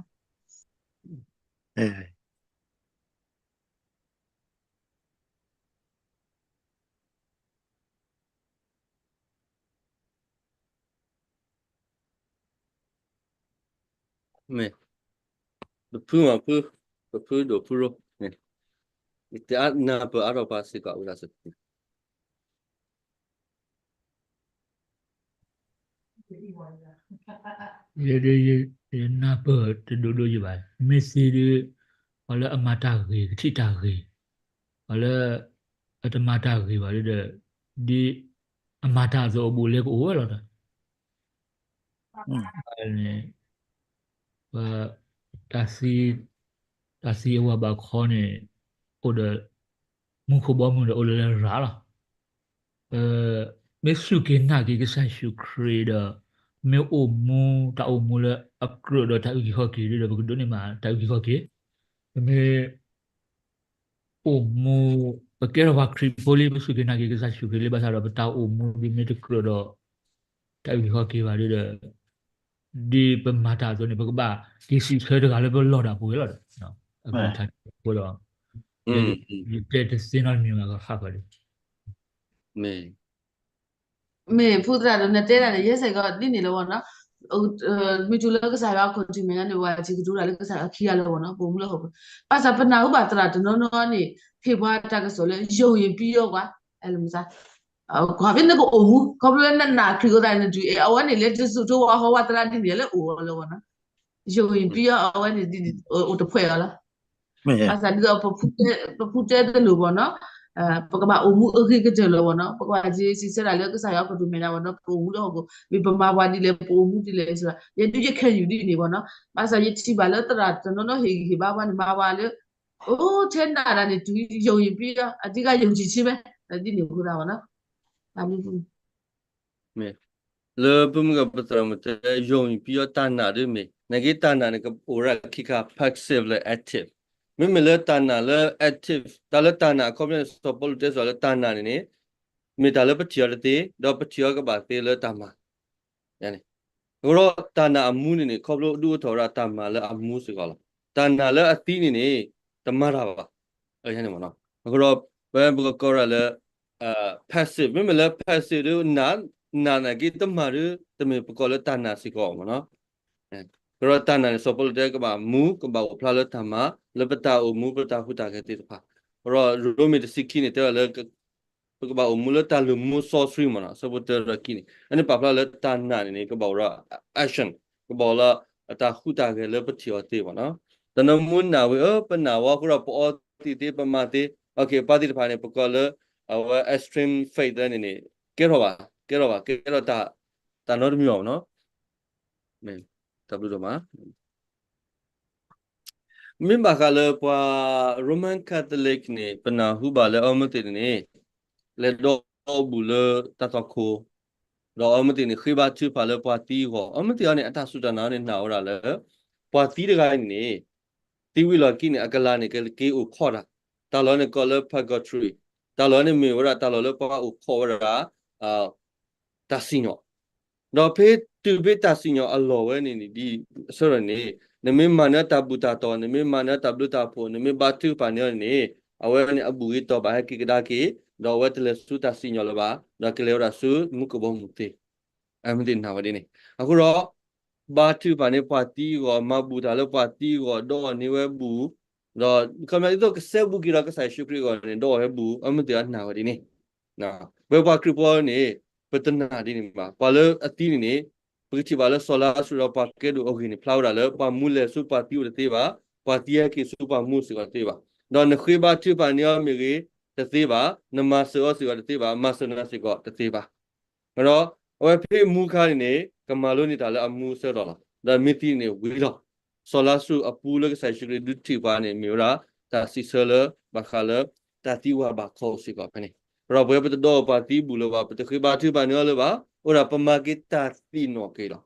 မ့ၢ် ပဖုမးဖု ပဖုဒိၣ်ဖုရိ မ့ၢ် တနၢ်ပၢၢ်အါထီၣ်ပှၤစ့ၢ်ကီးဝဲဒၣ်စ့ၢ်ကီး ယဒ်ယနၢ်ပၢၢ်တဒိၣ်ဒိၣ်ယဘၣ် မ့ၢ်သ့ဒ် ပှၤလၢအမၤတၢ်ဂ့ၤ ကထံၣ်တၢ်ဂ့ၤ ပှၤလၢ အတမၤတၢ်ဂ့ၤဘၣ်ဒီး ဒ်အမၤတၢ်အသိးအဘူးအလဲကအိၣ်ဝဲလီၤ. န့ၣ် ပ တၢ်သံ တၢ်သံအဝၤဘၣ်ခီန့ၣ် အိၣ်ဒီး မူခိၣ်ဘီမုၢ်ဒီးအိၣ်လၢလၢရၤလီၤ. မ့ၢ်စူၢ်က့ၤနာ်က့ၤကစၢ်ယ့ၣ်ၡူးခရံာ်ဒီး မ့ၢ်အိၣ်မူ တၢ်အိၣ်မူလၢအကြၢးဒီးတၢ်အုၣ်က့ၤခီၣ်က့ၤဒီး ပကဒိးန့ၢ်ဘၣ်တၢ်အုၣ်က့ၤခီၣ်က့ၤ ပမ့ၢ် အိၣ်မူ ပကဲထီၣ်ပှၤခရံာ်ဖိလံ ပစူၢ်က့ၤနာ်က့ၤကစၢ်ယ့ၣ်ၡူးခရံာ်လံ ဘၣ်ဆၣ်ဒီးပတၢ်အိၣ်မူဒ်မ့ၢ်တကြၢးဒီး တၢ်အုၣ်က့ၤခီၣ်က့ၤဘၣ်ဒီး ဒ်ပမၤတၢ်အသိးန့ၣ် ပကဘၣ်က့ၤစံးဆၢတဂၤလၢပလီၢ်တၢ်ပူၤဝဲလီၤဒီး အကလုၢ်ကထါအဃိဒီး ယတဲတသ့နီတမံၤဘၣ်ဃးဃးဒီး မ့ၢ်ဖိသရၣ်ဒီးနတဲဒၣ်န့ၣ် ယဲစ့ၢ်ကီးဒ်န့ၣ်လီၤဝဲနီၤ, မ့ၢ်တုၤလၢကစၢ်ယွၤအခိၣ်ထံးမဲာ်ညါန့ၣ် ပှၤစံးကတိၤတၢ်လၢကစၢ်ယွၤခံဂၤလၢဝဲနီၤ, ပအိၣ်မူလၢဟီၣ်ခိၣ်, ဘၣ်ဆၣ်ပနၢ်ဟူဘၣ်သရၣ်တနီၤနီၤန့ၣ် ဟ့ၣ်ပှၤတၢ်ကစီၣ်လၢ ယုံရင်ပြီးရော ကွၢ်, အဲၣ်လၢမုၢ်သါ ကွၢ်ဖဲနကအိၣ်မူ ခီဖျိလၢနနာ်ခရံာ်အဃိသတးန့ၣ် နဒုးအဲၣ်အဝဲန့ၣ် လဲၤတစူၢ်တဝီအဟီဝဲသရၣ်ဒ်န့ၣ်လၢအိၣ်အီၤလၢဝဲနီၤ, ယုံရင်ပြီးရော အဝဲန့ၣ် အိၣ်တဖှဲးအီၤလီၤ. ဘၣ်ဆၣ်ဒ်သိး ပဖုတဲတလိၤဘၣ်နီၤ, ပကဘၣ်အိၣ်မူအဂ့ၤကတၢၢ်လီၤဘၣ်နီၤ, ပကဘၣ်စံးဆၢဒၣ်လၢကစၢ်ယွၤအခိၣ်ထံးမဲာ်ညါဘၣ်နီၤ, ပအိၣ်မူလၢဟီၣ်ခိၣ် မ့ၢ်ပမၤပှၤဒ်လဲၣ် ပအိၣ်မူဒ်လဲၣ်စ့ၢ်ကီး ယဲဒုးယခဲယူၤဒ်န့ၣ်ဘၣ်နီၤ, ဘၣ်ဆၣ်ယထံၣ်ဘၣ်လၢသရၣ်တနီၤနီၤဟ့ၣ်ဂံၢ်ဟ့ၣ်ဘါပှၤန့ၣ် မၤပှၤလၢ အိၣ်ထဲနၤတၢ်န့ၣ် တုၤယုံရင်ပြီးရော အဓိကယုံကြည်ခြင်းပဲ ဒ်န့ၣ်အဃိသတးဘၣ်နီၤ, တၢ်မ့ၢ် လၢပမုၢ်ကပသရၣ်မုၣ်တဲ ယုံရင်ပြီးရော တၢ်နာ်ဒ်မ့ၢ် နာ်က့တၢ်နာ်န့ၣ် ကအိၣ်ရၣ်ခံခါ passive လၢ active, မ့မ့ၢ်လၢတၢ်နာ်လၢ active တၢ်လၢတၢ်နာ်အခီပညီန့ၣ် စီၤပီလူးတဲစ့ၢ်ကီးလၢတၢ်နာ်န့ၣ်န့ၣ် မ့ၢ်တၢ်လၢပထံၣ်အီၤတသ့ ဒီးပထံၣ်အီၤကဘၣ်သ့လၢတၢ်မၤ န့ၣ်, အဃိဒီးတၢ်နာ်အမူန့ၣ်န့ၣ် ခီဖျိဒုးအိၣ်ထီၣ်ဝဲဒၣ်တၢ်မၤလၢအမူစ့ၢ်ကီးလီၤ. တၢ်နာ်လၢအသံန့ၣ်န့ၣ် တမၤတၢ်ဘၣ်. အဃိဒီး ပဝဲပကကိးဝဲဒၣ်လၢ passive မ့မ့ၢ်လၢ passive ဒ်နာ် နာ်နာ်က့တမၤဒ် တမ့ၢ်ပကိးလၢတၢ်နာ်စ့ၢ်ကီးမ့ၢ်နီၤ. အဃိဒီးတၢ်နာ်န့ၣ် စီၤပီလူးတဲကဘၣ်မူ ကဘၣ်အိၣ်ဖျါလၢတၢ်မၤ လၢပတၢ်အိၣ်မူ ပတၢ်ဟူးတၢ်ဂဲၤသ့ၣ်တဖၣ်. အဃိဒီးရိမ့ၤတဆံခံန့ၣ် တဲဝဲဒၣ်လၢ ပကဘၣ်အိၣ်မူလၢတၢ်လုၢ်မူစီဆှံမ့ၢ်နီၤ, အဆၢဖိတၢဒီးခံန့ၣ် အန့ၣ်ပာ်ဖျါလၢတၢ်နာ်န့ၣ်န့ၣ် ကဘၣ်အိၣ်ဒီး action, ကဘၣ်အိၣ်လၢအတၢ်ဟူးတၢ်ဂဲၤလၢပထံၣ်အီၤသ့မ့ၢ်နီၤ. တနီၤမူနာ်ဝဲ အၢ ပနာ်ဝဲအဃိဒီးပအီသံးသ့ ပမၤသ့, ပှၤသ့ၣ်တဖၣ်န့ၣ် ပကိးလၢ အဝဲ extreme faith န့ၣ်န့ၣ် ကဲထီၣ်ဘၣ်, ကဲထီၣ်ဘၣ်, ကဲထီၣ်တၢ် တၢ်နီတမံၤဘၣ်မ့ၢ်နီၤ. တၢ်ဘျုးဒိၣ်မး မ့ၢ်ဘၣ်ဃးလၢပှၤ Roman Catholic န့ၣ် ပနၢ်ဟူဘၣ်လၢအဝဲသ့ၣ်န့ၣ်န့ၣ် လဲၤဒီးအီၣ်ဘူၣ်လၢတၢ်သွၣ်ခိၣ်, ဒီးအဝဲသ့ၣ်န့ၣ် ဃ့ဘါထုကဖၣ်လၢပှၤသံအဂီၢ်, အဝဲသ့ၣ်အံၤန့ၣ် အတၢ်စူၢ်တၢ်နာ်န့ၣ်နာ်ဝဲဒၣ်လၢ ပှၤသံတဂၤအံၤန့ၣ်န့ၣ် သံဝံၤလီၢ်ခံန့ၣ် အကလၤန့ၣ် ကက့ၤအိၣ်ခိးတၢ်, တၢ်လီၢ်န့ၣ်ကိးလၢ purgatory, တၢ်လီၢ်န့ၣ်မ့ၢ်ဝဲဒၣ်တၢ်လီၢ်လၢပှၤအိၣ်ခိးဝဲဒၣ် တၢ်စံၣ်ညီၣ်, ဒီးဖဲတုၤဖဲတၢ်စံၣ်ညီၣ်အလီၢ်ဝဲန့ၣ်န့ၣ် ဒ်အဆၢထၢၣ်န့ၣ် နမ့ၢ်မၤန့ၢ်တၢ်ဘူၣ်တၢ်တီၢ်, နမ့ၢ်မၤန့ၢ်တၢ်ဘျုးတၢ်ဖှိၣ်, နမ့ၢ်ဘါထုကဖၣ်န့ၢ်အီၤန့ၣ်န့ၣ် အဝဲန့ၣ်အဘူၣ်ဂ့ၤတီၢ်ဘၣ်ဟဲက့ၤကဒါက့ၤ, ဒီးအဝဲတလဲၤဆူတၢ်စံၣ်ညီၣ်လၢၤဘၣ်, ဒီးကလဲၤဝဲဒၣ်ဆူမူခိၣ်ဘီမုၢ်သ့, အဝဲသ့ၣ်နာ်ဝဲဒ်န့ၣ်. အဃိဒီး ဘါထုကဖၣ်န့ၢ်ပှၤသံအဂီၢ်, မၤဘူၣ်တၢ်လၢပှၤသံအဂီၢ်, ဒီးအီၣ်န့ၢ်ဝဲဘူၣ်, ဒီးခီပညီဒ်သိးကစဲဘူးက့ၤဒီးကစၢ်ယ့ၣ်ၡူးခရံာ်အဂီၢ်န့ၣ် ဒီးအီၣ်ဝဲဘူၣ်, အဝဲသ့ၣ်နာ်ဝဲဒ်န့ၣ် ပဝဲပှၤခရံာ်ဖိန့ၣ် ပတနာ်ဒ်န့ၣ်ဘၣ်. ပှၤလၢအသံန့ၣ်န့ၣ် ပကထံၣ်ဘၣ်လၢစီၤလါစရူးဒီးပှၤကဲဒိၣ်အဂ့ၢ်န့ၣ် ဖျါဝဲဒၣ်လၢ ပှၤမူလဲၤဆူပှၤသံအိၣ်တသ့ဘၣ်, ပှၤသံဟဲက့ၤဆူပှၤမူစ့ၢ်ကီးတသ့ဘၣ်. ဒီးနဃ့ဘါထုကဖၣ်န့ၢ်အီၤမ့ၢ်ဂ့ၤတသ့ဘၣ်, နမၤစၢၤအီၤစ့ၢ်ကီးတသ့ဘၣ်, မၤစၢၤနၤစ့ၢ်ကီးတသ့ဘၣ်. ဒီးအဝဲဖဲမူခါန့ၣ်န့ၣ် ကမၤလိန့ၢ်တၢ်လၢအမူအဆၢကတီၢ်လီၤ. ဒီးမ့ၢ်သံန့ၣ်ဝံၤလီၤ. စီၤလါစရူးအပူလၢကစၢ်ယ့ၣ်ၡူးခရံာ်ဒုးထံၣ်ပှၤန့ၣ် မ့ၢ်ဝဲဒၣ်တၢ်စံးဆၢလၢ ဘၣ်ဃးလၢ တၢ်သံဝးဘၣ်ခီအိၣ်စ့ၢ်ကီးဖဲန့ၣ်. ဒီးပဝဲပတဒီးပှၤသံဘူၣ်လၢၤဘၣ်, ပတဃ့ဘါထုကဖၣ်န့ၢ်အီၤလၢၤဘၣ်, အိၣ်ဒၣ်ပမၤက့ၤတၢ်သ့ၣ်နီၣ်က့ၤလီၤ.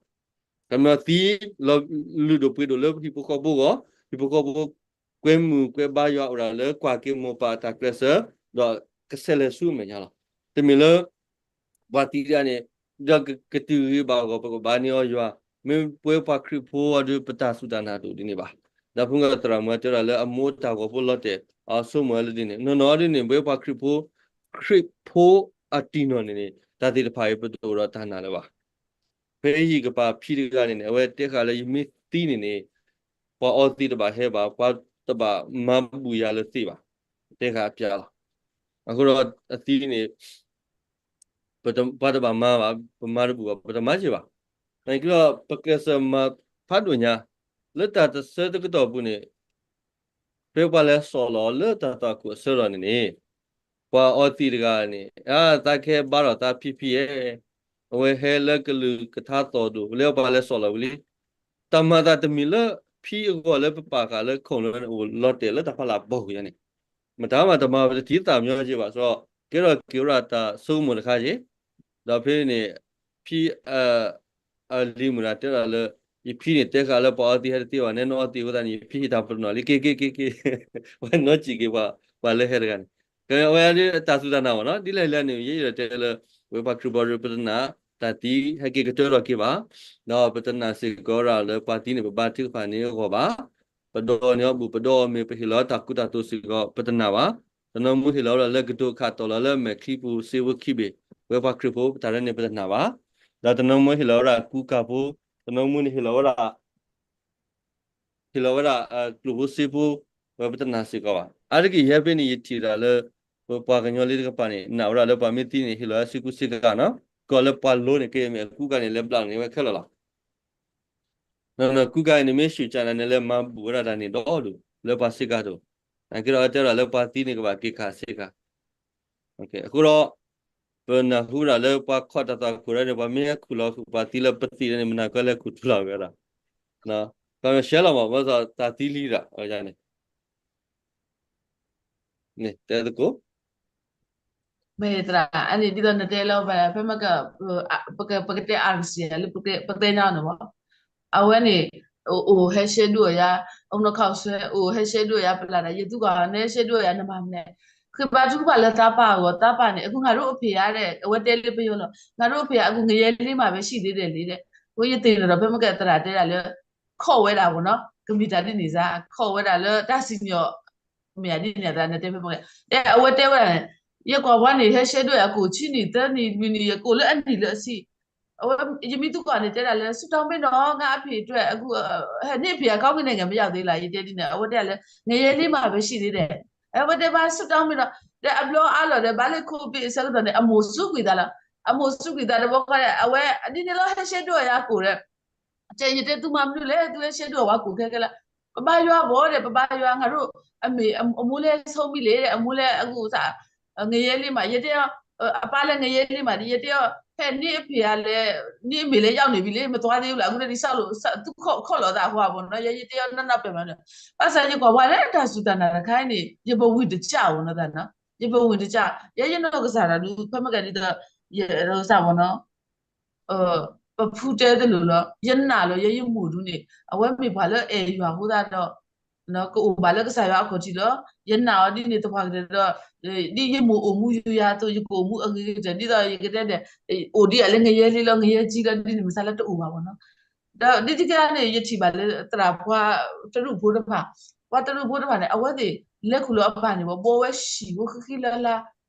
ကမျၢၢ်သံ လုၢ်ဒိၣ်ပှ့ၤဒိၣ်လၢဟံၣ်ဖိဃီဖိအဂီၢ်, ဟံၣ်ဖိဃီဖိ ကွဲမုာ်ကွဲဘါယွၤအိၣ်ဒၣ်လၢကွၢ်က့ၤမိၢ်ပၢ်အတၢ်ကျဲးစၢး, ဒီးကဆဲးလဲၤဆူအမဲာ်ညါလီၤ. တမ့ၢ်လၢ ပှၤသံတဂၤန့ၣ် ဒီးကတုၤဂ့ၤဘၣ်အဂီၢ် ပကဘါန့ၢ်အီၤယွၤ, မ့ၢ်ပဝဲပှၤခရံာ်ဖိအံၤဒီး ပတၢ်စူၢ်တၢ်နာ်တအိၣ်ဒ်န့ၣ်ဘၣ်. ဒီးဖုဂၤသရၣ်မုၣ်တဲဝဲဒၣ်လၢ အမိၢ်တၢ်ဂီၤဖိလီၤတဲာ် အဆိကမိၣ်ဝဲလၢဒ်န့ၣ်, နီၢ်နီၢ်ဒ်န့ၣ် ပဝဲပှၤခရံာ်ဖိ ခရံာ်ဖိအတံၢ်နီၢ်န့ၣ်န့ၣ် တၢ်သ့ၣ်တဖၣ်အံၤ ပတအိၣ်ဒီးတၢ်နာ်လၢၤဘၣ်. ဖဲယဟံၣ်ကပၤဖံတဂၤန့ၣ်န့ၣ် အဝဲတဲဃာ်လၢယမ့ၢ်သံန့ၣ်န့ၣ် ပှၤအီသံးတဘၣ်ဟဲဘၣ်, ပှၤတဘၣ်မၤဘူၣ်ယၤလၢၤသ့ဘၣ်, တဲဃာ်အပျးလီၤ. အဃိဒီးအသံန့ၣ် ပှၤတဘၣ်မၤဘၣ်, ပမၤတဘူၣ်ဘၣ်, ပတမၤက့ၤဘၣ်. နာ်က့ဒီး ပကျဲးစၢးမၤဖးဒိၣ်ညါ လၢတၢ်တဆၢတကတီၢ်ပူၤန့ၣ် ဖဲပှၤလဲၤစိာ်လီၤလၢတၢ်သွၣ်ခိၣ်အဆၢကတီၢ်န့ၣ်န့ၣ် ပှၤအီသံးတဂၤန့ၣ် အသးကဟဲဘါထီၣ်သးဖံဖံဧၢ, အဝဲဟဲလၢကလုာ်ကထါသီၣ်ဒိၣ် လၢပှၤလဲၤစိာ်လီၤဝံၤလံ. တၢ်မၤသးတမံၤလၢ ဖံအဂီၢ်လၢပပာ်ဃာ်လၢခိၣ်လၢအိၣ်လီၤတဲာ်လၢတၢ်ဖးလၢ်ဘီၣ်ဝံၤန့ၣ် မတၤမၤတမၤဝဲတထံၣ်သးမညီက့ၤဘၣ် စီၤကဲထီၣ်က့ၤဝဲဒၣ်တၢ်ဆိကမိၣ်တခါက့ၤ, ဒီးဖဲန့ၣ် ဖံ အလံၤမုၣ်တဂၤတဲဒၣ်လၢ ယဖံန့ၣ်တဲဃာ်လၢပှၤအီသံးဟဲတသ့ဘၣ် နဲနအီသံးအဃိသတးန့ၣ် ယဖံဟ့ၣ်တၢ်ပနီၣ်လံ က့ၤက့ၤက့ၤက့ၤ ပှၤနီၢ်စံၣ်က့ၤပှၤလၢဟဲတဂၤန့ၣ် ကဲအဝဲဒၣ်တၢ်စူၢ်တၢ်နာ်မ့ၢ်နီၤ ဒ်လဲၣ်လဲၣ်န့ၣ် ယဲယတဲလၢ ဝဲပှၤခရံာ်ဖိပတနာ် တၢ်သံဟဲက့ၤကတၢၢ်ထီၣ်က့ၤဘၣ်, ဒီးပတနာ်စ့ၢ်ကီးဝဲဒၣ်လၢပှၤသံန့ၣ် ပဘါထုကဖၣ်န့ၢ်အဂီၢ်ဘၣ်, ပဒိးန့ၢ်အီၤဘူး ပဒိးအီၤမ့ၢ် ပဟ့ၣ်လီၤတၢ်ကူတၢ်သိးစ့ၢ်ကီး ပတနာ်ဘၣ်. တနီၤမူဟ့ၣ်လီၤဝဲဒၣ်လၢကတိၤခးတီၣ်လီၤလၢအမဲာ်ချံပူၤ စ့ဖိခံဘ့ၣ်, ဝဲပှၤခရံာ်ဖိ ပတၢ်ရဲၣ်န့ၣ် ပတနာ်ဘၣ်. ဒီးတနီၤမူဟ့ၣ်လီၤဝဲဒၣ်ကူကၤဖိ, တနီၤမူန့ၣ်ဟ့ၣ်လီၤဝဲဒၣ် ဟ့ၣ်လီၤဝဲဒၣ် ကျိၣ်ဖိစ့ဖိ ဝဲပတနာ်စ့ၢ်ကီးဘၣ်. အါတက့ၢ်ယဟဲဖဲန့ၣ် ယထံၣ်ဝဲဒၣ်လၢ ပပှၤကညီလံတကပၤန့ၣ် နာ်ဝဲဒၣ်လၢပှၤမ့ၢ်သံန့ၣ် ဟ့ၣ်လီၤဝဲစ့ကူစ့ကၤနီၤ, ကီၢ်လၢပှၤလိန့ၣ် ကမ့ၢ်အကူကၤန့ၣ် လဲၤဘျးန့ၢ်ဝဲခဲလၢာ်လီၤ. ကူကၤအံၤန့ၣ် မ့ၢ်ဆူၣ်ကၢ်နၤန့ၣ် လဲၤမၤဘူးဝဲဒၣ်တၢ်န့ၣ်ဒီဒူၣ် လၢပှၤစ့ကၤတအိၣ်, နာ်က့ဒီးတဲဝဲဒၣ်လၢပှၤသံန့ၣ် ကဘၣ်က့ၤခးစ့ကၤ အဃိဒီး ပနၢ်ဟူဝဲဒၣ်လၢပှၤခီၣ်တၢ်သွၣ်ခိၣ်ဒၣ်န့ၣ် ပှၤမ့ၢ်ဟဲခူၣ်လီၤပှၤသံလၢပသံးဒၣ်န့ၣ် မနၤကလဲၤခူၣ်ထူလီၤဝဲဒၣ်, ပှၤမ့ၢ်ရှဲလီၤမး ဘၣ်ဆၣ်တၢ်သံလံဒၣ် န့ၣ် တဲသကိး မ့ၢ်သရၣ် အန့ၣ်ဒ်သိးနတဲလီၤ ဖဲမ့ၢ်က ပကတဲ အါကစံး လၢပတဲညါန့ၣ်မး, အဝဲန့ၣ် အိၣ်ဟဲရှဲဒိၣ်ယၤ, အိၣ်နီၢ်ခီၣ်ဆွဲ အိၣ်ဟဲရှဲဒိၣ်ယၤ ပလၢ်ဒၣ် ယသူကီၢ် နဟဲရှဲဒိၣ်ယၤ နမၤမနုၤလဲၣ်, ဃ့ဘါထုကဖၣ်လၢသးပၢ်အဂီၢ် သးပၢ်န့ၣ် အဃိ ငါတို့အဖေ ဧါ ဒီး အဝဲတဲလၢပယီၤလီၤ ငါတို့အဖေ အဃိ ငရဲလေးမှာပဲရှိသေးတယ် လံဒီး အဃိ ယသ့ၣ်နီၣ်ဒီး ဖဲမ့ၢ်ကသရၣ်တဲဒၣ်လၢ ခီၣ်ဝဲဒၣ်မ့ၢ်နီၤ ကမ့ၢ်တၢ်ဒ်န့ၣ်စ့ၢ် ခီၣ်ဝဲဒၣ်လၢတၢ်စံၣ်ညီၣ် မ့ၢ်ဒ်န့ၣ်သရၣ် နတဲဖဲမ့ၢ်က တဲအဝဲတဲဝဲဒၣ်န့ၣ် ယကွၢ်ပှၤန့ၣ် ဟဲရှဲဒိၣ်ယၤ ကိၣ်ဆံနံၣ်သၢနံၣ်လွံၢ်နံၣ် ယကိၣ်လၢအနံၣ်လၢအဆံ, အဝဲ ယမ့ၢ်သူကီၢ်န့ၣ် တဲဒၣ်လၢ ဆုတောင်းပေးနော် ငါ့အဖေအတွက် အခု ဟဲန့ၢ်အဖေ အကောင်းကင်နိုင်ငံ မရောက်သေးလား ယတဲဒ်န့ၣ် အဝဲတဲဒၣ်လၢ ငရဲလေးမှာပဲရှိသေးတယ် အဝဲတဲဘၣ် ဆုတောင်းပေးနော် ဒီးအဘျီအါလီၤဒီး ဘၣ်လၢ COVID အဆၢကတီၢ်န့ၣ် အမိၢ်စူးကွံာ်သးလီၤ အမိၢ်စူးကွံာ်သးတဘျီဃီဒီး အဝဲ ဒ်န့ၣ်လီၤ ဟဲရှဲဒိၣ်ယၤကိၣ်ဒီး ကဲ ယတဲသုမၤမနုၤလဲၣ် သုဟဲရှဲဒိၣ်ဝဲကိၣ်ခဲခဲလၢာ်, ပဘါယွၤဘီဒီး ပဘါယွၤ ငါတို့ အမေ အမိုးလည်းဆုံးပြီလေ အမိုးလည်း အခု ငရဲလေးမှာ ယတဲအီၤ အပါလည်း ငရဲလေးမှာ ယတဲအီၤ ဟဲန့ၢ်အဖေ လည်း န့ၢ်အမေ လည်း ရောက်နေပြီလေ မသွားသေးဘူးလား အခုတည်းက စောင့်လို့ သူ ခီၣ်လီၤသးဟိဘီနီၤ ယတဲအီၤ နီၢ်နီၢ်ပဲမးနီၤ ဘၣ်ဆၣ်ယကွၢ်ပှၤလၢတၢ်စူၢ်တၢ်နာ်တခါအံၤန့ၣ် ယပဝံၣ်တစၢ်ဧိၤနီၤသးနီၤ ယပဝံၣ်တစၢ် ယဲယနီၢ်ကစၢ်ဒၣ်ဒုး ဖဲမ့ၢ်ကဒ်သိး ယကစၢ်ဘီနီၤ ပဖုတဲတလိၤလီၤ ယနာ်လီၤ ယဲယမိၢ်ဒုးန့ၣ် အဝဲမ့ၢ်ပှၤလၢအဲၣ်ယွၤအဃိသတးဒီး ကအိၣ်ဘၣ်လၢကစၢ်ယွၤအခီၣ်ထံးလီၤ ယနာ်အီၤဒ်န့ၣ်သပှၢ်ကတၢၢ်ဒီး ဒ်ယမိၢ်အိၣ်မူယူၤယၤအသိး ယကအိၣ်မူအဂ့ၤကတၢၢ် ဒ်သိးယကတဲဒီး အိၣ်ဒ်အံၤလၢငရဲလံလီၤ ငရဲကံလီၤ ဒ်န့ၣ်မ့ၢ်သးလၢတအိၣ်ဘၣ်ဘီနီၤ ဒီးဒ်တကဲန့ၣ် ယထံၣ်ဘၣ်လၢသရၣ်ပှၤတရူးဖိတဖၣ် ပှၤတရူးဖိတဖၣ်န့ၣ် အဝဲသ့ၣ်လဲၤခူၣ်လီၤအပၢ်န့ၣ် ဘီဝဲဟံၣ်ဖိဃံဃံလၤလၤ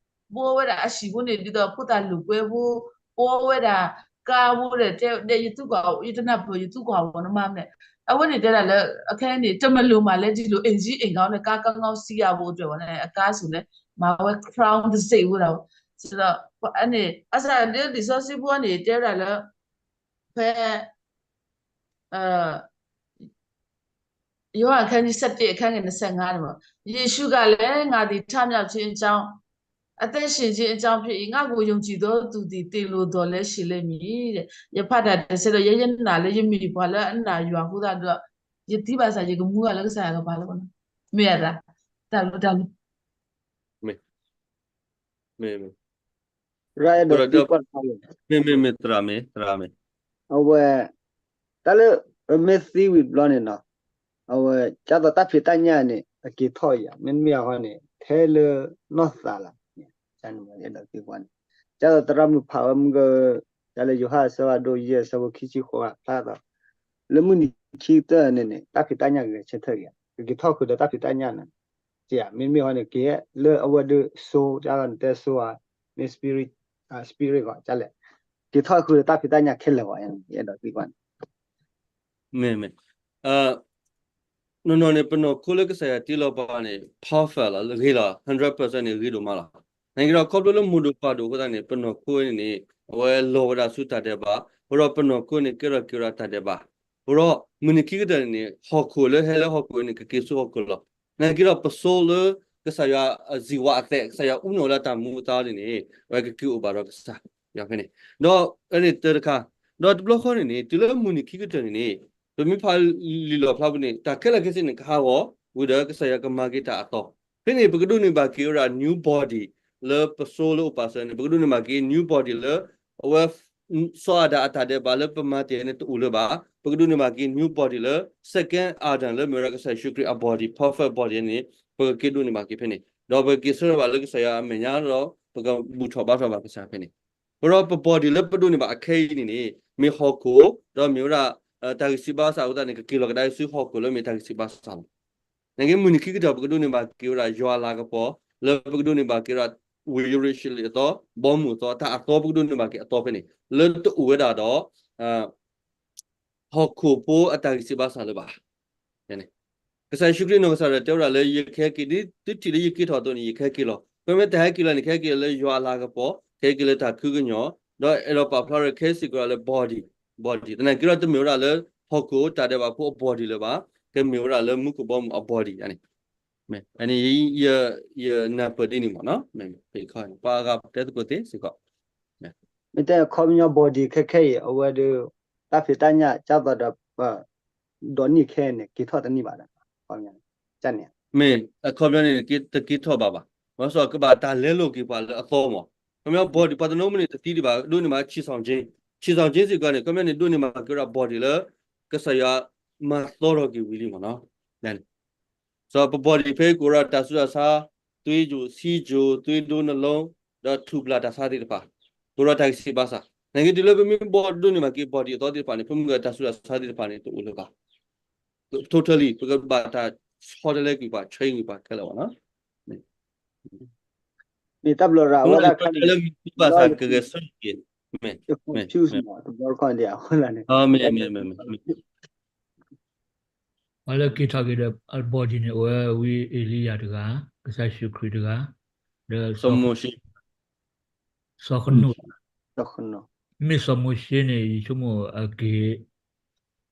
ဘီဝဲဒၣ်အဟံၣ်ဖိန့ၣ် ဒ်သိးဖိသၣ်လိာ်ကွဲဖိ ဘီဝဲဒၣ်ကါဖိဒီး တဲဒဲးယသူကွၢ် ယတနၢ်ပၢၢ်ယသူကွၢ်အီၤနီၤမးမးန့ၣ် အဝဲန့ၣ်တဲဒၣ်လၢ အခဲအံၤန့ၣ် တမလိာ်မးလဲၤဒ်လိာ် အိမ်ကြီးအိမ်ကောင်းန့ၣ် ကားကောင်းကောင်းစီးရဖို့အတွက်ပေါ့နော် အကါဆိုလည်း မၤဝဲ crown တံဆိပ်ဝဲဒၣ် ဆိုတော့ အန့ၣ် ဘၣ်ဆၣ်ဒီး လံာ်စီဆှံဖိန့ၣ် တဲဝဲဒၣ်လၢ ဖဲ ယောဟန်ခန်းကြီးဆယ့်တစ် အခန်းငယ်နှစ်ဆယ့်ငါးထဲမှာ ယေရှုကလည်း ငါသည် ထမြောက်ခြင်းအကြောင်း အသက်ရှင်ခြင်းအကြောင်းဖြစ်၏။ ငါ့ကိုယုံကြည်သောသူသည် သေလွန်သော်လည်း ရှင်လိမ့်မည်တဲ့။ ယဖတ်တာတစ်ချက်တော့ ယဲယနာ်လၢယမ့ၢ်ပှၤလၢအနာ်ယွၤအဃိသတးဒီး ယသံဘၣ်ဆၣ် ယကမူဘၣ်လၢကစၢ်ယွၤကပၤလၢၤဘၣ်နီၤ. မ့ၢ်အသး တၢ်ဘျုးတၢ်ဘျုး မ့ၢ် မ့ၢ် မ့ၢ် ရၢအဲၣ်ဒိးသံကွၢ်တခါန့ၣ် မ့ၢ်မ့ၢ်မ့ၢ် သရၣ်မ့ၢ် သရၣ်မ့ၢ် အဝဲ တၢ်လၢ ပမ့ၢ်သံဝံၤဘျီန့ၣ်နီၤ အဝဲ ကၢ်သိးတၢ်ဖံးတၢ်ညၣ်န့ၣ် အက့ၤထီၣ်ယၤ မ့တမ့ၢ်အဃိန့ၣ် ထဲလၢနီၢ်သးလီၤ ကၢ်သိးသရၣ်မုၣ်ဖးဝဲမုၢ်ဂၢၢ် ကၢ်လၢယိၤဟၣ်အဆၢဖးဒိၣ်ယဲၢ်အဆၢဖိခံဆံဃိးဖျါသိး လၢမုၢ်နံၤခံကတၢၢ်န့ၣ်န့ၣ် တၢ်ဖံးတၢ်ညၣ်ဂဲၤဆၢထၢၣ်က့ၤ ကက့ၤထီၣ်ဃုာ်ဒီးတၢ်ဖံးတၢ်ညၣ်န့ၣ် က့ၤမ့မ့ၢ်ဃီန့ၣ် က့ၤလၢအဝဲဒၣ် soul ကၢ်သိးနတဲ soul ဧါ မ့ၢ် spirit ဂီၢ်ကၢ်လဲၣ် က့ၤထီၣ်ဃုာ်ဒီးတၢ်ဖံးတၢ်ညၣ်ခဲလၢာ်ဂီၢ် အဲၣ်ဒိးသံကွၢ်န့ၣ် မ့ၢ်မ့ၢ် နီၢ်နီၢ်န့ၣ် ပနီၢ်ခိလၢကစၢ်ယွၤတ့လီၤပှၤန့ၣ် perfect လီၤ ဂ့ၤလီၤ hundred percent န့ၣ် ဂ့ၤဒိၣ်မးလီၤ. နာ်က့ဒီး ခီဖျိလၢမိၢ်ဒိၣ်ပၢ်ဒိၣ်အဃိသတးန့ၣ် ပနီၢ်ခိန့ၣ်န့ၣ် အဝဲလီၤဝဲဒၣ်ဆူတၢ်ဒဲးဘး အဃိဒီးပနီၢ်ခိန့ၣ် ကဲထီၣ်က့ၤဝဲဒၣ်တၢ်ဒဲးဘး အဃိဒီး မုၢ်နံၤခံကတၢၢ်န့ၣ်န့ၣ် ဟီၣ်ခိၣ်လၢဟဲလၢဟီၣ်ခိၣ်န့ၣ် ကက့ၤဆူဟီၣ်ခိၣ်လီၤ. နာ်က့ဒီး ပစိလၢ ကစၢ်ယွၤ အဇံဝၤအသဲး ကစၢ်ယွၤအူနီၣ်လၢတၢ်မူအသါန့ၣ်န့ၣ် အဝဲကက့ၤအိၣ်ဘၣ်ဒီးကစၢ်ယွၤဖဲန့ၣ် ဒီးအန့ၣ်တၢ်တခါ ဒီးတဘျီဃီန့ၣ်န့ၣ် တုၤလၢမုၢ်နံၤခံကတၢၢ်န့ၣ်န့ၣ် ပမ့ၢ်ဖးလံာ်လီၣ်ဖျါပူၤန့ၣ် တၢ်ခဲလၢာ်ခဲဆ့န့ၣ် ကဟးဂီၤဝံၤဒီးကစၢ်ယွၤကမၤက့ၤတၢ်အသီ ဖဲန့ၣ် ပကဒိးန့ၢ်ဘၣ်က့ၤဝဲဒၣ် new body လၢပစိလၢအိၣ်ပာ်စၢၤန့ၣ် ပကဒိးန့ၢ်ဘၣ်က့ၤ new body လၢ အဝဲ စီၤအၤဒၣ်အတၢ်ဒဲးဘးလၢပမၤတ့ၢ်န့ၣ်တအိၣ်လၢၤဘၣ်. ပကဒိးန့ၢ်ဘၣ်က့ၤ new body လၢ second Adam လၢမ့ၢ်ဝဲဒၣ်ကစၢ်ယ့ၣ်ၡူးခရံာ်အ body perfect body န့ၣ် ပကက့ၤဒိးန့ၢ်ဘၣ်က့ၤဖဲန့ၣ် ဒီးပကက့ၤဆၢထၢၣ်ဘၣ်လၢကစၢ်ယွၤအမဲာ်ညါဒီး ပကဘူၣ်ထီၣ်ဘါထီၣ်ဘၣ်ကစၢ်ဖဲန့ၣ် အဃိဒီးပ body လၢပဒိးန့ၢ်ဘၣ်အခဲအံၤန့ၣ်န့ၣ် မ့ၢ်ဟီၣ်ခိၣ် ဒီးမ့ၢ်ဝဲဒၣ် တၢ်ဂံၢ်စၢ်ဘါစၢ်အဃိသတးန့ၣ် ကက့ၤလီၤကဒါဆူဟီၣ်ခိၣ်လၢမ့ၢ်တၢ်ဂံၢ်စၢ်ဘါစၢ်လီၤ. နာ်က့မုၢ်နံၤခံကတၢၢ် ပကဒိးန့ၢ်ဘၣ်က့ၤဝဲဒၣ်ယွၤအလၤကပီၤ လၢပကဒိးန့ၢ်ဘၣ်က့ၤဝဲဒၣ် ဝ့ၢ်ယရူၤၡလ့ၣ်အသီ ဘီမုၢ်အသီ တၢ်အသီပကဒိးန့ၢ်ဘၣ်က့ၤအသီဖဲန့ၣ် လၢတအိၣ်ဝဲဒၣ်ဒီး ဟီၣ်ခိၣ်ဖိအတၢ်ဂံၢ်စၢ်ဘါစၢ်လၢၤဘၣ်. ကစၢ်ယ့ၣ်ၡူးခရံာ်နီၢ်ကစၢ်ဒၣ်တဲဝဲဒၣ်လၢ ယကဟဲက့ၤ ဒ်သုထံၣ်လၢယက့ၤထီၣ်အသိးန့ၣ် ယကဟဲက့ၤလီၤ. ပမ့ၢ်တဟဲက့ၤလီၤန့ၣ် ကဟဲက့ၤလၢယွၤအလၤကပီၤ, ကဟဲက့ၤလၢတၢ်ခုကညီၤ, ဒီးအဲၣ်ဒိးပာ်ဖျါရဲၣ်ခဲစ့ၢ်ကီးလၢ body, body သနာ်က့ဒီးတမ့ၢ်ဝဲဒၣ်လၢ ဟီၣ်ခိၣ်တၢ်ဒဲးဘးဖိအ body လၢၤဘၣ်, ကမ့ၢ်ဝဲဒၣ်လၢမူခိၣ်ဘီမုၢ်အ body န့ၣ်, အန့ၣ် ယနၢ်ပၢၢ်ဒ်န့ၣ်မ့ၢ်နီၤ, ပှၤအဂၤတဲသကိးသ့စ့ၢ်ကီး မ့ၢ်တဲအခီပညီ body ခဲခဲအံၤ အဝဲဒီး တၢ်ဖံးတၢ်ညၣ်ကၢ်သိးဒီး ဒီးနံၣ်ခဲအံၤန့ၣ် က့ၤထီၣ်တန့ၢ်ဘၣ်ဒီး အခီပညီန့ၣ် မ့ၢ်အခီပညီန့ၣ် တက့ၤထီၣ်ဘၣ်ဘၣ်, ဘၣ်ဆၣ်ကဘၣ်တၢ်လဲလိာ်က့ၤပှၤလၢအသီမး, ခီပညီ body ပှၤတနီၤမ့ၢ်န့ၣ် တသံဒံးဘၣ် ဒိးန့ၢ်ဘၣ် ခြေဆောင်ခြင်း, ခြေဆောင်ခြင်း စ့ၢ်ကီးန့ၣ် ခီပညီန့ၣ် ဒိးန့ၢ်ဘၣ်က့ၤဝဲဒၣ် body လၢ ကစၢ်ယွၤမၤသီထီၣ်က့ၤဝံၤလံမ့ၢ်နီၤ. စီၤပ body ဖဲကိးဝဲဒၣ်တၢ်ဆူးတၢ်ဆါ, သွေးကြို, ဆီးချို, သွေးတိုးနှလုံး, ဒီးထူၣ်ဘျၣ်တၢ်ဆါသ့ၣ်တဖၣ်, ကိးဝဲဒၣ်တၢ်ဂံၢ်စၢ်ဘါစၢ်, နာ်က့တုၤလၢပမ့ၢ်ဘီဒိးန့ၢ်ဘၣ်က့ၤ body အသီသ့ၣ်တဖၣ်န့ၣ် ပမ့ၢ်တၢ်ဆူးတၢ်ဆါသ့ၣ်တဖၣ်န့ၣ် တအိၣ်လၢၤဘၣ်, totally ပကဘၣ်တၢ်ဆီတလဲကွံာ်ပှၤ train ကွံာ်ပှၤခဲလၢာ်ဘၣ်နီၤ. မ့ၢ်တၢ်ဘျီရၤ အဝဲဒၣ်ခါန့ၣ် ဘၣ်ဆၣ်ကဂဲၤဆၢက့ၤ, မ့ၢ်, မ့ၢ်, မ့ၢ်, မ့ၢ်, မ့ၢ် ပှၤလၢက့ၤထီၣ်က့ၤဒီး body န့ၣ် အိၣ်ဝဲဝံအ့လံယၤတဂၤ, ကစၢ်ယ့ၣ်ၡူးခရံာ်တဂၤ, ဒီး စီၤမိၤၡ့, စီၤဃနိၣ်, မ့မ့ၢ်စီၤမိၤၡ့န့ၣ် ယဆိကမိၣ် အက့ၤ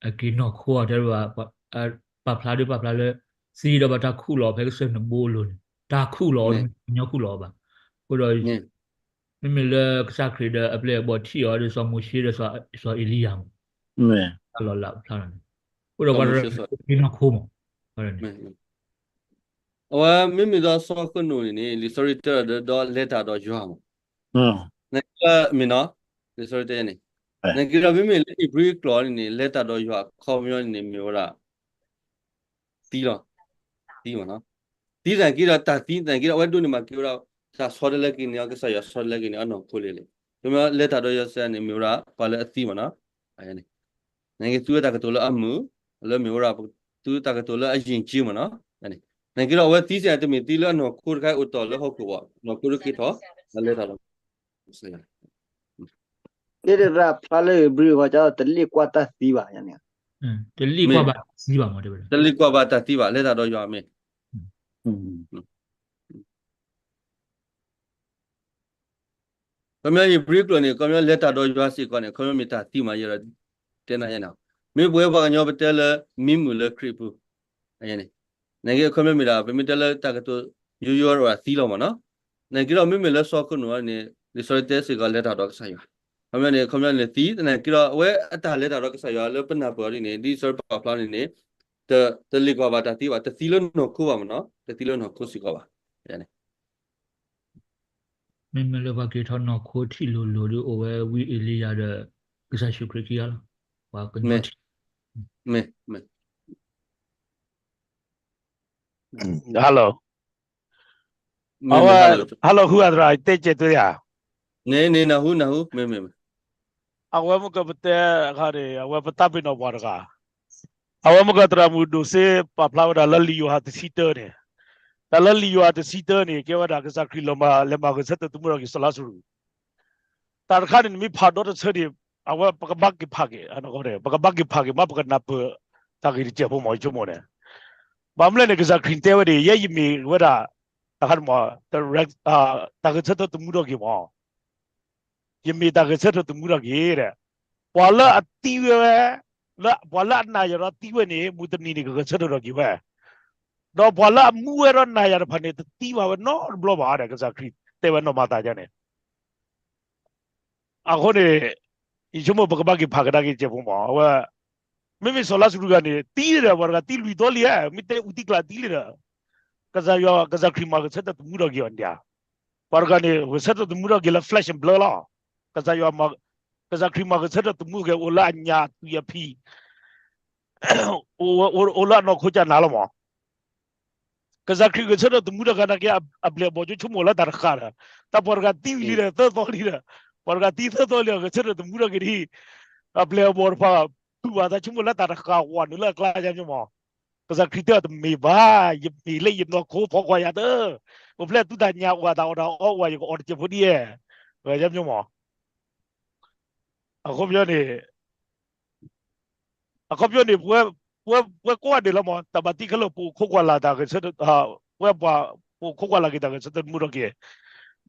နီၢ်ခိအီၤတဲဘၣ်, ပာ်ဖျါဒ်ပာ်ဖျါလၢ သံဒီးဘၣ်တၢ်ခူၣ်လီၤအီၤဖဲကစၢၢ်နဘိအလိၤန့ၣ် တၢ်ခူၣ်လီၤအီၤ တမ့ၢ်ညီခူၣ်လီၤအီၤဘၣ်. အဃိဒီး မ့မ့ၢ်လၢကစၢ်ခရံာ်ဒီးအပျဲၢ်အဘီၣ်ထံၣ်အီၤဒီးစီၤမိၤၡ့ဒီးစီၤအ့လံယၤမး, တၢ်လီၤလးဖျါလီၤန့ၣ်, အဃိဒီးပှၤတဂၤက့ၤနီၢ်ခိမး, အဝဲမ့မ့ၢ်ဒီးစီၤဃနိၣ်န့ၣ်န့ၣ် လံာ်စီဆှံတဲဒီး ဒီးလဲၤတၢ်ဒီးယွၤမး, နကမ့ၢ်နီၤ, လံာ်စီဆှံတဲန့ၣ်, နကဒီးမ့မ့ၢ်လၢဧ့ၤဘြံၤကျိာ်န့ၣ်န့ၣ် လဲၤတၢ်ဒီးယွၤအခီပညီန့ၣ်မ့ၢ်ဝဲဒၣ် သံလီၤ, သံမ့ၢ်နီၤ, သံသနာ်က့ဒီးတၢ်သံသနာ်က့ဒီး အဝဲဒိးန့ၢ်ဘၣ်က့ၤဝဲဒၣ် တၢ်ဆီတလဲက့ၤန့ၢ်အီၤ ကစၢ်ယွၤဆီတလဲက့ၤန့ၢ်အီၤနီၢ်ခိလံလံ, ပမ့ၢ်လဲၤတၢ်ဒီးယွၤစ့ၢ်န့ၣ် မ့ၢ်ဝဲဒၣ်ပှၤလၢအသံမ့ၢ်နီၤ, နကသူဝဲတၢ်ကတိၤလၢအမုာ်, လၢမ့ၢ်ဝဲဒၣ် သူတၢ်ကတိၤလၢအယဉ်ကျေးမ့ၢ်နီၤ, နကဒီးအဝဲသံစ့ၢ်တမ့ၢ်သံလၢအနီၢ်ခိတခါအိၣ်တီၢ်လၢဟီၣ်ခိၣ်ဘၣ်, နီၢ်ခိတက့ၤထီၣ်, လဲၤတၢ်ဒီး ကဲဒၣ်ဖျါလၢဧ့ၤဘြံၤအဂီၢ် ကဒီးတလ့ၣ်ကွၢ်တၢ်သံဘၣ်န့ၣ်, တလ့ၣ်ကွၢ်ဘၣ်တၢ်သံဘၣ်မ့ၢ်, တလ့ၣ်ကွၢ်ဘၣ်တၢ်သံဘၣ် လဲၤတၢ်ဒီးယွၤမ့ၢ် ခီပညီဧ့ၤဘြံၤကျိာ်န့ၣ် ခီပညီလဲၤတၢ်ဒီးယွၤစ့ၢ်ကီးန့ၣ် ခီပညီမ့ၢ်တၢ်သံမး ယဲဒီးတဲနၤယဲနီၤ, မ့ၢ်ပဝဲပှၤကညီပတဲလၢ မံမုာ်လၢခရံာ်ပူၤ, န့ၣ်, နကခီပညီမ့ၢ်ဒၣ် ပမ့ၢ်တဲလၢတၢ်ကတိၤယိယိဝဲဒၣ်သံလီၤမ့ၢ်နီၤ, နကဒီးမ့မ့ၢ်လၢစီၤဃနိၣ်န့ၣ် လံာ်စီဆှံတဲစ့ၢ်ကီးလဲၤတၢ်ဒီးကစၢ်ယွၤ, ခီပညီန့ၣ် ခီပညီန့ၣ်သံ သနာ်က့ဒီးအဝဲအတၢ်လဲၤတၢ်ဒီးကစၢ်ယွၤလၢပနၢ်ပၢၢ်အီၤဒ်န့ၣ် ဒ်လံာ်စီဆှံပာ်ဖျါန့ၣ်န့ၣ် တလ့ၣ်ကွၢ်ဘၣ်တၢ်သံဘၣ် တသံလၢနီၢ်ခိဘၣ်မ့ၢ်နီၤ တသံလၢနီၢ်ခိစ့ၢ်ကီးဘၣ်, န့ၣ် မ့မ့ၢ်လၢပှၤက့ၤထီၣ်နီၢ်ခိထံၣ်လိၤလိၤဒီးအိၣ်ဝဲဝံအ့လံယၤဒီး ကစၢ်ယ့ၣ်ၡူးခရံာ်ခံဂၤလီၤ, ပှၤကညီထံၣ် မ့ၢ်, မ့ၢ်, မ့ၢ်, အဝဲ, hello ဟူအသရၣ် တဲကဲးတုၤယၤ, န့ၣ်န့ၣ် နၢ်ဟူ နၢ်ဟူ မ့ၢ်မ့ၢ်မ့ၢ်, အဝဲမ့ၢ်ကပတဲအခါန့ၣ် အဝဲပတၢ်ပ့ၤနီၣ်ပှၤတဂၤ အဝဲမ့ၢ်ကသရၣ်မုၣ်ဒိၣ်စ့ပာ်ဖျါဝဲဒၣ်လၢလံာ်ယိၤဟၣ်တဆံတၢန့ၣ်, တၢ်လၢလံာ်ယိၤဟၣ်တဆံတၢန့ၣ် ကဲဝဲဒၣ်ကစၢ်ခရံာ်လီၤမၢ် လဲၤမၤဂဲၤဆၢထၢၣ်သမူထီၣ်က့ၤစီၤလါစရူး, တၢ်တခါန့ၣ် နမ့ၢ်ဖးဒီတဆၢန့ၣ် အဝဲပကဘၣ်က့ၤဖးက့ၤ, ပကဘၣ်က့ၤဖးက့ၤ မ့ၢ်ပကနၢ်ပၢၢ်တၢ်ဂ့ၢ်တစဲးဖိမ့ၢ် ယဆိကမိၣ်န့ၣ်, ဘၣ်မနုၤလဲၣ်န့ၣ် ကစၢ်ခရံာ်တဲဝဲဒၣ် ယဲယမ့ၢ်ဝဲဒၣ် တၢ်ခါန့ၣ်မ့ၢ် တၢ်ဂဲၤဆၢထၢၣ်သမူထီၣ်က့ၤမ့ၢ် ယမ့ၢ်တၢ်ဂဲၤဆၢထၢၣ်သမူထီၣ်က့ၤ, ပှၤလၢအသံဝဲဝဲ, ပှၤလၢအနာ်ယွၤဒီးသံဝဲန့ၣ် မုၢ်တနံၤန့ၣ် ကဂဲၤဆၢထၢၣ်ထီၣ်က့ၤဝဲ, ဒီးပှၤလၢအမူဝဲဒီးနာ်ယွၤတဖၣ်န့ၣ် တသံဘၣ်ဝဲနီတဘျီဘၣ်ဒီး ကစၢ်ခရံာ်တဲဝဲနီၢ်မၤသးယါန့ၣ်, အဃိန့ၣ် ယဆိကမိၣ်ပကဘၣ်က့ၤဖးကဒါက့ၤစဲးဖိမ့ၢ် အဝဲ, မ့မ့ၢ်စီၤလါစရူးတဂၤန့ၣ် သံဒီး ပှၤတဂၤသံလွံၢ်သီလံဧါ မ့ၢ်တဲအူသံကျါသံလံဒီး, ကစၢ်ယွၤ ကစၢ်ခရံာ်မၤဂဲၤဆၢထၢၣ်သမူထီၣ်က့ၤအီၤန့ၣ်ဧါ, ပှၤတဂၤန့ၣ် ဂဲၤဆၢထၢၣ်သမူထီၣ်က့ၤလၢ flesh and blood လီၤ, ကစၢ်ယွၤ, ကစၢ်ခရံာ်မၤဂဲၤဆၢထၢၣ်သမူထီၣ်က့ၤအိၣ်လၢအညၣ်အသွံၣ်အဖံး အိၣ်လၢအနီၢ်ခိကနၤလီၤမ့ၢ်, ကစၢ်ခရံာ်ဂဲၤဆၢထၢၣ်သမူထီၣ်က့ၤနာ်က့ အပျဲၢ်အဘီၣ်ကၠိဆိကမိၣ်လၢတၢ်တဃၣ်ဒီး, တၢ်ပှၤတဂၤသံဝံၤလံဒီး သၢသီလံဒီး, ပှၤတဂၤသံသၢသီလံ ဂဲၤဆၢထၢၣ်တမူထီၣ်က့ၤဒံး, အပျဲၢ်အဘီၣ်တဖၣ် ဖုးဘၣ်သးဆိကမိၣ်လၢတၢ်တဃၣ်ဝဲနုာ်လၢအကျါ ယါမၠိမး, ကစၢ်ခရံာ်တဲအီၤတမ့ၢ်ဘၣ်, ယမ့ၢ်လၢယနီၢ်ခိဖီကွၢ်ယၤတၢ်, အိၣ်ဖျဲၣ်သုတၢ်ညၣ်အီၣ်တၢ်အီၣ်တၢ်အီအိၣ် ယကအီၣ်တစဲးဖိဒ်အဲၣ်, ယါမၠိမး, အခီပညီန့ၣ် အခီပညီန့ၣ် ပဝဲ ပဝဲ ပဝဲကိးဂၤဒဲးလီၤမး, တၢ်ဘၣ်တ့ခဲလၢာ် ပအိၣ်ခိးကွၢ်လၢ်တၢ်ဂဲၤဆၢထၢၣ်, ပဝဲပှၤ ပအိၣ်ခိးကွၢ်လၢ်က့ၤတၢ်ဂဲၤဆၢထၢၣ်တမူထီၣ်က့ၤ, ဒ်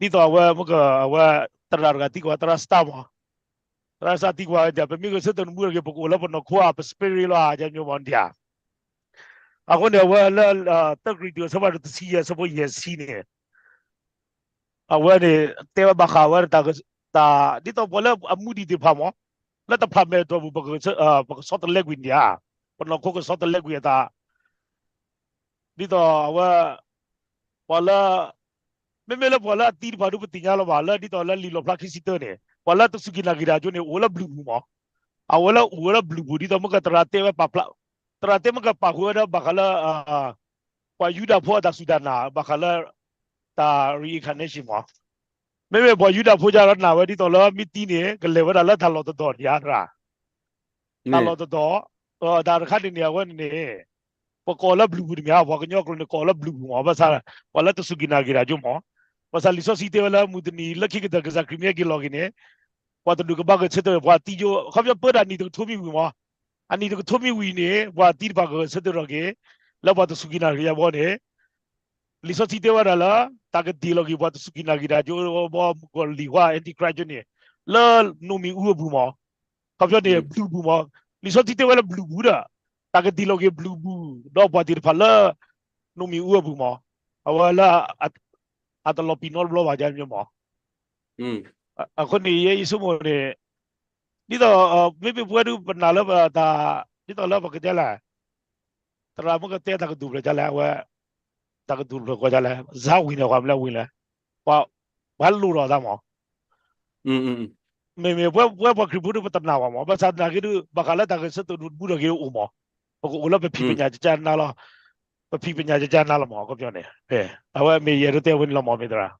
သိးအဝဲ မ့ၢ်က အဝဲ သရၣ်တဂၤသံကွၢ် သရၣ်စတၢ်မး, သရၣ်စတၢ်သံကွၢ်ဒ် ပမ့ၢ်ဂဲၤဆၢထၢၣ်တမူထီၣ်က့ၤ ပကအိၣ်လၢပနီၢ်ခိဧါ ပ spirit လီၤဧါ ယါမၠိမးဒ်ဧါ. အဃိန့ၣ် အဝဲလၢ တၢကရံၣ်သူး အဆၢဖးဒိၣ်တဆံယဲၢ် အဆၢဖိယဲၢ်ဆံန့ၣ် အဝဲန့ၣ် တဲဝဲဘၣ်ဃးဝဲတၢ် တၢ် ဒ်သိးပှၤလၢအမူဒံးသ့ၣ်တဖၣ်မး, လၢတၢ်ဖးမဲာ်တီၢ်ပူၤ ပက ပကဆီတလဲကွံာ်န့ၣ်ဧါ, ပနီၢ်ခိကဆီတလဲကွံာ်အသး, ဒ်သိးအဝဲ ပှၤလၢ မ့မ့ၢ်လၢပှၤလၢအသံတဖၣ်ဒုးပသ့ၣ်ညါလီၤဘၣ် လၢဒ်သိးလၢလံာ်လီၣ်ဖျါခံဆံတၢန့ၣ် ပှၤလၢတစူၢ်က့ၤနာ်က့ၤတၢ်ကၠိန့ၣ် အိၣ်ဝဲလၢဘျုးပူၤမး, အဝဲလၢအိၣ်ဝဲလၢဘျုးပူၤ ဒ်သိးမ့ၢ်ကသရၣ်တဲဝဲပာ်ဖျါ, သရၣ်တဲမ့ၢ်ကပာ်ဃုာ်ဝဲဒၣ်ဘၣ်ဃးလၢ ပှၤယူဒၤဖိအတၢ်စူၢ်တၢ်နာ် ဘၣ်ဃးလၢ တၢ် reincarnation မး, မ့မ့ၢ်ပှၤယူဒၤဖိယါဒီးနာ်ဝဲဒ်သိးလၢမ့ၢ်သံန့ၣ် ကလဲၤဝဲဒၣ်လၢတၢ်လီၢ်တတီၤန့ၣ်ဧါသရၣ်, တၢ်လီၢ်တတီၤ, တၢ်တခါန့ၣ်န့ၣ် အဝဲန့ၣ်န့ၣ် ပကိးလၢဘျုးပူၤတမ့ၢ်ဧါ, ပှၤကညီကျိာ်န့ၣ်ကိးလၢဘျုးပူၤမး, ဘၣ်ဆၣ် ပှၤလၢတစူၢ်က့ၤနာ်က့ၤတၢ်ကၠိမး, ဘၣ်ဆၣ်လံာ်စီဆှံတဲဝဲလၢမုၢ်တနံၤလၢခံကတၢၢ် ကစၢ်ခရံာ်မ့ၢ်ဟဲက့ၤလီၤက့ၤန့ၣ် ပှၤတဒူၣ်ကဘၣ်ဂဲၤဆၢထၢၣ် ပှၤသံကၠိ အခီပညီပၢတၢ်အနံၣ်တကထိမ့ၢ်ဝံၤမး, အနံၣ်တကထိမ့ၢ်ဝံၤန့ၣ် ပှၤသံတဖၣ်ကဂဲၤဆၢထၢၣ်ထီၣ်က့ၤ လၢပှၤတစူၢ်က့ၤနာ်က့ၤတၢ်ဘီန့ၣ် လံာ်စီဆှံတဲဝဲဒၣ်လၢ တၢ်ကဒ့ၣ်လီၤက့ၤပှၤတစူၢ်က့ၤနာ်က့ၤတၢ်ကၠိဘီ မုၢ်ကီၢ်လံၤဝါ Antichrist ကၠိန့ၣ် လၢနိၣ်မံၤအူအပူၤမး, အခီပညီန့ၣ် ဘျုးပူၤမး, လံာ်စီဆှံတဲဝဲလၢဘျုးပူၤဒီး တၢ်ကဒ့ၣ်လီၤက့ၤဘျုးပူၤ ဒီးပှၤသ့ၣ်တဖၣ်လၢ နိၣ်မံၤအူအပူၤမး, အဝဲလၢ အတလီၤပံာ်နီတဘျီဘၣ် ယါမၠိမး, အဃိန့ၣ် ယဲယဆိကမိၣ်န့ၣ် ဒ်သိး မ့မ့ၢ်ပဝဲဒၣ်ပနာ်လၢတၢ် ဒ်သိးလၢပကတဲလဲၣ် သရၣ်မ့ၢ်ကတဲတၢ်ကဒူၣ်ဖျၢၣ်ဒ်လဲၣ် အဝဲ တၢ်ကဒူၣ်ဖျၢၣ်ကွၢ်ဒ်လဲၣ် စါဝံၤန့ၣ် ပှၤမလဲၣ်ဝံၤလဲၣ် ပှၤလိၣ်ထီၣ်သးမး မ့မ့ၢ်ပဝဲပှၤခရံာ်ဖိဒၣ်ပတနာ်ဘၣ်မး ဘၣ်ဆၣ်သနာ်က့ဒၣ် ဘၣ်ဃးလၢတၢ်ဂဲၤဆၢထၢၣ်တမူထီၣ်က့ၤအိၣ်မး ပကအိၣ်လၢပဖံးပညၣ်ကကနါလီၤ ပဖံးပညၣ်ကကနါလီၤမး အခီပညီန့ၣ် အဝဲမ့ၢ်ယအဲၣ်ဒိးတဲဝဲန့ၣ်လီၤမး မ့ၢ်သရၣ်